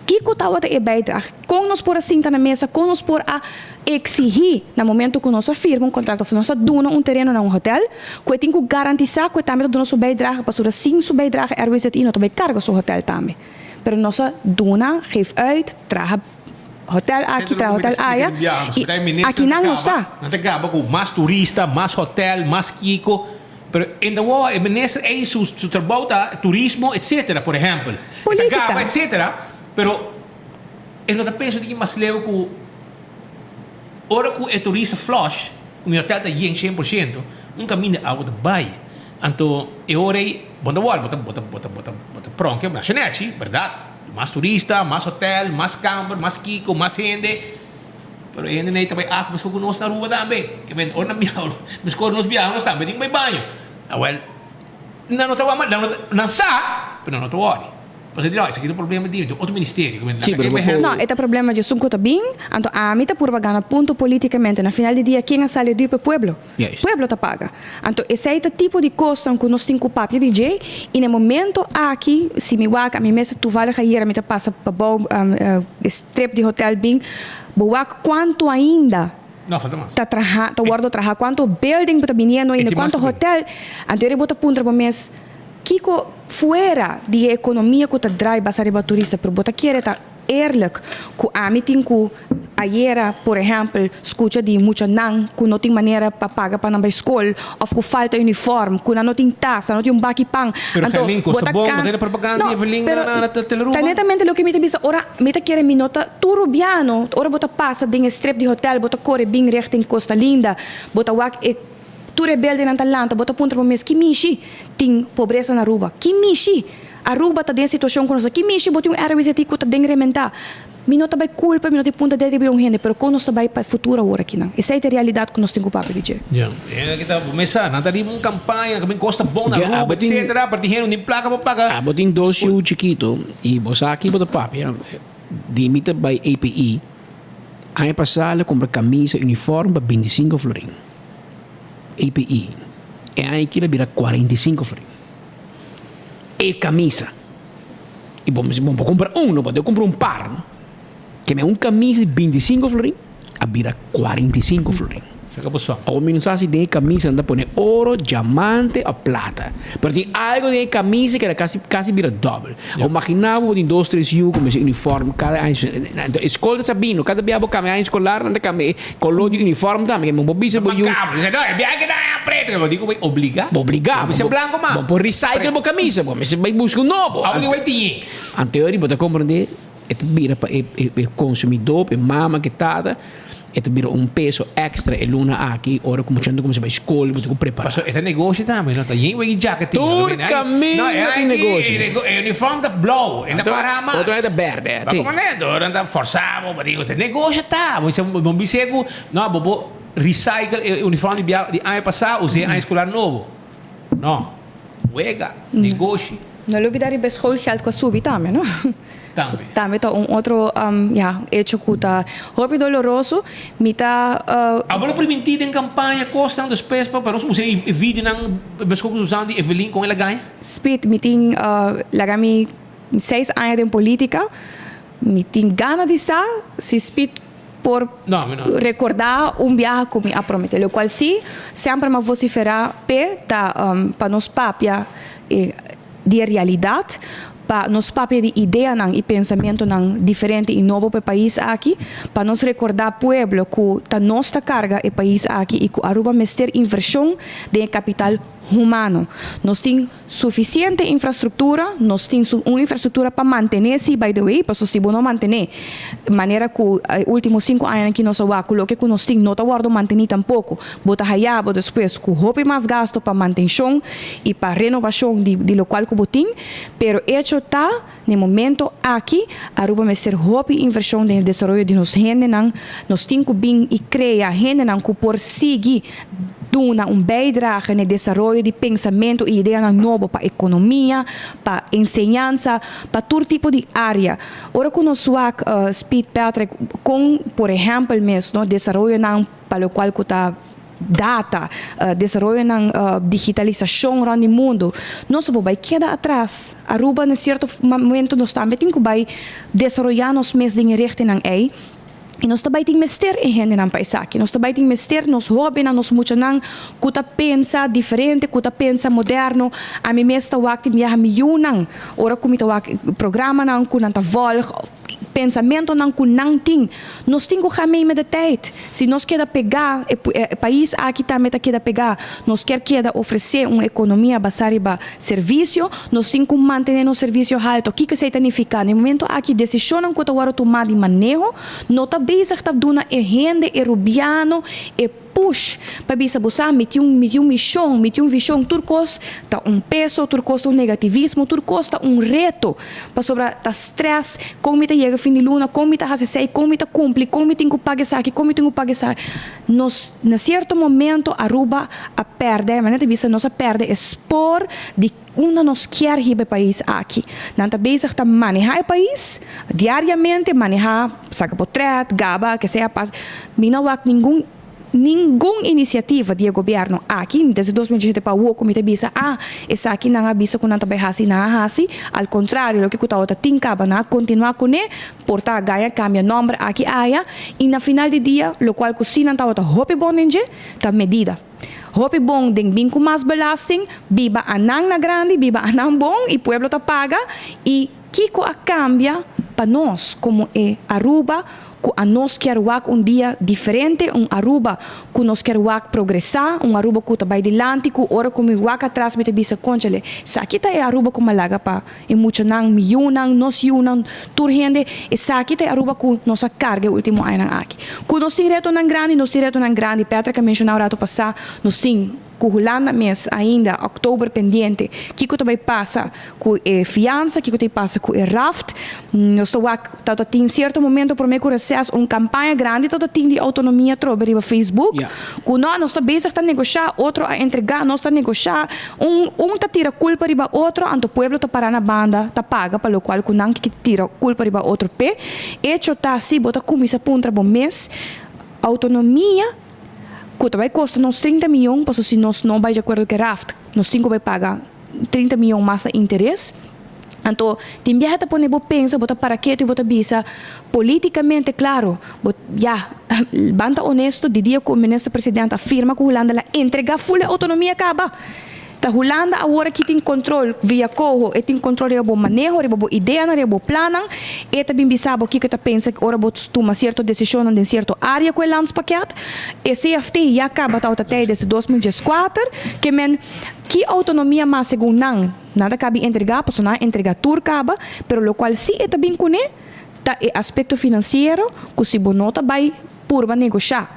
Kiko tabata e bijdrage? Kon nos por a sinta na mesa? Kon nos por a eksihí na momento ku nos a firma un kontrakt òf nos a duna un tereno na un hotèl, ku e tin ku garantisá ku e tambe ta duna su bijdrage pasobra sin su bijdrage RWZI no ta bai karga su hotèl tambe. Pero nos a duna, geef uit, traha. hotel aki, traha hotel aya, y aki nan no sta. Nan ta gaba cu mas turista, mas hotel, mas kico, pero en ta wou e minister ey su su trabou ta turismo etcetera por ehempel. Politica. E ta gaba etcetera, pero e no ta pensa un tiki mas leu cu ora cu e turista flush, cu mi hotel ta yen 100%, un caminda awa ta bay. Anto e ora ey bo ta wòrdu, bo ta bo ta bo ta bo ta bo ta pronke masha nechi, bèrdat? Mas turista, mas hotel, mas kamber, mas kiko, mas hende. Pero e hendenan ey ta bai af meskos ku nos na Aruba tambe. Ke men ora nan biaha, meskos ora nos biaha nos tambe tin ku bai baño. Awèl, nan no ta wak, nan no ta, nan sa, pero nan no ta wòri. Pasobra di no, esaki ta un problema di otro ministerio. Sí, pero bo por. No, e ta problema di esun ku ta bin, anto ami ta purba gana punto politikamente. Na final di dia ken a sali dui pa e pueblo? Pueblo ta paga. Anto esei ta tipo di kosnan ku nos tin ku papia di dje i na e momento aki si mi wak ami mes toevallig ayera mi ta pasa pabou e strip di hotel bin bo wak kuantu ainda ta traha ta wordo traha kuantu building bo ta biniendo ainda kuantu hotel anto eri bo ta puntra bo mes kiko fuera di e ekonomia ku ta drai basa riba turista pero bo ta kere ta Eerlijk ku ami tin ku ayera por ehèmpel skucha di muchanan ku no tin manera pa paga pa nan bai skol òf ku falta uniform, ku nan no tin tas, nan no tin un baki pan. Pero Anto Gerlin, bo kosta ta bon, bo kan ta propaganda No, di Evelyn pero na na Teleruba? ta netamente loke mi ta bisa ora mi ta kere mi no ta tur rubiano ora bo ta pasa den e strip di hotel bo ta kore bin richting Costa Linda bo ta wak e tur e beldenan ta lanta bo ta puntra bo mes ki mishi tin pobresa na Aruba ki mishi Aruba ta den situacion cu nos ta. Ki mishi bo tin un RWZI cu ta den rementa? Mi no ta bay culpa, mi no tin punta dedo riba un hende, pero con nos ta bay pa e futuro awor akinan? Esey ta e realidad cu nos tin cu papia di dje. Ya. E aki ta bo mesa, nan ta riba un campaña, nan ta bin costa bon na Ya, Aruba, abo tin- etcetera, pero tin hende no tin placa pa paga. Abo tin dos yu chikito y bo sa aki bo ta papia, di mi ta bay APE, aña pasa el a cumpra camisa, uniform pa 25 florin. APE. E aña aki el a bira 45 florin. E camisa. Y bo bo por cumpra un, no bo debe cumpra un par. Ke men un camisa di 25 florin a bira 45 florin. Saca bo son. Awor mi no sa si den e camisa nan ta pone oro, diamante of plata. Pero tin algo den e camisa ke ta casi casi bira dobbel. Awor imagina bo bo tin dos tres yu cu mester uniform cada aña. Enton e scol ta sabino cada bia bo cambia aña escolar nan ta cambia e color di uniform tambe. Ke men bo bisa bo yu. Bo bisa no e biaha ke nan preto. Bo di cu bo obliga. Bo obliga. Bo bisa blanco ma. Bo por recycle bo camisa. Bo mester bay busca un nobo. Awor di bay tiñi. Anto bo ta comprende. E ta bira pa e e consumidor, pa e mama ku e tata, e ta bira un peso extra e luna aki ora ku muchanan ta kuminsá bai skol, bo tin ku prepará. Pasobra e ta negoshi tambe, no ta yen wei jacket tin. Tur kaminda tin negoshi. E uniform ta blou, e ta para mas. Otro ta berde. Ba como net, ora nan ta forsa bo, bo di e negoshi ta. Bo bisa, bo bisa ku no, bo por recycle e uniform di bia di aña pasá, us'é aña escolar nobo. No, wega, negoshi. No lubida riba e schoolgeld ku a subi tambe, no? Tambe. Tambe ta un otro, ya, hecho ku ta hopi doloroso. Mi ta. Abo lo primintí den kampaña kosnan despues pa nos usa e videonan meskos ku Susan di Evelyn kon el a gaña? Speed, mi tin laga mi seis aña den polítika. Mi tin gana di sa si Speed por rekordá un biaha ku mi a prometé. Lokual sí, semper mi a vosiferá p'e ta pa nos papia di e realidat, pa nos papia di ideanan i pensamentunan diferente i nobo pa e pais aki, pa nos rekordá pueblo ku ta nos ta karga e pais aki i ku Aruba mester invershon den e kapital humano. Nos tin Suficiente infrastructura, nos tin su un infrastructura pa mantene si by the way, paso si bo no mantene, manera cu e ultimo cinco añanan ki nos a wak cu loke cu nos tin no ta wordo manteni tampoco, bo ta haya bo despues cu hopi mas gasto pa mantencion y pa renovacion di di locual cu bo tin, pero hecho ta n'e momento aki Aruba mester hopi inversion den e desaroyo di nos hendenan, nos tin cu bin y crea hendenan cu por sigui duna un bijdrage n'e desaroyo di pensamentu i ideanan nobo pa ekonomia, pa enseñansa, pa tur tipo di área. Ora ku nos wak, Speed Patrick, kon por ehèmpel mes no desaroyonan pa lokual ku ta data, desaroyonan digitalisashon rònt di mundu, nos no por bai keda atras. Aruba na sierto momento nos tambe tin ku bai desaroyá nos mes den e richtingnan ei. I nos ta bai tin mester e hendenan pa esaki. Nos ta bai tin mester nos hóbennan, nos muchanan ku ta pensa diferente, ku ta pensa moderno. Ami mes ta wak tin biaha mi yunan ora ku mi ta wak programanan ku nan ta vòlg. pensamentonan ku nan tin. Nos tin ku ga mee met de tijd. Si nos keda pegá, e e pais aki tambe ta keda pegá. Nos kier keda ofresé un ekonomia basá riba servisio, nos tin ku mantené nos servisio halto. Kiko esei ta nifiká? Na e momento aki desishonnan ku ta wòrdu tumá di maneho no ta bezig ta duna e hende, e rubiano, e push pa bisa bo sa mi tin un mi tin un mishon, mi tin un vishon. Tur kos ta un peso, tur kos ta un negativismo, tur kos ta un reto pasobra ta stress, kon mi ta yega fin di luna, kon mi ta hasi esei, kon mi ta kumpli, kon mi tin ku paga esaki, kon mi tin ku paga esaki. Nos na sierto momento Aruba a pèrdè, manera ta bisa nos a pèrdè e spoor di unda nos kier hiba e pais aki. Nan ta bezig ta maneha e pais diariamente, maneha, saka potret, gaba, ke sea pas. Mi no wak ningun ningun inisiativa di e gobierno aki desde 2017 pa awor ku mi ta bisa ah esaki nan a bisa ku nan ta bai hasi nan a hasi. Al kontrario loke ku tabata tin kaba nan a kontinua kuné, por ta gaya kambia nòmber aki aya i na final di dia lokual ku si nan tabata hopi bon den dje ta medida. Hopi bon den bin ku mas belasting, biba anan na grandi, biba anan bon i pueblo ta paga i kiko a kambia pa nos komo e Aruba ku anos kier wak un dia diferente, un Aruba ku nos kier wak progresá, un Aruba ku ta bai dilanti ku ora ku mi wak atras mi ta bisa konchale esaki ta e Aruba ku mi a laga pa e muchanan, mi yunan, nos yunan, tur hende, esaki ta e Aruba ku nos a karga e ultimo añanan aki. Ku nos tin retonan grandi, nos tin retonan grandi, Patrick a menshoná un rato pasá, nos tin ku Hulanda mes ainda òktober pendiente, kiko ta bai pasa ku e fiansa, kiko ta bai pasa ku e raft, nos ta wak ta ta tin sierto momento promé ku reses un kampaña grandi ta ta tin di outonomia atrobe riba Facebook, ku no nos ta bezig ta negoshá, otro a entregá, nos ta negoshá, Un un ta tira culpa riba otro anto pueblo ta para na banda ta paga pa locual cu nan ki tira culpa riba otro p'e hecho ta si bo ta cuminsa puntra bo mes autonomia cu ta bay costa nos 30 miyon paso si nos no bay di acuerdo cu e raft nos tin cu bay paga 30 miyon mas na interes. Anto, tin biaha ta pone bo pensa, bo ta para ketu i bo ta bisa, Politikamente, klaro, bo, ya, ban ta honesto, di dia ku minister president a firma ku Hulanda la entrega ful e outonomia kaba. Ta Hulanda awor aki tin kontrol via koho, e tin kontrol riba bo maneho, riba bo ideanan, riba bo plannan. E ta bin bisa bo kiko e ta pensa ora bo tuma sierto desishonnan den sierto área ku e landspakket. E CFT ya kaba tabata tei desde 2014, ke men ki outonomia mas segun nan? Nan ta kabi entregá, pasobra nan a entregá tur kaba, pero lokual sí e ta bin kuné ta e aspekto finansiero ku si bo no ta bai purba negoshá,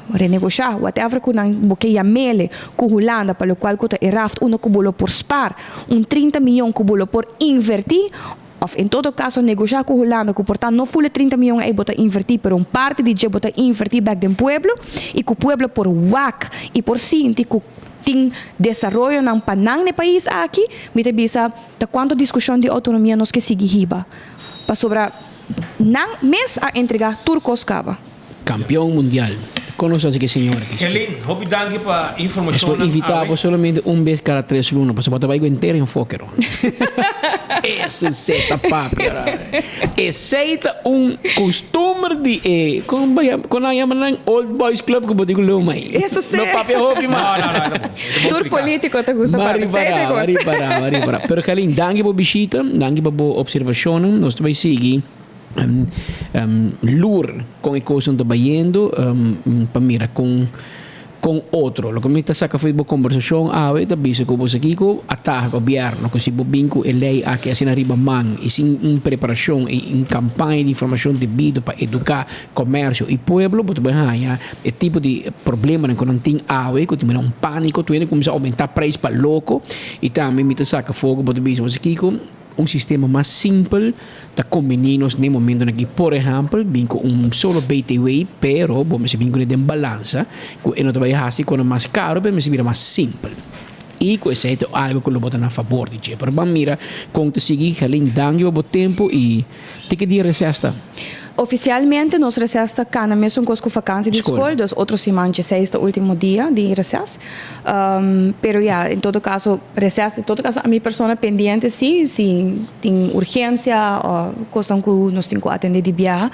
renegoshá, whatever ku nan bo ke yam'ele ku Hulanda pa lokual ku ta e raft unda ku bo lo por spar un 30 miyon ku bo lo por invertí òf en todo kaso negoshá ku Hulanda ku por ta no ful e 30 miyon ei bo ta invertí pero un parti di dje bo ta invertí bèk den pueblo i ku pueblo por wak i por sinti ku Tin desaroyonan pa nan n'e pais aki, mi ta bisa ta cuanto discusion di autonomia nos ke sigui hiba, pasobra nan mes a entrega tur cos caba. Campeon mundial. Con nos haci ki señor aki? Helene, hopi danki pa Nos por informacionnan invita awe. bo solamente un bes cada tres luna, pasobra bo ta bay cu henter enfoke ron. Eso se ta papia. Esey ta un costumber di e, con bo yama, con nan yama nan Old Boys Club cu bo tin cu luma ayi. Eso se. No papia hopi mas. No, no, no, e ta bon. E ta bon Tur splica. politico ta gusta papia. Sey ta Mari gusta. para, mari para, mari para. Pero Gerlin, danki pa bo bishita, danki pa bo observacionnan. Nos ta bay sigui lur con e cosnan ta bayendo pa mira con Con otro. Loke mi ta saca for di bo conversacion awe ta bisa cu bo sa kico a taha gobierno cu si bo bin cu e ley aki asina riba man y sin un preparacion y un campaña di informacion debido pa educa comercio y pueblo bo ta bay haya e tipo di problemanan cu nan tin awe cu ta mira un panico tur hende cuminsa aumenta prijs pa loco y tambe mi ta saca for cu bo ta bisa bo sa kico. Un sistema mas simpel ta kombení nos den momentonan aki. Por ehèmpel, bin ku un solo BTW, pero bo mester bin kuné den balansa, ku e no ta bai hasi ku nan mas karu, pero mester bira mas simpel. I ku esei ta algu ku lo bo ta na fabor di dje. Pero ban mira kon ta sigui. Gerlin, danki pa bo tempu i te ki dia reses ta? Oficialmente nos reces ta cana mesun cos cu vakantie di scol, dus otro siman djeseis ta ultimo dia di reces. Pero ya, en todo caso reces, en todo caso ami persona pendiente si, si tin urgencia o cosnan cu nos tin cu atende di biaha.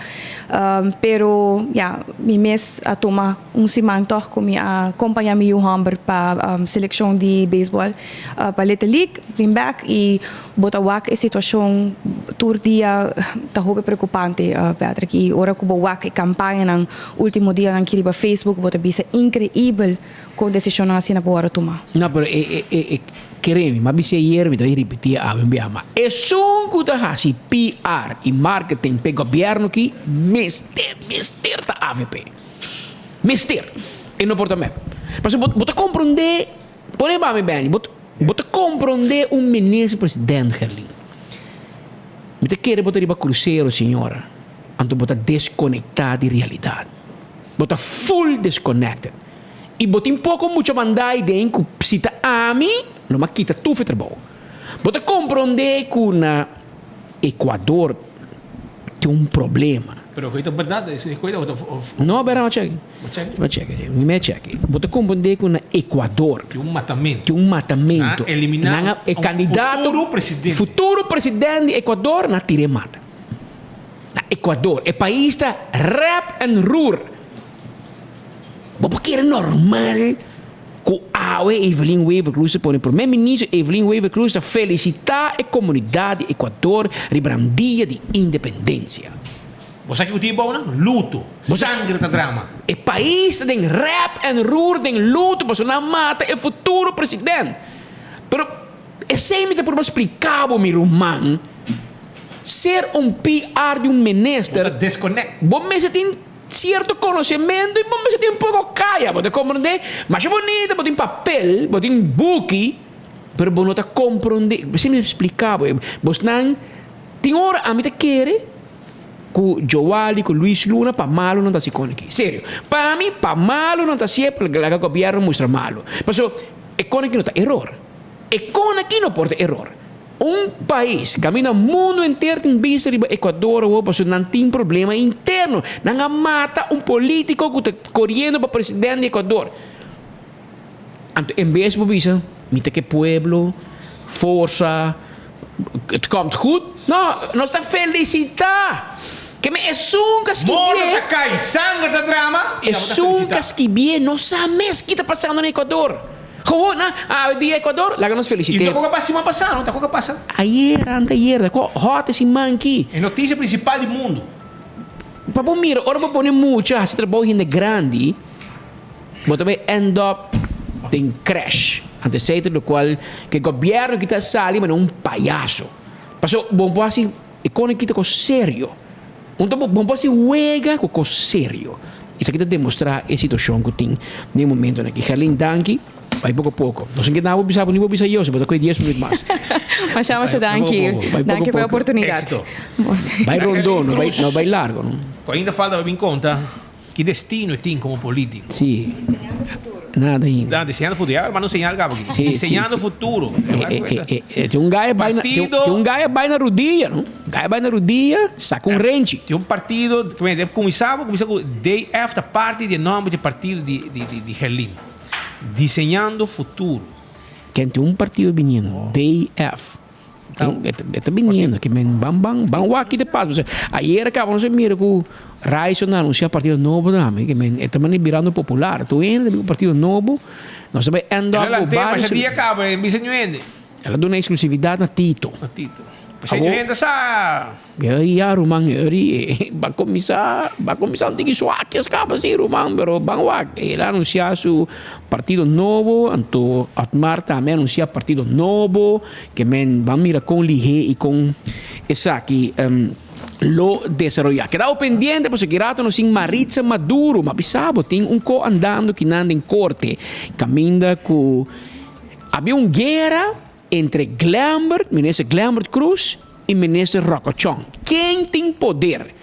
Pero ya, mi mes a tuma un siman tog cu mi a compaña mi yu homber pa seleccion di baseball pa Little League, bin bek y Bo ta wak e situashon tur dia ta hopi preokupante, Patrick. I ora ku bo wak e kampañanan último dianan aki riba Facebook, bo ta bisa inkreibel kon desishonnan asina por wòrdu tumá. No, pero e e e kere mi, m'a bisa ayer, mi ta bai ripití awe un bia mas. Esun ku ta hasi PR i marketing p'e gobièrnu aki mester, mester ta avp. Mester. E no por ta mep. Pasobra bo bo ta komprondé. Pone pa mi Benny, bo bo ta comprende un minister president Gerlin. Mi ta kere bo ta riba crucero señora, anto bo ta desconecta di realidad. Bo ta full disconnected. Y bo tin poco mucha bandai den cu si ta ami lo m'a kita tur fe trabou. Bo ta comprende cu na Ecuador tin un problema. Pero cu ta berdad? Of. No, bera no check. Bo cheke, si. Mi me cheke. Bo ta comprende cu na Ecuador. Tin un matamento. Tin un matamento. Nan a elimina Nan a, e un candidato. futuro presidente. Futuro presidente di Ecuador, nan a tira e mata. Na Ecuador. E pais ta rep en roer. Bo por kere normal cu awe Evelyn Wever Croes ta pone Primer Minister Evelyn Wever Croes ta felicita e comunidad di Ecuador riba nan dia di independencia. Bo sa kiko tin bou nan? Luto. Sangre ta drama. E pais ta den rep en roer, den luto pasobra nan a mata e futuro president. Pero esei mi ta purba splica bo mi ruman, ser un PR di un minister, Bo ta desconnect. Bo mester tin cierto conocemento y bo mester tin un poco caya, bo ta comprende? Masha bonita bo tin papel, bo tin buki, pero bo no ta comprende. Esei mi ta splica bo. Bosnan tin ora ami ta kere. Ku Joali ku Luis Luna pa malu nan ta hasi kon aki. Serio. Pa mi pa malu nan ta hasié pa laga gobièrnu mustra malu. Paso e kon aki no ta eror. E kon aki no por ta eror. Un pais kaminda mundu henter tin bista riba Ecuador awor paso nan tin problema interno. Nan a mata un politico ku ta koriendo pa president di Ecuador. Anto en bes bo bisa mi ta ke pueblo forsa het komt goed. No, nos ta felicita. Ke men esun ka skibié. Mono ta kai, sanger ta drama y abo ta Esun felicita. ka skibié no sa mes ki ta pasando na Ecuador. Gewoon na awe dia Ecuador, laga nos Y felicit'é. ta koka pasa siman pasa, no? Ta koka pasa. Ayer, anteayer, ta ko hot e siman ki. E noticia principal di mundo. Pa bo mira, ora bo pone mucha hasi trabou hende grandi. Bo ta bay end up den crash. Anto esey ta locual ke gobierno kita sali manera un payaso. Paso bo por haci e cona kita cos serio. Un ta bo por haci wega cu cos serio. Esaki ta demostra e situacion cu tin den e momentonan aki. Gerlin danki. Bay poco poco. Nos no keda bo bisa bo ni bo bisa yo si bo ta coge dies minuut mas. Masha masha danki. Danki pa e oportunidad. Exito. Bay rondo no bay no bay largo no. Cu ainda falta pa bin conta. Ki destino e tin komo polítiko? Sí. Nada ainda. Da, diseñando futuro. Ya manda un señal caba aki. Sí, sí, Diseñando sí. futuro. Eh, eh, eh, tin un guy bai na, tin, Partido- tin un guy bai na rudia, no? Guy bai na rudia, saca un renchi. Tin un partido, ku men, debe kuminsá, bo kuminsá ku DF ta parti di e nòmber di e partido di, di, di, di Gerlin. Diseñando futuro. Ken tin un partido biniendo, DF. E ta biniendo ki men ban ban ban wak ki ta pasa pasobra ayer a kaba nos a mira ku Ryson a anunsia partido nobo tambe ki men e ta mane birando popular tur hende ta bin ku partido nobo nos ta bai end up ku varios El a dia kaba e bisa ñu hende. El a duna exclusividad na Tito. Na Tito. Pasobra ñu hende sa. Ya ruman eri ba kuminsá ba kuminsá un tiki suakias kaba si ruman pero ban wak el a anunsiá su partido nobo anto Otmar tambe a anunsiá partido nobo ke men ban mira kon lihé i kon esaki lo desaroyá. Keda bo pendiente pasobra ki rato nos tin Maritza Maduro ma bisa bo tin un ko andando kinan den korte kaminda ku habia un guera Entre Glembert, Minister Glembert Croes y Minister Rocco Chong. Ken tin poder?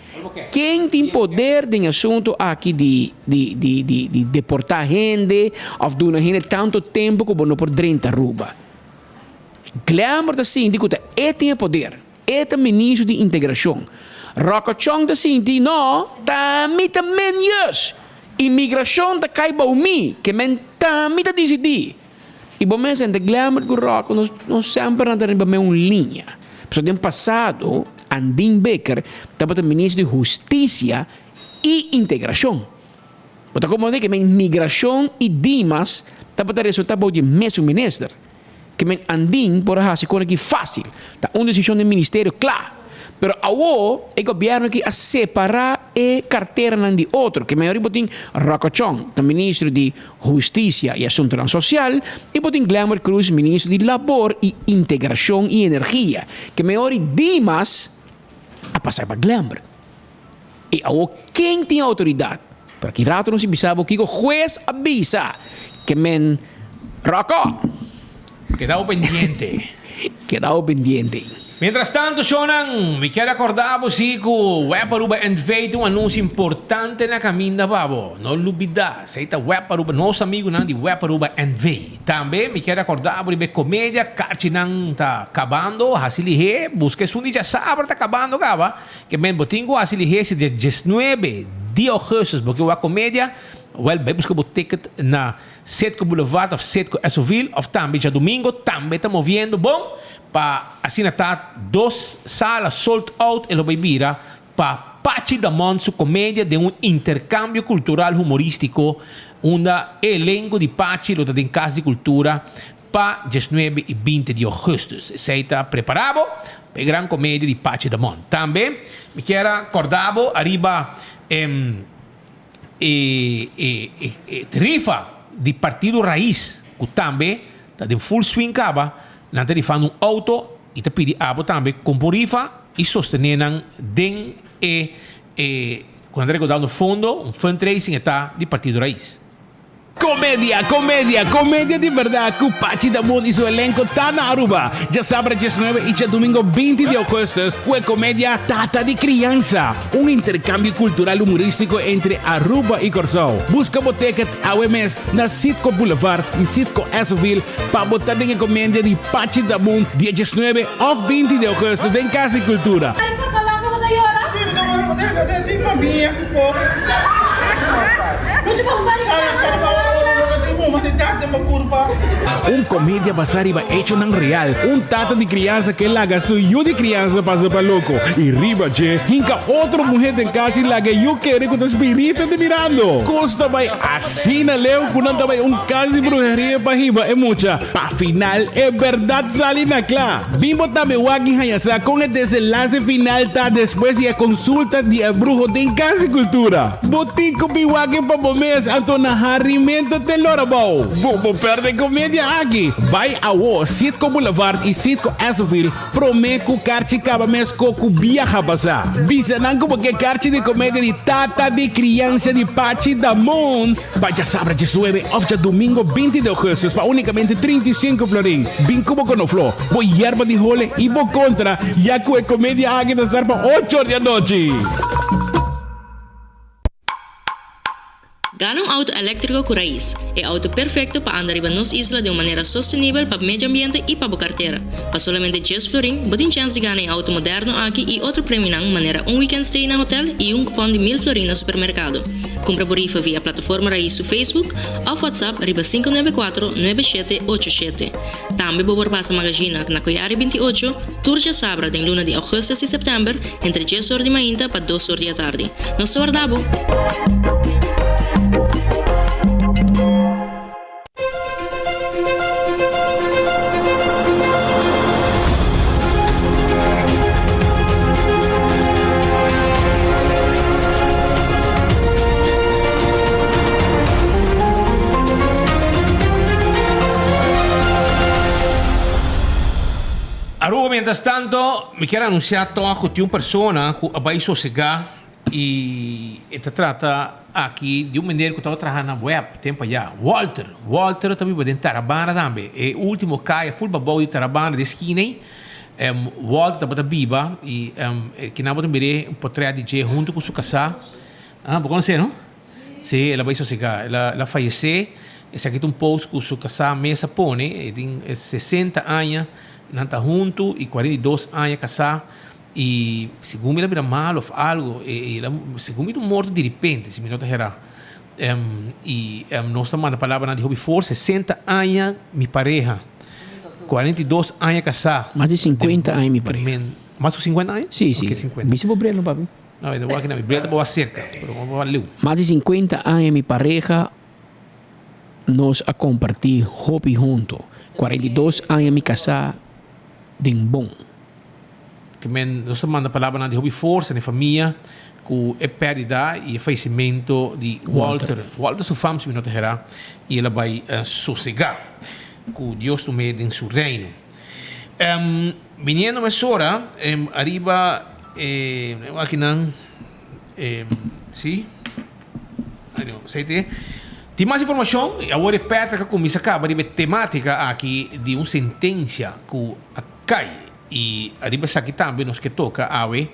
Ken tin poder den e asunto aki di di di di di deporta hende of duna hende tanto tempo cu bo no por drenta Aruba? Glembert ta sinti cu ta e tin e poder. E ta Ministro di Integracion. Rocco Chong ta sinti, No, ta mi ta menjus. Imigrashon ta kai bou mi, ke men ta mi ta disidí. I bo mes hende Glenbert ku Rocco nos no semper nan ta riba me un liña. Pasobra den pasado Andin Bikker tabata minister di Hustisia i Integrashon. Bo ta komprondé ke men migrashon i Dimas tabata resultá bou di e mesun minister. Ke men Andin por a hasi kon aki fásil. Ta un desishon den ministerio kla. Pero awo e gobièrnu aki a separá e karteranan di otro. Ke men ora bo tin Rocco Chong ta ministro di Hustisia i Asuntunan Sosial i bo tin Glenbert Croes ministro di Labor i Integrashon i Energia. Ke men ora Dimas a pasa pa Glenbert. I awo ken tin outoridat? Pero aki rato nos a bisa bo kiko hues a bisa ke men Rocco. Keda bo pendiente. Keda bo pendiente. Mientras tanto shownan, mi kier acorda bo si cu Web Aruba NV tin un anuncio importante na caminda pa bo. No lubida, esey ta Web Aruba, nos amigunan di Web Aruba NV. Tambe mi kier acorda bo riba e comedia, carchinan ta cabando, haci lihe, busca esun di djasabra ta cabando caba. Ke men bo tin ku hasi lihé si dia diesnuebe di ougùstùs bo ke wak komedia, wèl bai buska bo ticket na Citgo Boulevard òf Citgo Esovil òf tambe djadumingo tambe ta moviendo bon pa asina ta dos sala sold out e lo bai bira pa Pachi Damon su komedia den un interkambio kultural humorístiko unda e elenko di Pachi lo ta den Kas di Kultura Pa diesnuebe i binti di ougùstùs. Esei ta prepará bo pa e gran komedia di Pachi Damon. Tambe mi kier a kòrda bo ariba e e rifa di Partido Raiz ku tambe ta den full swing kaba. Nan ta rifando un outo i ta pidi abo tambe kumpra un rifa i sostené nan den e e ku nan ta rekoudando fondo, un fundraising e ta di Partido Raiz. Comedia, comedia, comedia di berdad cu Pachi Damon y su elenco ta na Aruba. Djasabra diesnuebe y djadumingo binti di augustus cu e comedia Tata di Crianza, un intercambio cultural humoristico entre Aruba y Corsou. Busca bo ticket awe mes na Citgo Boulevard y Citgo Essoville pa bo ta den e comedia di Pachi Damon dia diesnuebe of binti di augustus den Cas di Cultura. Un komedia basá riba echonan real. Un tata di kriansa ke laga su yu di kriansa pasa pa loko i riba dje hinka otro muhé den kas i laga e yu kere ku ta spiritu ta mirando. Kos ta bai asina leu ku nan ta bai un kas di bruheria pa hiba e mucha. Pa final e bèrdat sali na kla. Bin bo tambe wak i haña sa kon e desenlase final ta despues di e konsulta di e bruho den Kas di Kultura. Bo tin ku bin wak e pa bo mes, anto na harimento te lora bou. Bo por pèrdè komedia aki. Bai awo Citgo Boulevard i Citgo Essoville promé ku karchi kaba mes ko ku biaha pasá. Bisa nan ku bo ke karchi di komedia di Tata di Kriansa di Pachi Damon. Pa djasabra diesnuebe òf djadumingo binti di ougùstùs pa únikamente 35 florin. Bin ku bo konofló, bo yerba di hole i bo kontra, ya ku e komedia aki ta star pa ocho or di anochi. Gana un auto eléktriko ku Raiz, e auto perfekto pa anda riba nos isla den un manera sostenibel pa medio ambiente i pa bo kartera. Pa solamente djes florin, bo tin chèns di gana e auto moderno aki i otro premionan manera un weekend stay na hotel i un kupòn di mil florin na supermerkado. Kumpra bo rifa via Plataforma Raiz su Facebook òf WhatsApp riba 594 9787. Tambe bo por pasa Magazina na Koyari 28 tur djasabra den luna di augustus i sèptèmber entre djes or di mainta pa dos or di atardi. Nos ta warda bo! Aruba mientras tanto mi kier anuncia toch cu tin un persona cu a bay sosega y e ta trata aki di un meneer cu tabata traha na web tempo aya, Walter. Walter ta biba den Tarabana tambe. E ultimo caya full pabou di Tarabana di e skina ey. Walter tabata biba y kinan bo ta mir'é un potret di dje hunto cu su casá. Ah, bo conoce no? Sí, el a bay sosega. El a fayece. Esaki ta un post cu su casá mes a pone. E tin 60 aña nan ta hunto y 42 aña casá. I segun mi el a bira malu of algo, el a, segun mi ta un morto diripente, si mi no ta hera. I nos ta manda palabranan di hopi forsa, 60 aña mi pareha, 42 aña kasá. Mas di 50 aña mi pareha. Mas ku 50 aña? Si, si. Oke, 50. Bisa bo bril no, papi. No, mi ta wak na mi bril ta bo aserka, pero bo wak leu. Mas di 50 aña mi pareha, nos a kompartí hopi hunto. 42 aña mi kasá den bon. Ke men nos ta manda palabranan di hopi forsa na e famia ku e pèrdida i e fayesimentu di Walter. Walter su fam si mi no ta herá i el a bai sosegá ku Dios tum'é den su reino. Biniendo mesora ariba e akinan si tin mas informashon i awor e Patrick a kuminsá kaba riba e temátika aki di un sentensia ku a kai. I ariba esaki tambe nos ke toka awe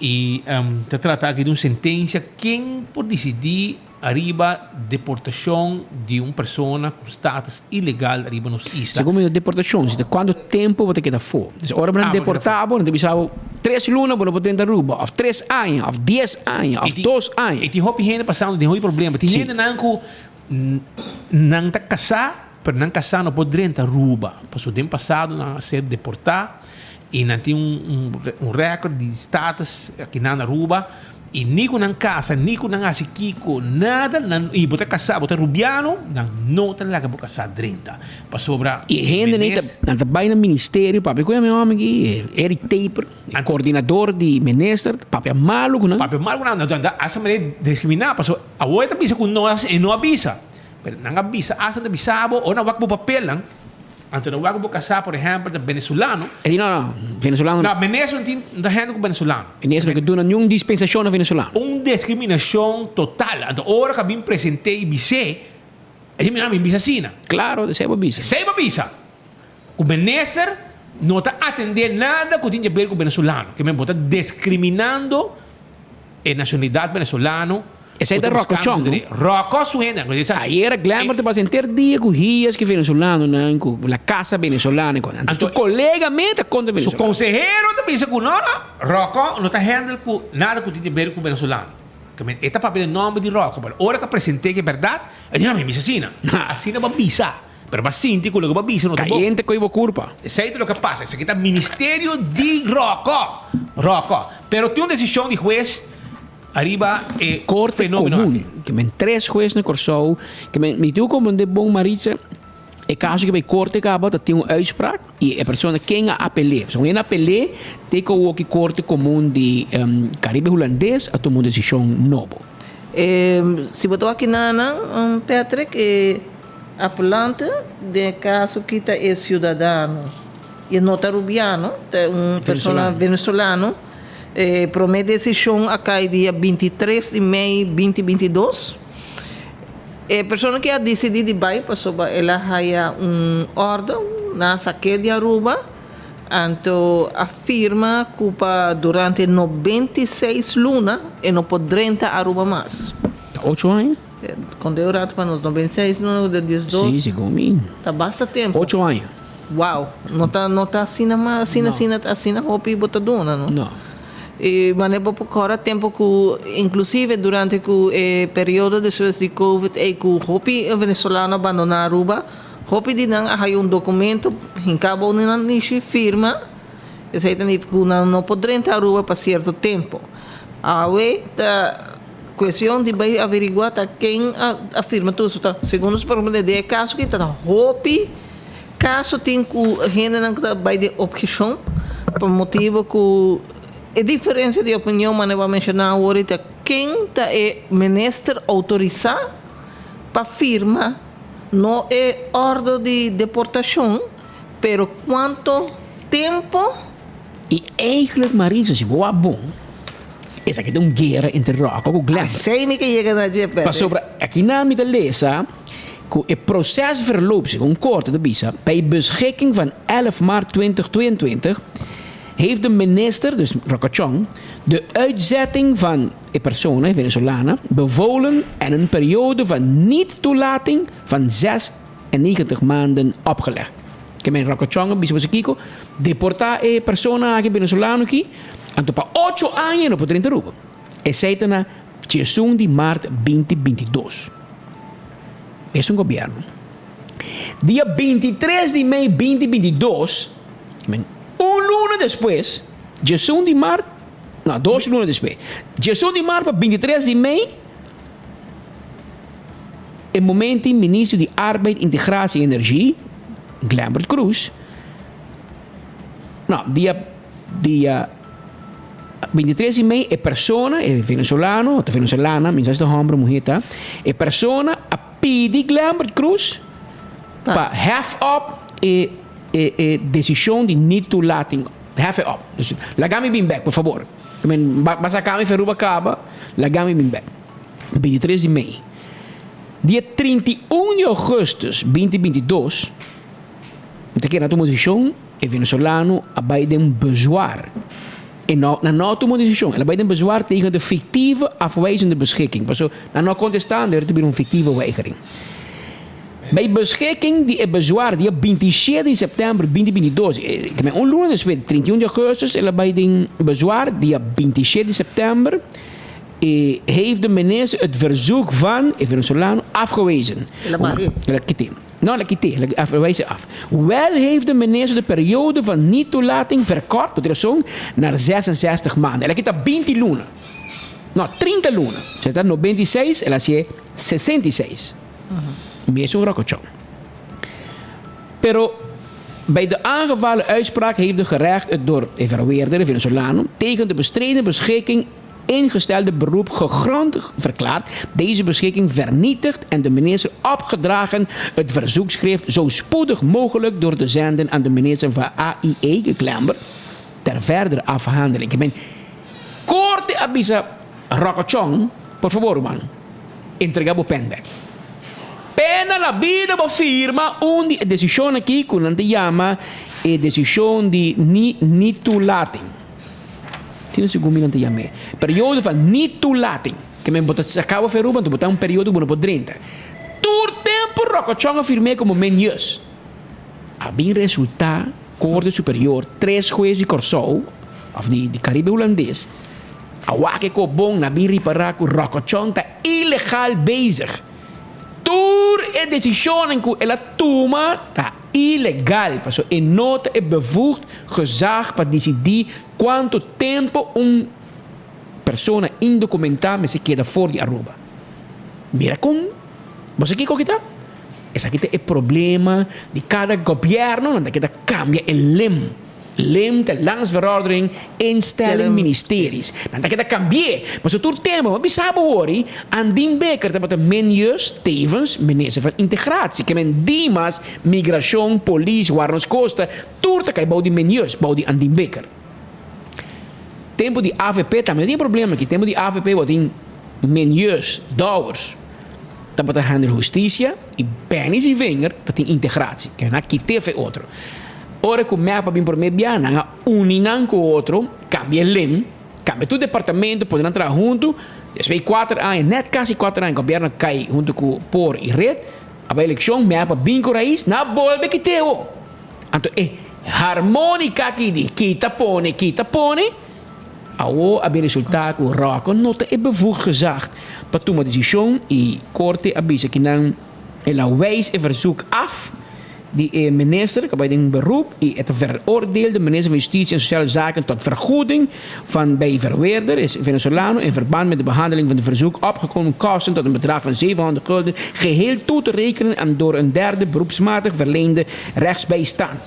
i ta trata aki di un sentensia ken por disidí ariba deportashon di un persona ku status ilegal ariba nos isla. Segun mi deportashon si ta kuantu tempu bo ta keda afó. Dus ora bo nan deportá bo nan ta bisa bo tres luna bo no por drenta Aruba òf tres aña òf dies aña òf dos aña. I tin hopi hende pasando den hopi problema. Tin hendenan ku nan ta kasá. Pero nan kasá no por drenta Aruba, pasobra den pasado nan a ser deportá i nan tin un rèkòrt di status akinan na Aruba i ni ku nan kasa ni ku nan hasi kiko nada nan i bo ta kasá bo ta rubiano nan no ta laga bo kasá drenta pasobra I e hende nei ta nan ta bai na ministerio papia ku e mi hòmber aki Eric Taper e koordinador di minister papia malu ku nan. Papia malu ku nan nan ta hasta manera diskriminá pasobra awor e ta bisa ku no e no a bisa. Pero nan a bisa, asta nan ta bisa bo, ora nan wak bo papelnan, anto nan wak bo kasá, por ehèmpel, ta venezolano. E di, no, no, venezolano. No, Venezuela no tin, no ta hende ku venezolano. Venezuela no ke duna niun dispensashon na venezolano. Un diskriminashon total. Anto ora ku a bin present'é i bis'é, e di, mira, mi bisa asina. Klaro, esei bo bisa. Esei bo bisa. Ku minister no ta atendé nada ku tin di aber ku venezolano. Ke men bo ta diskriminando e nashonalidat venezolano. Esei ta Rocco Chong, no? Rocco su hende. Ayera Glenbert ta pasa henter dia ku hias ku venezolanonan, ku la casa venezolana i kos. Anto su kolega mes ta kontra venezolano. Su konsehero ta bisa ku no, no, Rocco no ta handle ku nada ku tin di ber ku venezolano. E ta papia den nomber di Rocco, pero ora ku a present'é ku e bèrdat, e di no, mi bisa asina. Asina bo a bisa, pero bo a sinti ku loke bo a bisa no ta bon. Kayente koe bo kurpa. Esei ta loke a pasa. Esaki ta ministerio di Rocco. Rocco. Pero tin un desishon di hues. Ariba e Korte fenomeno komun. aki. Ke men tres hues na Kòrsou. Ke men mi tin ku komprendé bon Maritza, e kaso ke bai korte kaba ta tin un uitspraak i e persona ken a apel'é. Pasobra un hende apel'é te ku awoki Korte Komun di Karibe Hulandes a tuma un desishon nobo. Si bo ta wak kinanan, Patrick, e apelante den e kaso ki ta e siudadano i no ta rubiano, ta un persona venezolano. E promé desishon a kai dia 23 di mei 2022. E persona ki a disidí di bai pasobra el a haya un òrdu na sak'é di Aruba, anto a firma ku pa durante 96 luna e no por drenta Aruba mas. Ta ocho aña? Konta e un ratu pa nos, 96 luna ku ta diesdos. Sí, segun mi. Ta basta tempu. Ocho aña. Wow, no ta no ta asina ma asina asina asina hopi bo ta duna no. No. I manera bo por kòrda tempu ku inklusive durante ku e periodo despues di covid ei ku hopi venezolano a bandoná Aruba, hopi di nan a haya un dokumento hinká bou di nan nishi firma, esei ta nifiká ku nan no por drenta Aruba pa sierto tempu. Awe ta kuestion di bai averiguá ta ken a firma tur esaki. Segun nos por komprendé den e kaso aki ta hopi. Kaso tin ku hendenan ku ta bai den obheshon pa motibu ku e diferensia di opinion manera bo a menshoná awor ta ken ta e minister outorisá pa firma no e òrdu di deportashon pero kuantu tempu. I eigenlijk Marisa si bo wak bon esaki ta un guera entre Rocco ku Glenn. Asei mi ke yega na dje Pepe. Pasobra akinan mi ta lesa. Ku e procesverloop, segun Korte ta bisa, bij beschikking van 11 maart 2022 heeft de minister, dus Rocco Chong, de uitzetting van e persona, e venezolana, bevolen en een periode van niet-toelating van 96 maanden opgelegd. Ke men Rocco Chong a bisa boso kiko, deporta e persona aki venezolano aki. Anto pa ocho aña e no por drenta Aruba. Esei ta na diesun di mart binti bintidos. Mesun gobierno. Dia bintitres di mei binti bintidos, un luna despues, diesun di mart, no, dos luna despues, diesun di mart pa bintitres di mei, e momento minister di Arbeid, Integratie en Energie, Glenbert Croes, no, dia dia 23 di mei e persona, e venezolano, ta venezolana, mi sa si ta homber o muher ta, e persona a pidi Glenbert Croes pa hef op e e e decision di niet toelating, hef e op. Dus laga mi bin bek, por fabor. I mean, ba saka mi Aruba kaba, laga mi bin bek. 23 di mei. Dia 31 di augustus 2022, mi ta kere na tuma decision, e venezolano a bai den bezwaar. E no, nan no a tuma un decision, el a bai den bezwaar tegen de fictieve afwijzende beschikking. Paso nan no a contesta, anto ta bira un fictieve weigering. Bij beschikking di e bezwaar dia 27 di september 2022, ke men un luna despues, 31 di augustus el a bai den bezwaar, dia 27 di september, e heeft de minister het verzoek van e venezolano afgewezen. El a bai. El a kite. No, el a kite, el a wijze af. Wel heeft de minister de periode van niet-toelating verkort, por razon, naar 66 maanden. El a kita 20 luna. No, 30 luna. Se ta 96, el a hacié 66. Mesun rokochon. Pero bij de aangevallen uitspraak heeft de gerecht het door de verweerder, de Venezolano, tegen de bestreden beschikking ingestelde beroep gegrond verklaard, deze beschikking vernietigd en de minister opgedragen het verzoekschrift zo spoedig mogelijk door te zenden aan de minister van AIE, Geklember, ter verdere afhandeling. Ik ben Korte a bisa Rokochon, por fabor ruman, entrega bo pen bek. Pena la bida bo firma un di e desishon aki ku nan ta yama e desishon di ni niet toelating. Asina segun mi nan ta yam'é. Periodo van niet toelating. Ke men bo ta saka bo fe Aruba anto bo ta un periodo ku bo no por drenta. Tur tempu Rokochon a firm'é komo menjus. A bin resultá Korte Superior tres hues di Kòrsou òf di Karibe Hulandes a wak e kobon na bin ripará ku Rokochon ta ilegal bezig. Tur e desishonnan ku el a tuma ta ilegal pasobra e no ta e bevoegd gezag pa disidí kuantu tempu un persona indokumentá mester keda for di Aruba. Mira kon bo sa kiko kita? Esaki ta e problema di kada gobièrnu, nan ta keda kambia e lem. Lem ta landsverordening instelling ministeries. Nan ta keda kambi'é. Pasobra tur tempu, bo bisa bo wori, Andin Bikker tabata Minjus, tevens minister van Integratie. Ke men Dimas, Migrashon, Polis, Warnos Kosta, tur ta kai bou di Minjus, bou di Andin Bikker. Tempu di avp tambe no tin e problema aki. Tempu di avp bo tin Minjus, Dowers. Tabata handel husticia y Benny Zievinger ta tin integratie. Ke nan a kite fe otro. Ora ku mep a bin prome bia nan a uni nan ku otro, kambia lem, kambia tur departamento, pone nan traha huntu. Despues di kuater aña, net kasi kuater aña gobierno a kai huntu ku por y red, a bai elekshon, mep a bin ku rais, nan a bolbe kite ho. Anto e harmonica aki di kita pone, kita pone, Awo a bin resulta cu Rocco no ta e bevoegd gezag pa tuma decision y Corte a bisa ki nan el a wijs e verzoek af di e minister cu a bay den beroep y e ta veroordeel de minister van Justitie en Sociale Zaken tot vergoeding van bij verweerder, is Venezolano, in verband met de behandeling van de verzoek opgekomen kosten tot een bedrag van 700 gulden geheel toe te rekenen aan door een derde beroepsmatig verleende rechtsbijstand.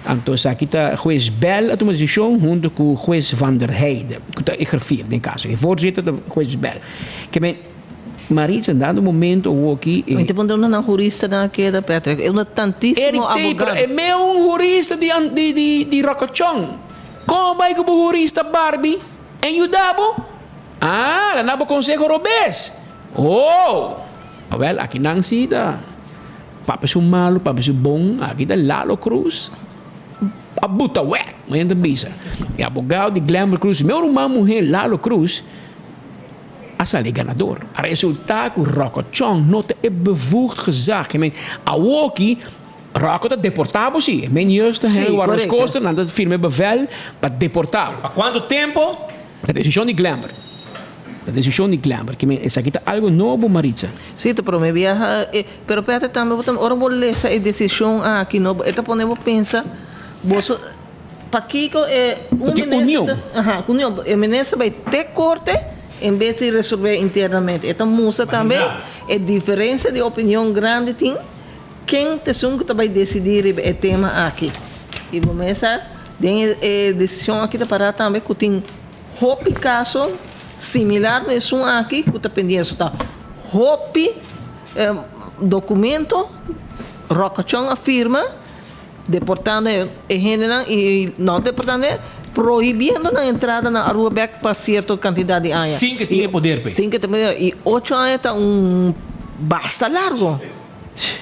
Anto esaki ta hues Bell a tuma desishon hunto ku hues Van der Heide, ku ta e griffier den kaso. E voorzitter ta hues Bell. Ke men, Maritza, dado momento awoki e. Mi ta puntra unda nan huristanan a keda, Patrick. E unda tantisimo Eric Taper, abogado. e me un hurista di di di di Rocochon. Kon a bai ku bo hurista Barbie en yuda bo? Ah, la na bo konseho robes. Oh! Awel, aki nan si ta. Papia su malu, papia su bon, aki ta Lalo Cruz a buta wet, mañana ta bisa. E abogado di Glenbert Cruz, meu ruman muher Lalo Cruz, a sali ganador. A resulta cu Rocco Chong no ta e bevoegd gezag. Awoki. Rocco ta deportá bo si. E men juist Sí, hen warda nos correcto. kosta, nan ta firma e bevel pa deportá bo. Pa kuantu tempo? Ta desishon di Glenbert. Ta desishon di Glenbert. Ke men esaki ta algo nobo Maritza. Sí, ta prome biaha e, pero Peter tambe bo ta ora bo lesa e desishon aki no, e ta pone bo pensa boso pakiko e un Tin minister union. ta, aha, union, e minister bai te korte en bes di resolve internamente. E ta mustra tambe e diferensia di opinion grandi tin. Ken ta esun ku ta bai desidí riba e tema aki? I bo mes sa, den e desishon aki ta pará tambe ku tin hopi kaso similar na esun aki ku ta pendiente. So ta hopi dokumento Ròkachon a firma deportando e hendenan i no deportando e, prohibiendo nan entrada na Aruba bèk pa sierto kantidat di aña. Sin ke tin e poder p'e. Sin ke tin e poder. I ocho aña ta un basta largo.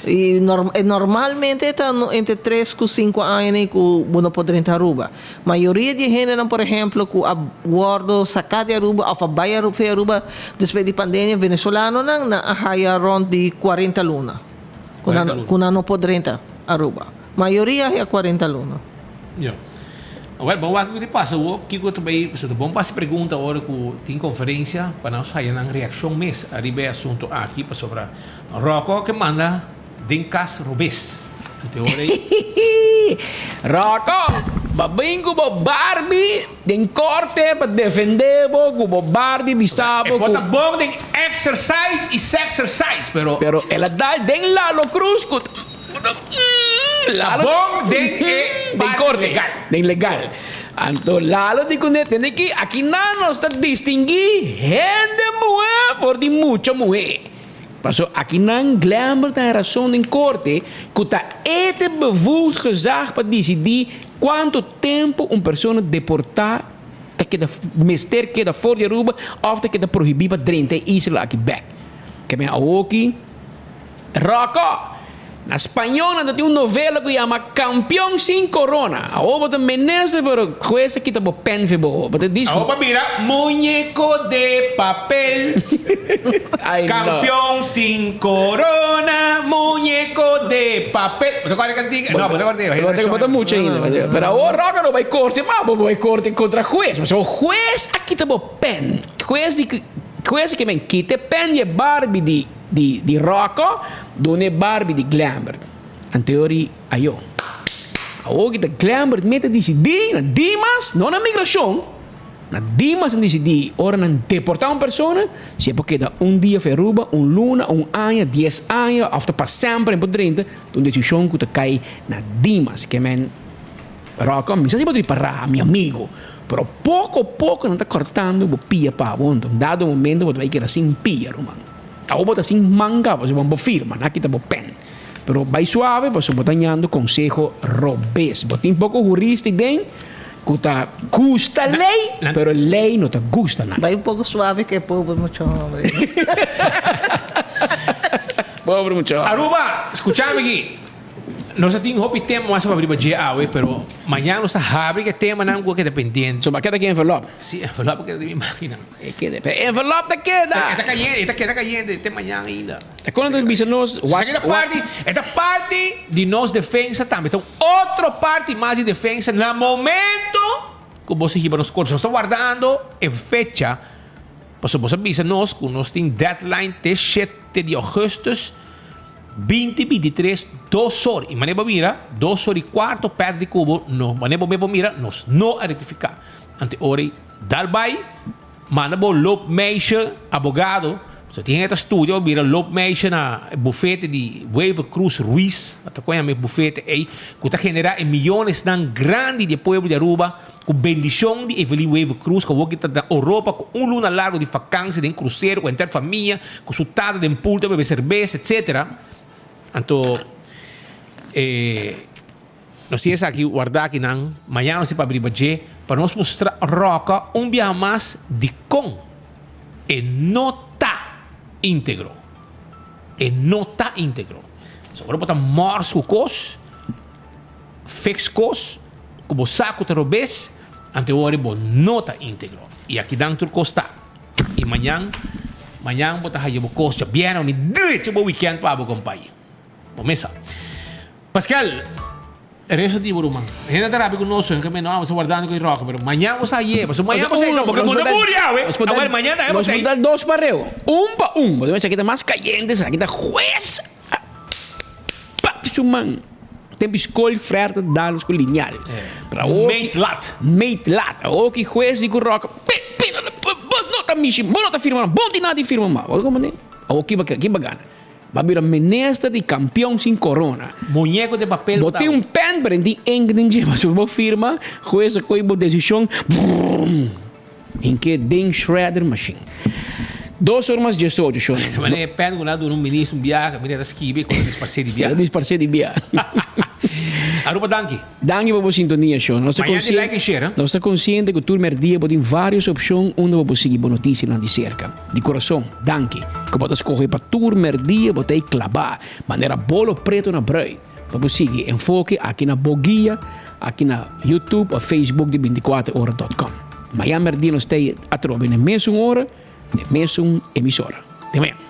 Y normalmente ta entre tres cu cinco aña cu bo no por drenta Aruba. Mayoria di e hendenan por ehemplo cu a wordo saca di Aruba of a bay fe Aruba despues di pandemia, venezolanonan, nan a haya rond di cuarenta luna cu nan cu nan no por drenta Aruba. Mayoria a haya cuarenta luna. Ya. Awor bon wak kiko ta pasa awor, kiko ta bay, pasobra ta bon pa hasi pregunta ora cu tin conferencia pa nos haya nan reaccion mes ariba e asunto aki pasobra Rocco ke manda den kas robes. Anto e ora ei. Rocco, bo bin ku bo Barbie den korte pa defende bo ku bo Barbie bisa bo E ku. por ta bon den exercise i sexercise, pero. Pero el a dal den Lalo Cruz ku ta. Ta bon den e parti legal. Den legal. Anto Lalo di kuné tende ki akinan nos ta distingui hende muhé for di mucha muhé. Paso akinan Glenber ta e rason den korte ku ta e te bevoegd gezag pa disidí kuantu tempu un persona deportá ta keda mester keda for di Aruba òf ta keda prohibí pa drenta e isla aki bèk. Keme awoki Ròkò! Na spañó nan ta tin un novela ku yama Kampion sin korona. Awor bo ta menester pero hues a kita bo pen fe bo. Bo ta dis. Awor pa bira muñeco de papel. Ay no. Kampion sin korona, muñeco de papel. Bo ta kòrda e kantika? No, bo ta kòrda e. Bo ta bo ta mucha ainda. Pero awor Ròkò no bai korte mas, bo bai korte kontra hues. Pasobra hues a kita bo pen. Hues di hues a kimen kita e pen di e Barbie di. Di di Rocco duna e Barbie di Glambert. Anteori ayo. Awor ki ta Glambert me ta disidí na Dimas, no na migrashon, na Dimas nan disidí ora nan deportá un persona, si e por keda un dia for Aruba, un luna, un aña, dies aña òf ta pa semper e por drenta, ta un desishon ku ta kai na Dimas. Ke men Rocco, mi sa si bo ta ripará, mi amigo, pero poko poko nan ta kòrtando bo pia pa bo, anto un dado momento bo ta bai keda sin pia, ruman. Awo bo ta sin manga pasobra bo firma, nan a kita bo pen. Pero bai suave pasobra bo ta ñando conseho robes. Bo tin poco hurista den cu ta gusta ley, pero ley no ta gusta nan. Bai un poco suave cu e pober mucha hombre. Pober mucha hombre. Aruba, scucha mi aki. Nos a tin hopi tema mas pa riba dje awe, pero mañana nos ta habri ke temanan ku a keda pendiente. So, bo a keda ki envelop? Si, envelop a keda den mi makina. E keda, pero envelop ta keda. E ta kayente, e ta keda kayente te mañana ainda. Ta kon ta bisa nos Esaki ta parti, e ta parti di nos defensa tambe. Ta un otro parti mas di defensa na momento ku bo a hiba nos korte. Nos ta wardando e fecha, pasobra bo a bisa nos ku nos tin deadline te shete di augustus binti 23, dos or. I manera bo mira, dos or i kuarto pèt di kubo, no, manera bo por mira, nos no a rektifiká. Ante ora ei. Dal bai, manda bo loopmeisje, abogado, so tin hende ta studia pa bira loopmeisje na e bufete di Wever Croes Ruiz, a ta koña mi bufete ei, ku ta genera e miyonesnan grandi di e pueblo di Aruba, ku bendishon di Evelyn Wever Croes, ku awor ki ta na Europa ku un luna largo di vakansi den krusero ku henter famia, ku su tata den pool ta bebe serbes, etcetera. Anto e. Nos tin esaki wardá akinan, mañana nos tin papia riba dje, pa nos mustra Roca un biaha mas dikon e no ta íntegro. E no ta íntegro. So ora bo ta mòrs ku kos, fix kos, ku bo sa ku ta robes, anto e ora bo no ta íntegro. I akinan tur kos ta. I mañan, mañan bo ta haya bo kos djabièrnè, mi drecha bo wikènt pa bo, kompai. Bo mesa. Pascal, resto di bo ruman. Hende ta rabia ku nos, hende no, abo sa wardando ku e rock, pero mañan bo sa ye, pasobra mañan bo sa no, porque bo ta muri awe. Awor mañan ta Nos por dal dos pareu, un pa un, pasobra esaki ta mas kayente, esaki ta hues. Pati su man. Tempo di skol Fred ta dal nos ku lineal. Pero awor Meet lat. Meet lat. Awor ki hues di ku rock, pi, pi, no ta, bo no ta mishi, bo no ta firma, bo no tin nada di firma mas. Bo ta komprende? Awor ki bo ki bo gana? Bo a bira minister di kampion sin korona. Muñeko di papel bo ta. Bo tin un pen pero tin ink den dje. Pasobra bo firma, hues a kohe bo desishon, brrrm, hinke den shredder machine. Dos or mas diesocho, shon. Mane e pen ku nan a duna un minister un biaha, mira e ta skibi e kos a disparsé di biaha. E ta disparsé di biaha. Aruba danki. Danki pa bo sintonia, shon. Nos ta Mañana di like en share, eh? Nos ta konsiente ku tur merdia bo tin vários opshon unda bo por sigui bo notisianan di serka. Di kurason, danki ku bo ta skohe pa tur merdia bo ta ei klabá manera bolo preto na brui pa bo sigui Enfoke aki na bo guia aki na YouTube òf Facebook di bintikuater ora dòt kòm. Mañana merdia nos ta ei atrobe na e mesun ora, na e mesun emisora. Te mañana.